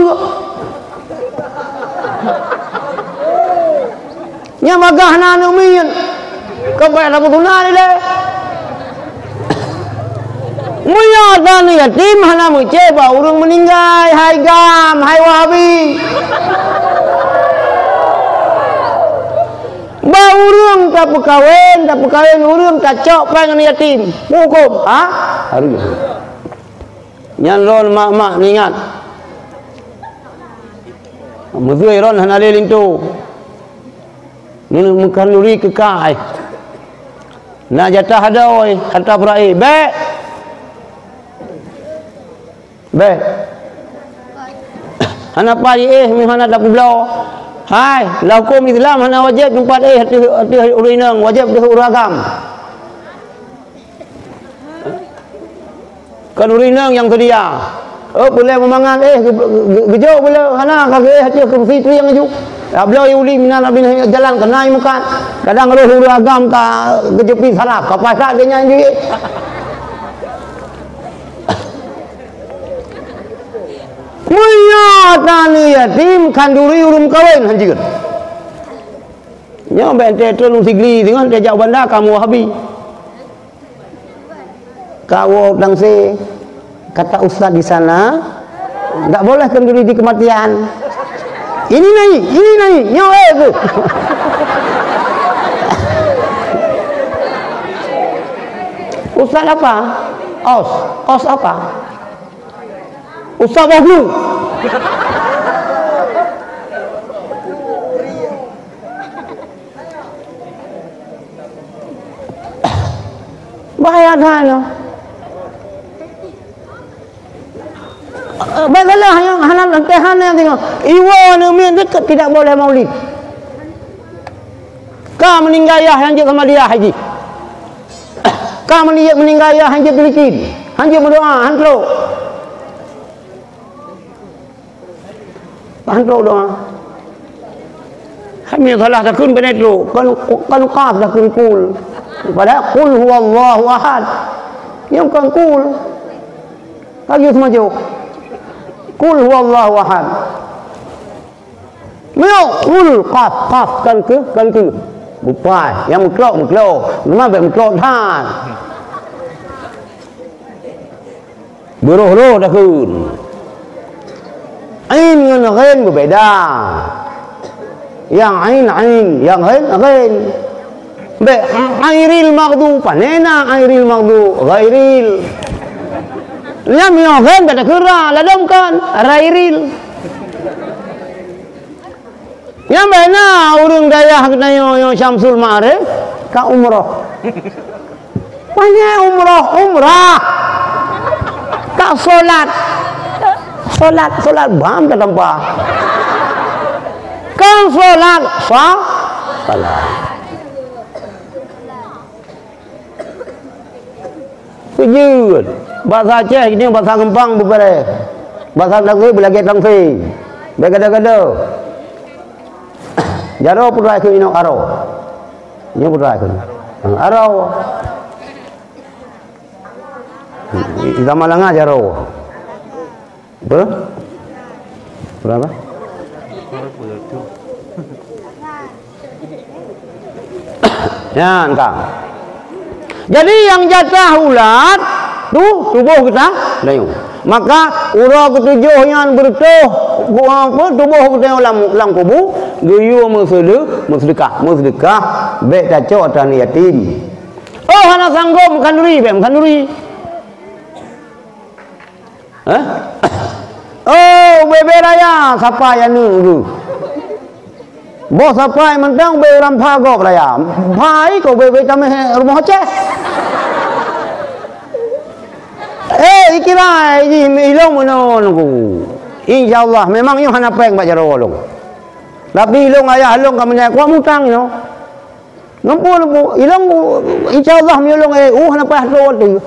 Nyang bagah na aneuk miet, ka payah tapeusunat ilée. Meunyoe taneuk yatim hana meucéh bak ureuëng meuninggai, hai gam, hai Wahabi. Bak ureuëng tapeukawen, tapeukawen ureuëng tacok péng aneuk yatim. Huköm, ha? Harus. Nyan lôn mak-mak neuingat. Meuseu lôn hana lé linto. Nyoe meukhanduri keu kah ai. Na jatah adoe, hareuta peurae. Bék! Bék! Hana pai éh meuhana tapeubloe. Hai, lam huköm Islam hana wajéb teumpat éh ateueh, ateueh ureuëng inong, wajéb ateueh ureuëng agam. Kon ureuëng inong nyang seudia. Oh, peulée meumangat, éh, ge-, ge-, geujok peulée, hana ka geuéh ateueh keurusi tu nyang aju. Ya, bloe uli minan abin jalan keunoe mukat. Kadang roh ureuëng agam ka geujeupi saraf, ka pasak geuh nyan jih. Meunyoe taneuk yatim, khanduri ureuëng kawen hanjeuet. Nyoe bék teuh trôn u Sigli, singoh teuh jak u Banda, kamoe Wahabi. Ka woe u Tangse, kata ustaz di sana, ndak boleh kenduri di kematian. Ini naik, ini naik, nyoe eh tu. Ustaz apa? Os. Os apa? Ustaz boh glu. Bahaya that nyoe. Eh, masalah nyang hana lanteh hana tengok. Iwa neumiet dekat tidak boleh maulid. Ka meuninggai yah hanjeuet Samadiyah haji. Ka meuninggai yah hanjeuet teulikid. Hanjeuet meudoa, hantrok. Hantrok doa. Hai meunyoe salah takheun beuneuk trok, kon, kon qaf takheun kul. Padahai qul huwallahu ahad. Nyang kon kul. Laju seumajoh. Qul huwallahu ahad. Meunyoe qul qaf, qaf kon keu, kon keu. Bupai, nyang meutrok, meutrok. Nama bék meutrok that. Beuroh-roh takheun. Ain ngon ghain beubeda. Nyang ain, ain, nyang ghain, ghain. Bék ghairil maghdub, pane na ghairil maghdub, ghairil. Nyan meunyoe ghain bék takheun ra, ladom kan, ghairil. Nyang bak na ureuëng dayah geutanyoe nyang Syamsul Ma'arif ka umroh. Pane umroh, umrah. Ka solat. Solat, solat bam ka tampa. Kon salat, sa-, salat. Keujeuet. Bahasa Aceh ini bahasa gampang beubeuréh. Bahasa Inggréh beulagée tangse. Bék gada-gada. Jaroe putra keu inong aroe. Nyoe putra keu. Aroe. Zaman langa jaroe. Apa? Berapa? Nyan ka. Jadi nyang jatah ulat tu tuboh geutanyoe. Maka uroe keutujoh nyan beureutoh, apa, tuboh geutanyoe lam, lam kubu, geuyue meuseude-, meuseudeukah. Meuseudeukah bék tacok atra aneuk yatim. Oh, hana sanggob meukhanduri, bék meukhanduri. Hah? Oh, ubé-bé raya, sapai aneuk geuh. Boh sapai mantong ubé ureuëng pha gob raya. Pha iko ubé-bé tameh rumoh Aceh. Eh, ikira ji ilong meunan ku. Insya Allah, memang nyoe hana péng bak jaroe lôn. Tapi ilong ayah lôn ka meunyan kuat mutang nyoe. Ngempu-ngempu, ilong, insya Allah meulong, eh, uh, hana payah troh watée.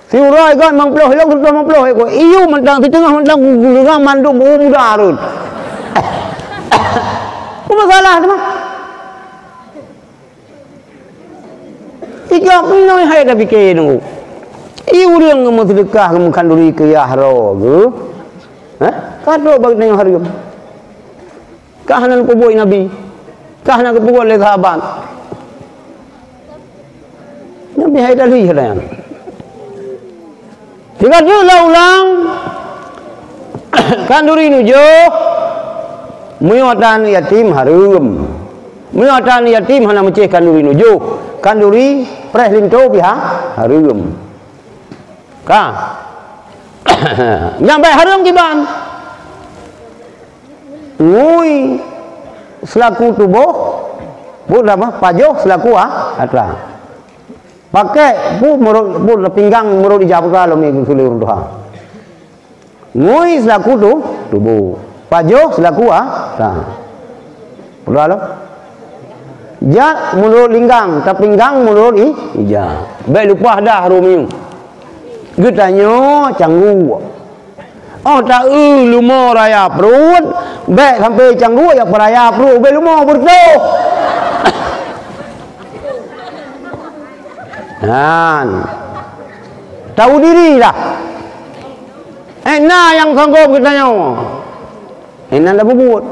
Siuroe gét limong ploh, ilong sireutôh limong ploh ekor. Iyue mantong, siteungoh mantong, gurang mandum, uh, muda rot. Apa masalah teuma? Tiga pinoe hai tapike nunggu. Iyue ureuëng ngeumeuseudekah, ngeumeumeukhanduri keu yah droe geuh. Hah? Ka trok bak teungoh hareuem. Kah na geupeubeuet Nabi, kah na geupeubeuet lé sahabat. Nabi hai tadi hana nyan. Tiga tu lah ulang, khanduri nujoh, meunyoe atra aneuk yatim hareuem. Meunyoe atra aneuk yatim hana meucéh khanduri nujoh, khanduri preh linto pih hareuem. Ka. Nyang bék hareuem kiban. Ngui seulaku tuboh, buet apa? Pajoh seulaku a-, atra. Pakék pu meurot, pu pinggang meurot ija putra lom nyan keu ureuëng tuha. Ngui seulaku tu, tuboh. Pajoh seulaku a-, atra. Putra lom. Jak meurot linggang, tapinggang meurot i-, ija. Bék lupa dah Romeo. Geutanyoe canggu. Oh, ta-eu lumo raya pruet, bék sampai canggu ya peuraya pruet ubé lumo beureutoh. Nyan. Tahu diri lah. Eh, na nyang sanggob geutanyoe. Eh, nan dah bubuet.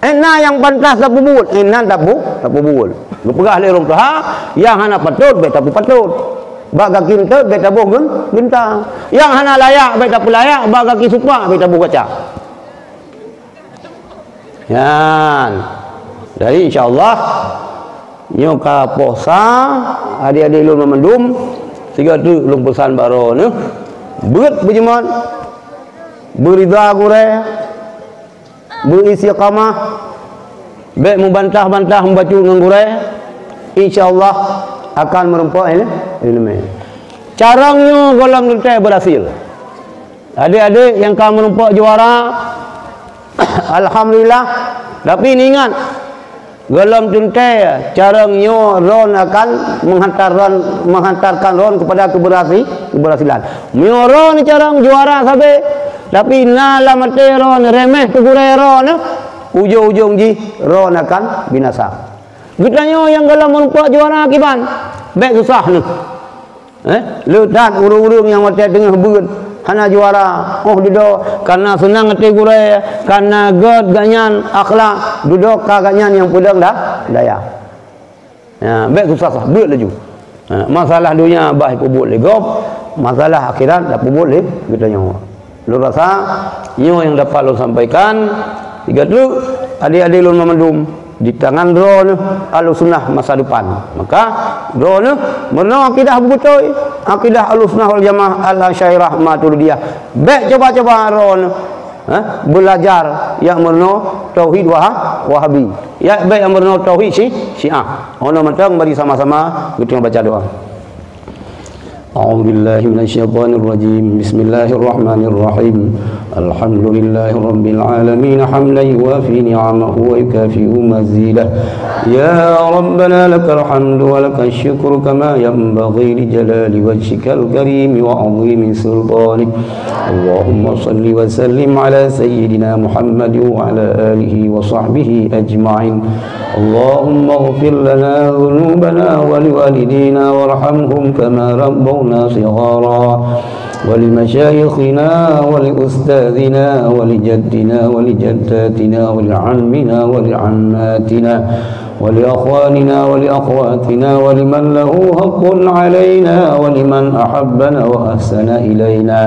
Eh, na nyang pantas tapeubuet, eh, nan tapu-, tapeubuet. Geupeugah lé ureuëng tuha, nyang hana patôt bék tapeupatot. Bak gaki eunteuk bék taboh geun-, geunta. Nyang hana layak bék tapeulayak, bak gaki supak bék taboh gaca. Nyan. Jadi insya Allah nyoe ka poh sa, adik-adik lôn mandum, sigoe teuk lôn peusan bak droeneuh. Beuet beujimat, beurida gurée, beuistiqamah, bék meubantah-bantah meubacut ngon gurée, insya Allah akan meureumpok ilé-, iéleumé. Carông nyoe gohlom teuntée beurhasil. Adik-adik nyang ka meureumpok juara, alhamdulillah. Tapi ingat, gohlom teuntée carông nyoe droeneuh akan menghantar droen, menghantarkan droeneuh kepada keberhasi-, keberhasilan. Meunyoe droeneuh carông juara sabe, tapi na lam até droeneuh reméh keu gurée droeneuh, ujong-ujong jih droeneuh akan binasa. Geutanyoe nyang gohlom meureumpok juara kiban, bék susah neuh. Eh, le that ureuëng-ureuëng nyang watée teungoh beuet hana juara, oh dudoe, kareuna seunang até gurée, kareuna gét gobnyan akhlak, dudoe ka gobnyan nyang peudong da-, daya. Ya, bék susah-susah, beuet laju. Ha, masalah donya bah peubuet lé gob, masalah akhirat dah peubuet lé geutanyoe. Lôn rasa nyoe nyang dapat lôn sampaikan. Sigoe teuk, adik-adik lôn mandum, di tangan droeneuh Ahlussunnah masa depan. Maka droeneuh meurunoe akidah beubeutôi, akidah Ahlussunnah wal Jamaah Al-Asy'ariyah Maturidiyah. Bék cuba-cuba droeneuh, ha, beulajar nyang meurunoe tauhid Waha-, Wahabi. Ya, bék nyang meurunoe tauhid Syi-, Syiah. Ono mantong bari sama-sama geutanyoe baca doa. أعوذ بالله من الشيطان الرجيم. بسم الله الرحمن الرحيم. الحمد لله رب العالمين، حمدا يوافي نعمه ويكافئ مزيده. يا ربنا لك الحمد ولك الشكر كما ينبغي لجلال وجهك الكريم وعظيم سلطانك. اللهم صل وسلم على سيدنا محمد وعلى آله وصحبه أجمعين. اللهم اغفر لنا ذنوبنا ولوالدينا وارحمهم كما ربونا صغارا، ولمشايخنا ولأستاذنا ولجدنا ولجداتنا ولعمنا ولعماتنا ولأخواننا ولأخواتنا ولمن له حق علينا ولمن أحبنا وأحسن إلينا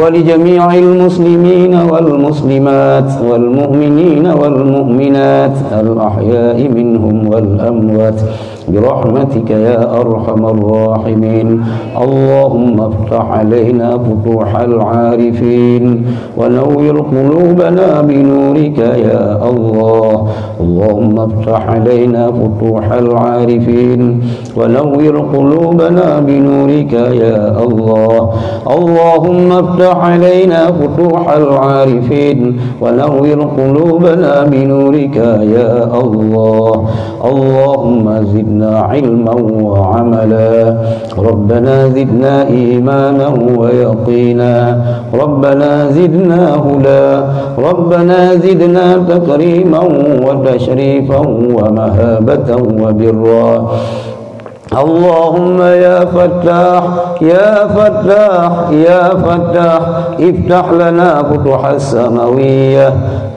ولجميع المسلمين والمسلمات والمؤمنين والمؤمنات الأحياء منهم والأموات برحمتك يا أرحم الراحمين. اللهم افتح علينا فتوح العارفين ونور قلوبنا بنورك يا الله. اللهم افتح علينا فتوح العارفين ونور قلوبنا بنورك يا الله. اللهم افتح علينا فتوح العارفين ونور قلوبنا بنورك يا الله. اللهم زدنا علما وعملا. ربنا زدنا إيمانا ويقينا. ربنا زدنا هدى. ربنا زدنا تكريما وتشريفا ومهابة وبرا. اللهم يا فتاح، يا فتاح، يا فتاح، افتح لنا فتوح السماوية،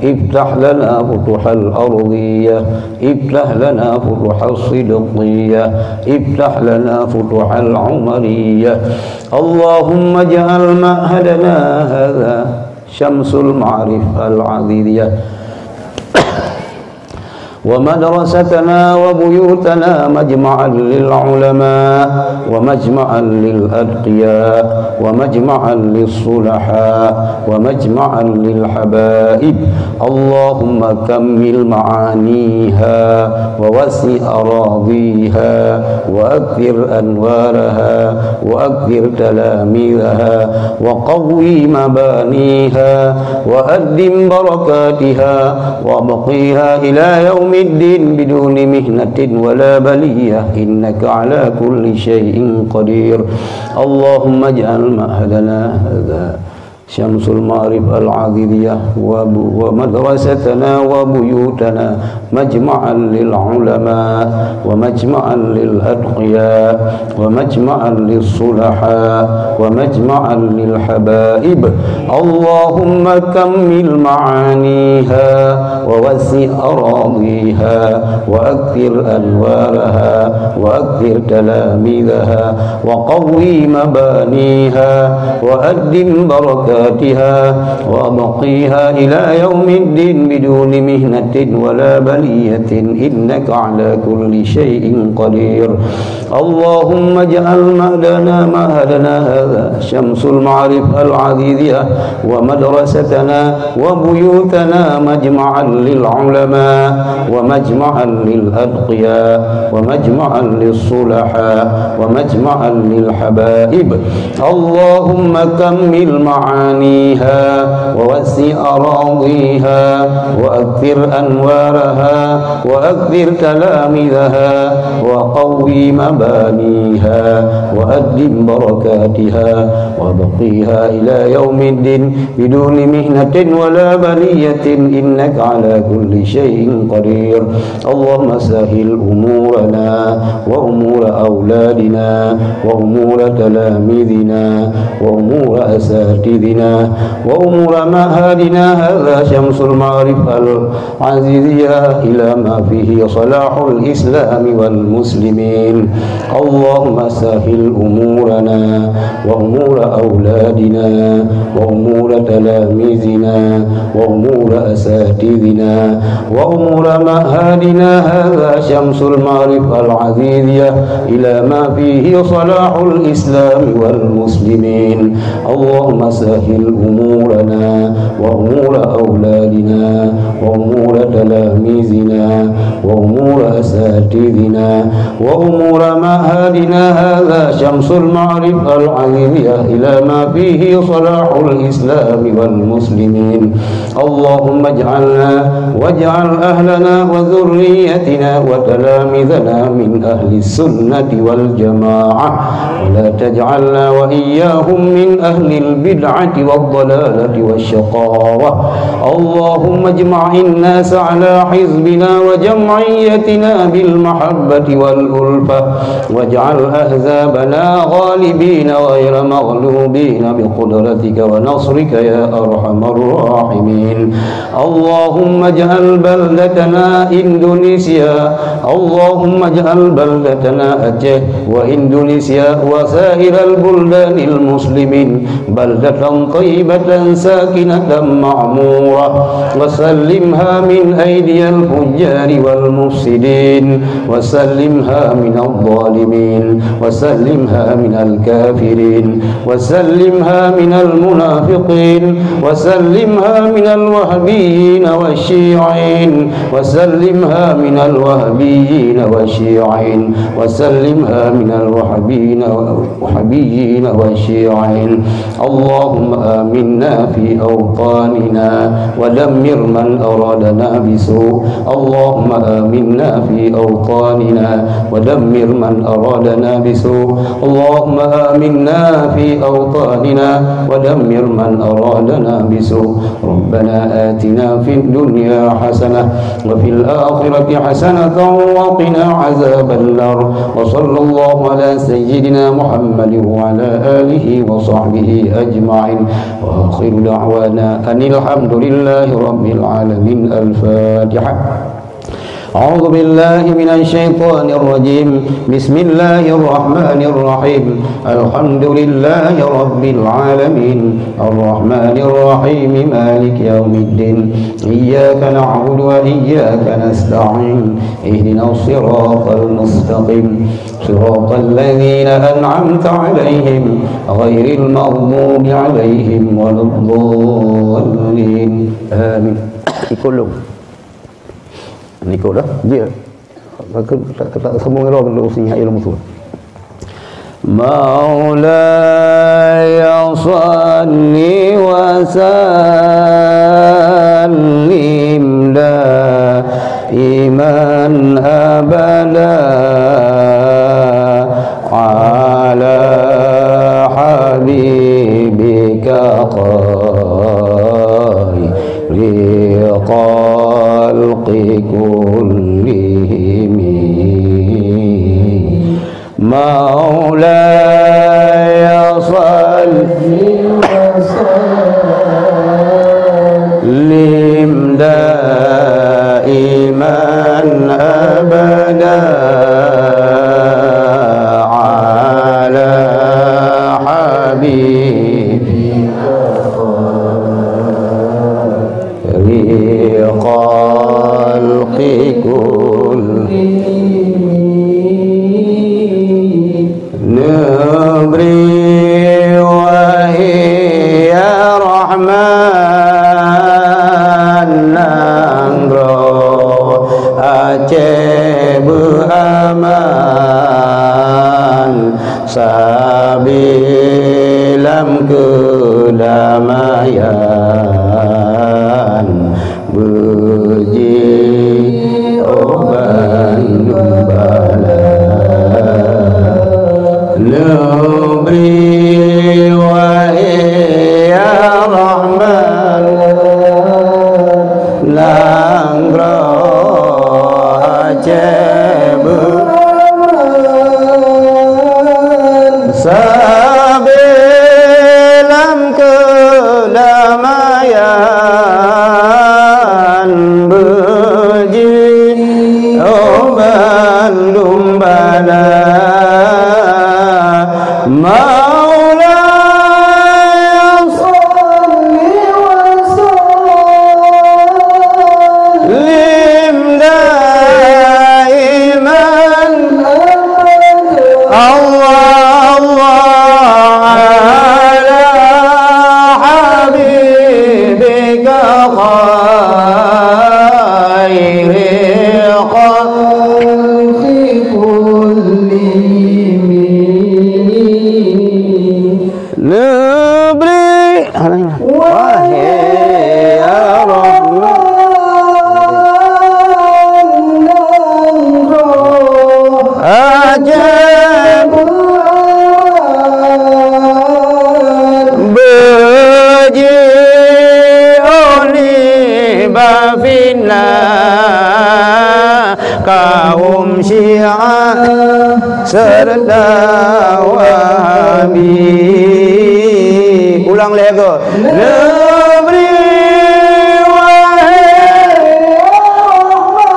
افتح لنا فتوح الأرضية، افتح لنا فتوح الصدقية، افتح لنا فتوح العمرية. اللهم اجعل معهدنا هذا شمس المعارف العزيزية ومدرستنا وبيوتنا مجمعا للعلماء ومجمعا للأتقياء ومجمعا للصلحاء ومجمعا للحبائب. اللهم كمل معانيها ووسع أراضيها وأكثر أنوارها وأكثر تلاميذها وقوي مبانيها وأدم بركاتها وأبقيها إلى يوم الدين بدون محنة ولا بلية، إنك على كل شيء قدير. اللهم اجعل معهدنا هذا شمس المعارف العزيزية وب-، ومدرستنا وبيوتنا مجمعا للعلماء ومجمعا للأتقياء ومجمعا للصلحاء ومجمعا للحبائب. اللهم كمل معانيها ووسع أراضيها وأكثر أنوارها وأكثر تلاميذها وقوي مبانيها وأدم بركاتها وأبقيها إلى يوم الدين بدون محنة ولا بلية، إنك على كل شيء قدير. اللهم اجعل معهدنا، معهدنا هذا شمس المعارف العزيزية ومدرستنا وبيوتنا مجمعا للعلماء ومجمعا للأتقياء ومجمعا للصلحاء ومجمعا للحبائب. اللهم كمل معانيها ووسع أراضيها وأكثر أنوارها وأكثر تلاميذها وقوي مبانيها وأدم بركاتها وأبقيها إلى يوم الدين بدون محنة ولا بلية، إنك على كل شيء قدير. اللهم سهل أمورنا وأمور أولادنا وأمور تلاميذنا وأمور أساتذنا وأمور معهدنا هذا شمس المعارف العزيزية إلى ما فيه صلاح الإسلام والمسلمين. اللهم سهل أمورنا وأمور أولادنا وأمور تلاميذنا وأمور أساتذنا وأمور معهدنا هذا شمس المعارف العزيزية إلى ما فيه صلاح الإسلام والمسلمين. اللهم سهل أمورنا وأمور أولادنا وأمور تلاميذنا وأمور أساتذنا وأمور معهدنا هذا شمس المعارف العلمية إلى ما فيه صلاح الإسلام والمسلمين. اللهم اجعلنا واجعل أهلنا وذريتنا وتلاميذنا من أهل السنة والجماعة، ولا تجعلنا وإياهم من أهل البدعة والضلالة والشقاوة. اللهم اجمع الناس على حزبنا وجمعيتنا بالمحبة والألفة، واجعل أحزابنا غالبين غير مغلوبين بقدرتك ونصرك يا أرحم الراحمين. اللهم اجعل بلدتنا إندونيسيا، اللهم اجعل بلدتنا أتيه وإندونيسيا وسائر البلدان المسلمين بلدة طيبة ساكنة معمورة، وسلمها من أيدي الفجار والمفسدين، وسلمها من الظالمين، وسلمها من الكافرين، وسلمها من المنافقين، وسلمها من الوهابيين والشيوعيين، وسلمها من الوهابيين والشيوعيين، وسلمها من الوهابيين، وهابيين والشيوعيين. اللهم آمنا في أوطاننا ودمر من أرادنا بسوء. اللهم آمنا في أوطاننا ودمر من أرادنا بسوء. اللهم آمنا في أوطاننا ودمر من أرادنا بسوء. ربنا آتنا في الدنيا حسنة وفي الآخرة حسنة وقنا عذاب النار. وصلى الله على سيدنا محمد وعلى آله وصحبه أجمعين. وآخر دعوانا أن الحمد لله رب العالمين. الفاتحة. أعوذ بالله من الشيطان الرجيم. بسم الله الرحمن الرحيم. الحمد لله رب العالمين. الرحمن الرحيم. مالك يوم الدين. إياك نعبد وإياك نستعين. اهدنا الصراط المستقيم. صراط الذين أنعمت عليهم غير المغضوب عليهم ولا الضالين. آمين. Ikut lom. Ikut dah. Dia. Kita, kita sambung lom dulu sinyak ilmu tu. مولاي صل وسلم دائما أبدا على حبيبك خير الخلق كلهم. مولاي صل وسلم دائما أبدا على حبيبك خير الخلق كلهم. Neubri wahai ya Rahman, nanggroe Aceh beuaman, sabe lam keudamaian. Beujiôh bandum bala. Neubri wahai ya Rahman, nanggroe Aceh beuaman, sabe lam keudamaian. Wahai ya Rahman, aja beujiôh nibak fitna kaum Syiah serta Wahabi. Ulang lé go. Neubri wahai Rahman,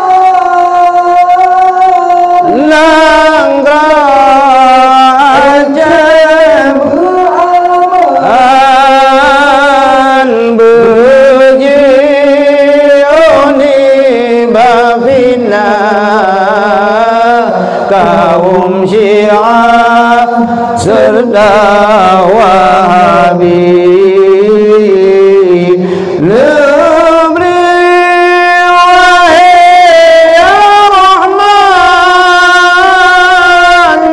nanggroe aja an beujiôh nibak fitnah kaum Syiah serta Wahabi. Neubri wahai ya Rahman,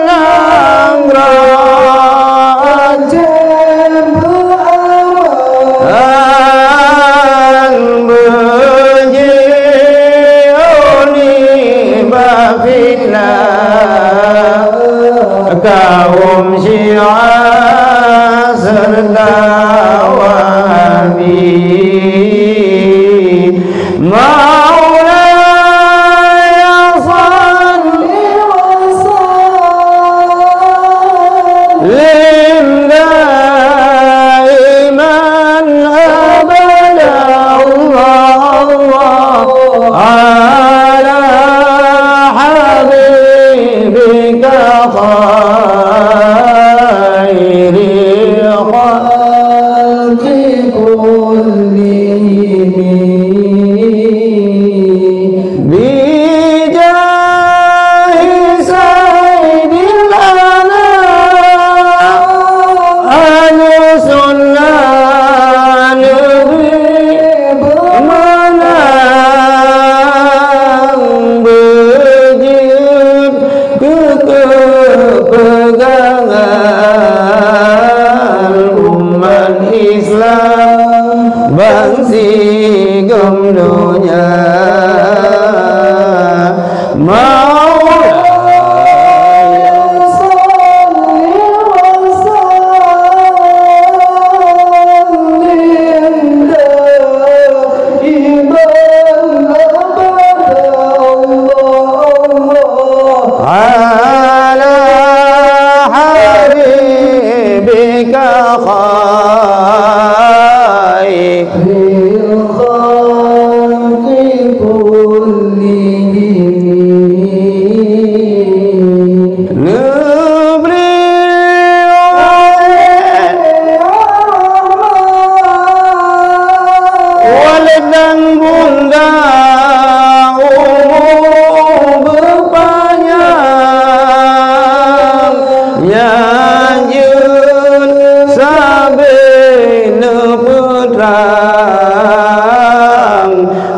nanggroe an beujiôh nibak fitnah kaum Syiah serta Wahabi. Maulaya shalli wa sallim daiman abada, Allah, Allah, ala habibika khairil khalqi kullihim. Bijahi sayyidil anam, ahlus sunnah neubri meunan, beujeuet keu keupegangan umat Islam bansigom donya. Maulaya shalli wa sallim daiman abada, Allah, Allah, ala habibika khairil khalqi kullihim. Neubri wahai Walid dan bunda umu beupanyang, nyan jeuet sabe neupeutrang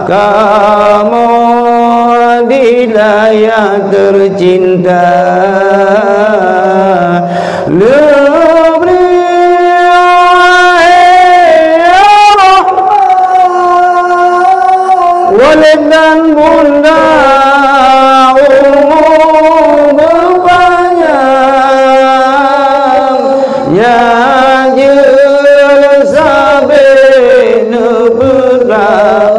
kamoe di dayah teucinta. Neubri wahai Rahman, Walid dan bunda umu beupanyang, nyan jeuet sabe neupeutrang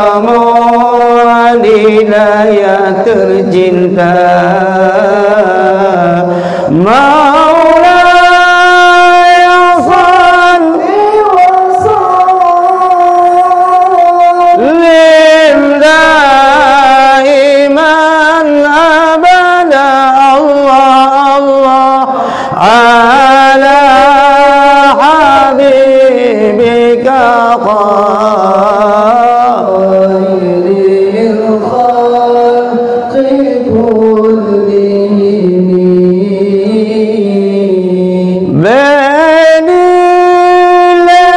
kamoe di dayah teucinta. Maulaya shalli wa sallim daiman abada, Allah, Allah, ala habibika khairil khalqi kullihim. Bèk dilèe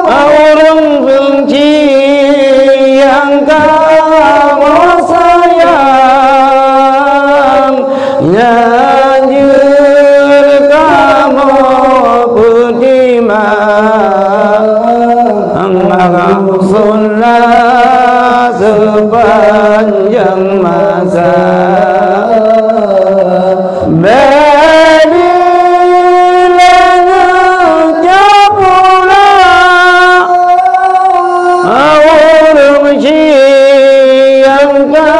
ureueng beunci nyang kamoe sayang, Nyan jeuet kamoe peutimang agam sunnah seupanjang masa. Bèk di laneuk capula ureueng syiang ka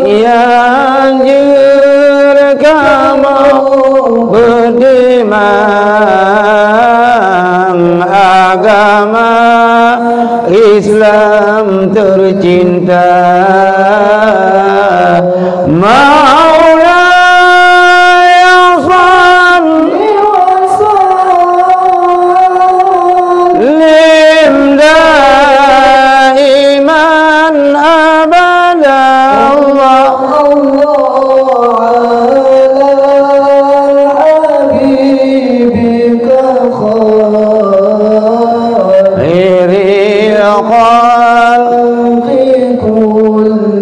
Nyang jeuet kamoe peutimang agama Islam tercinta. Maulaya shalli wa sallim daiman abada. Allah, Allah, ala habibika khairil khalqi kullihim.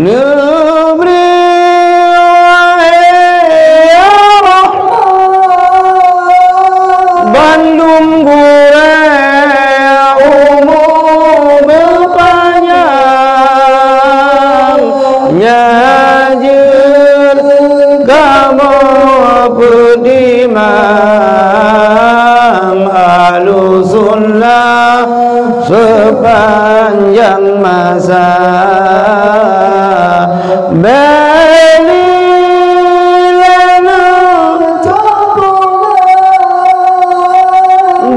Neubri, wahai ya Rahman, bandum gurèe umu beupanyang, nyang jeuet kamoe peutimang Ahlussunnah seupanjang masa. Bèk di laneuk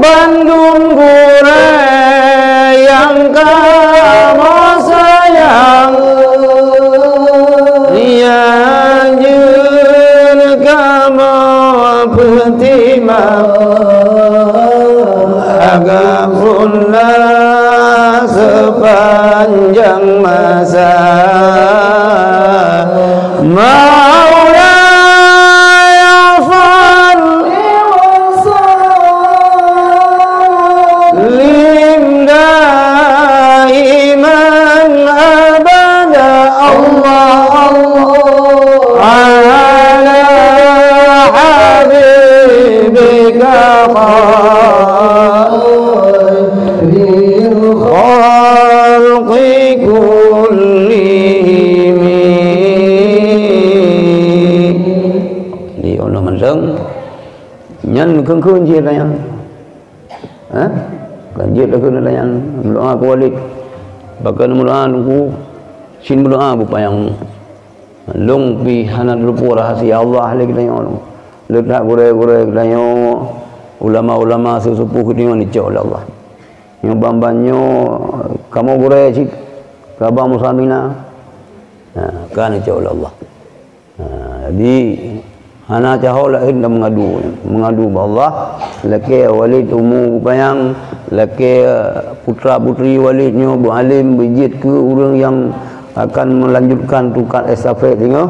bandum gurèe nyang kamoe sayang, nyang jeuet kamoe peutimang agam sunnah seupanjang masa. Maulaya shalli wa sallim daiman abada. Allah, Allah, ala habibika khairil khalqi kullihim. Di Allah mantong. Nyan kheun-kheun jih tanyong. Ha? Kan jeuet lagèe nyan, meudoa keu Walid. Pakon meudoa Teungku, cit meudoa beupanyang. Lôn pih hana teupeu rahasia Allah lé geutanyoe. Leutak gurèe-gurèe geutanyoe, ulama-ulama seupôt geutanyoe neucok lé Allah. Nyoe ban-ban nyoe kamoe gurèe cit, ka ba Musa Mina. Ha, ka neucok lé Allah. Ha, jadi, hana cahô laén dan meungadu, meungadu bak Allah, lakèe Walid umu beupanyang, lakèe putra-putri Walid nyoe beualém, beujeuet keu ureueng nyang akan meulanjutkan tungkat estafet singoh.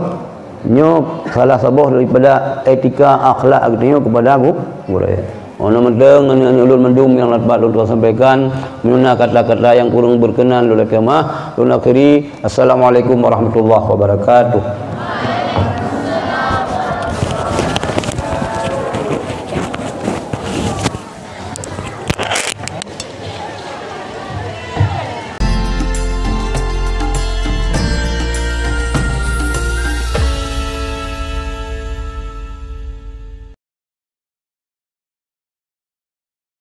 Nyoe salah saboh daripada etika akhlak geutanyoe keupada gu-, gurèe. Óh lheueh mantong, aneuk-aneuk lôn mandum nyang na pat lôn tuan sampaikan, meunyoe na kata-kata nyang kureueng beukeunan lôn lakèe meu'ah, lôn akhiri. Assalamualaikum warahmatullahi wabarakatuh.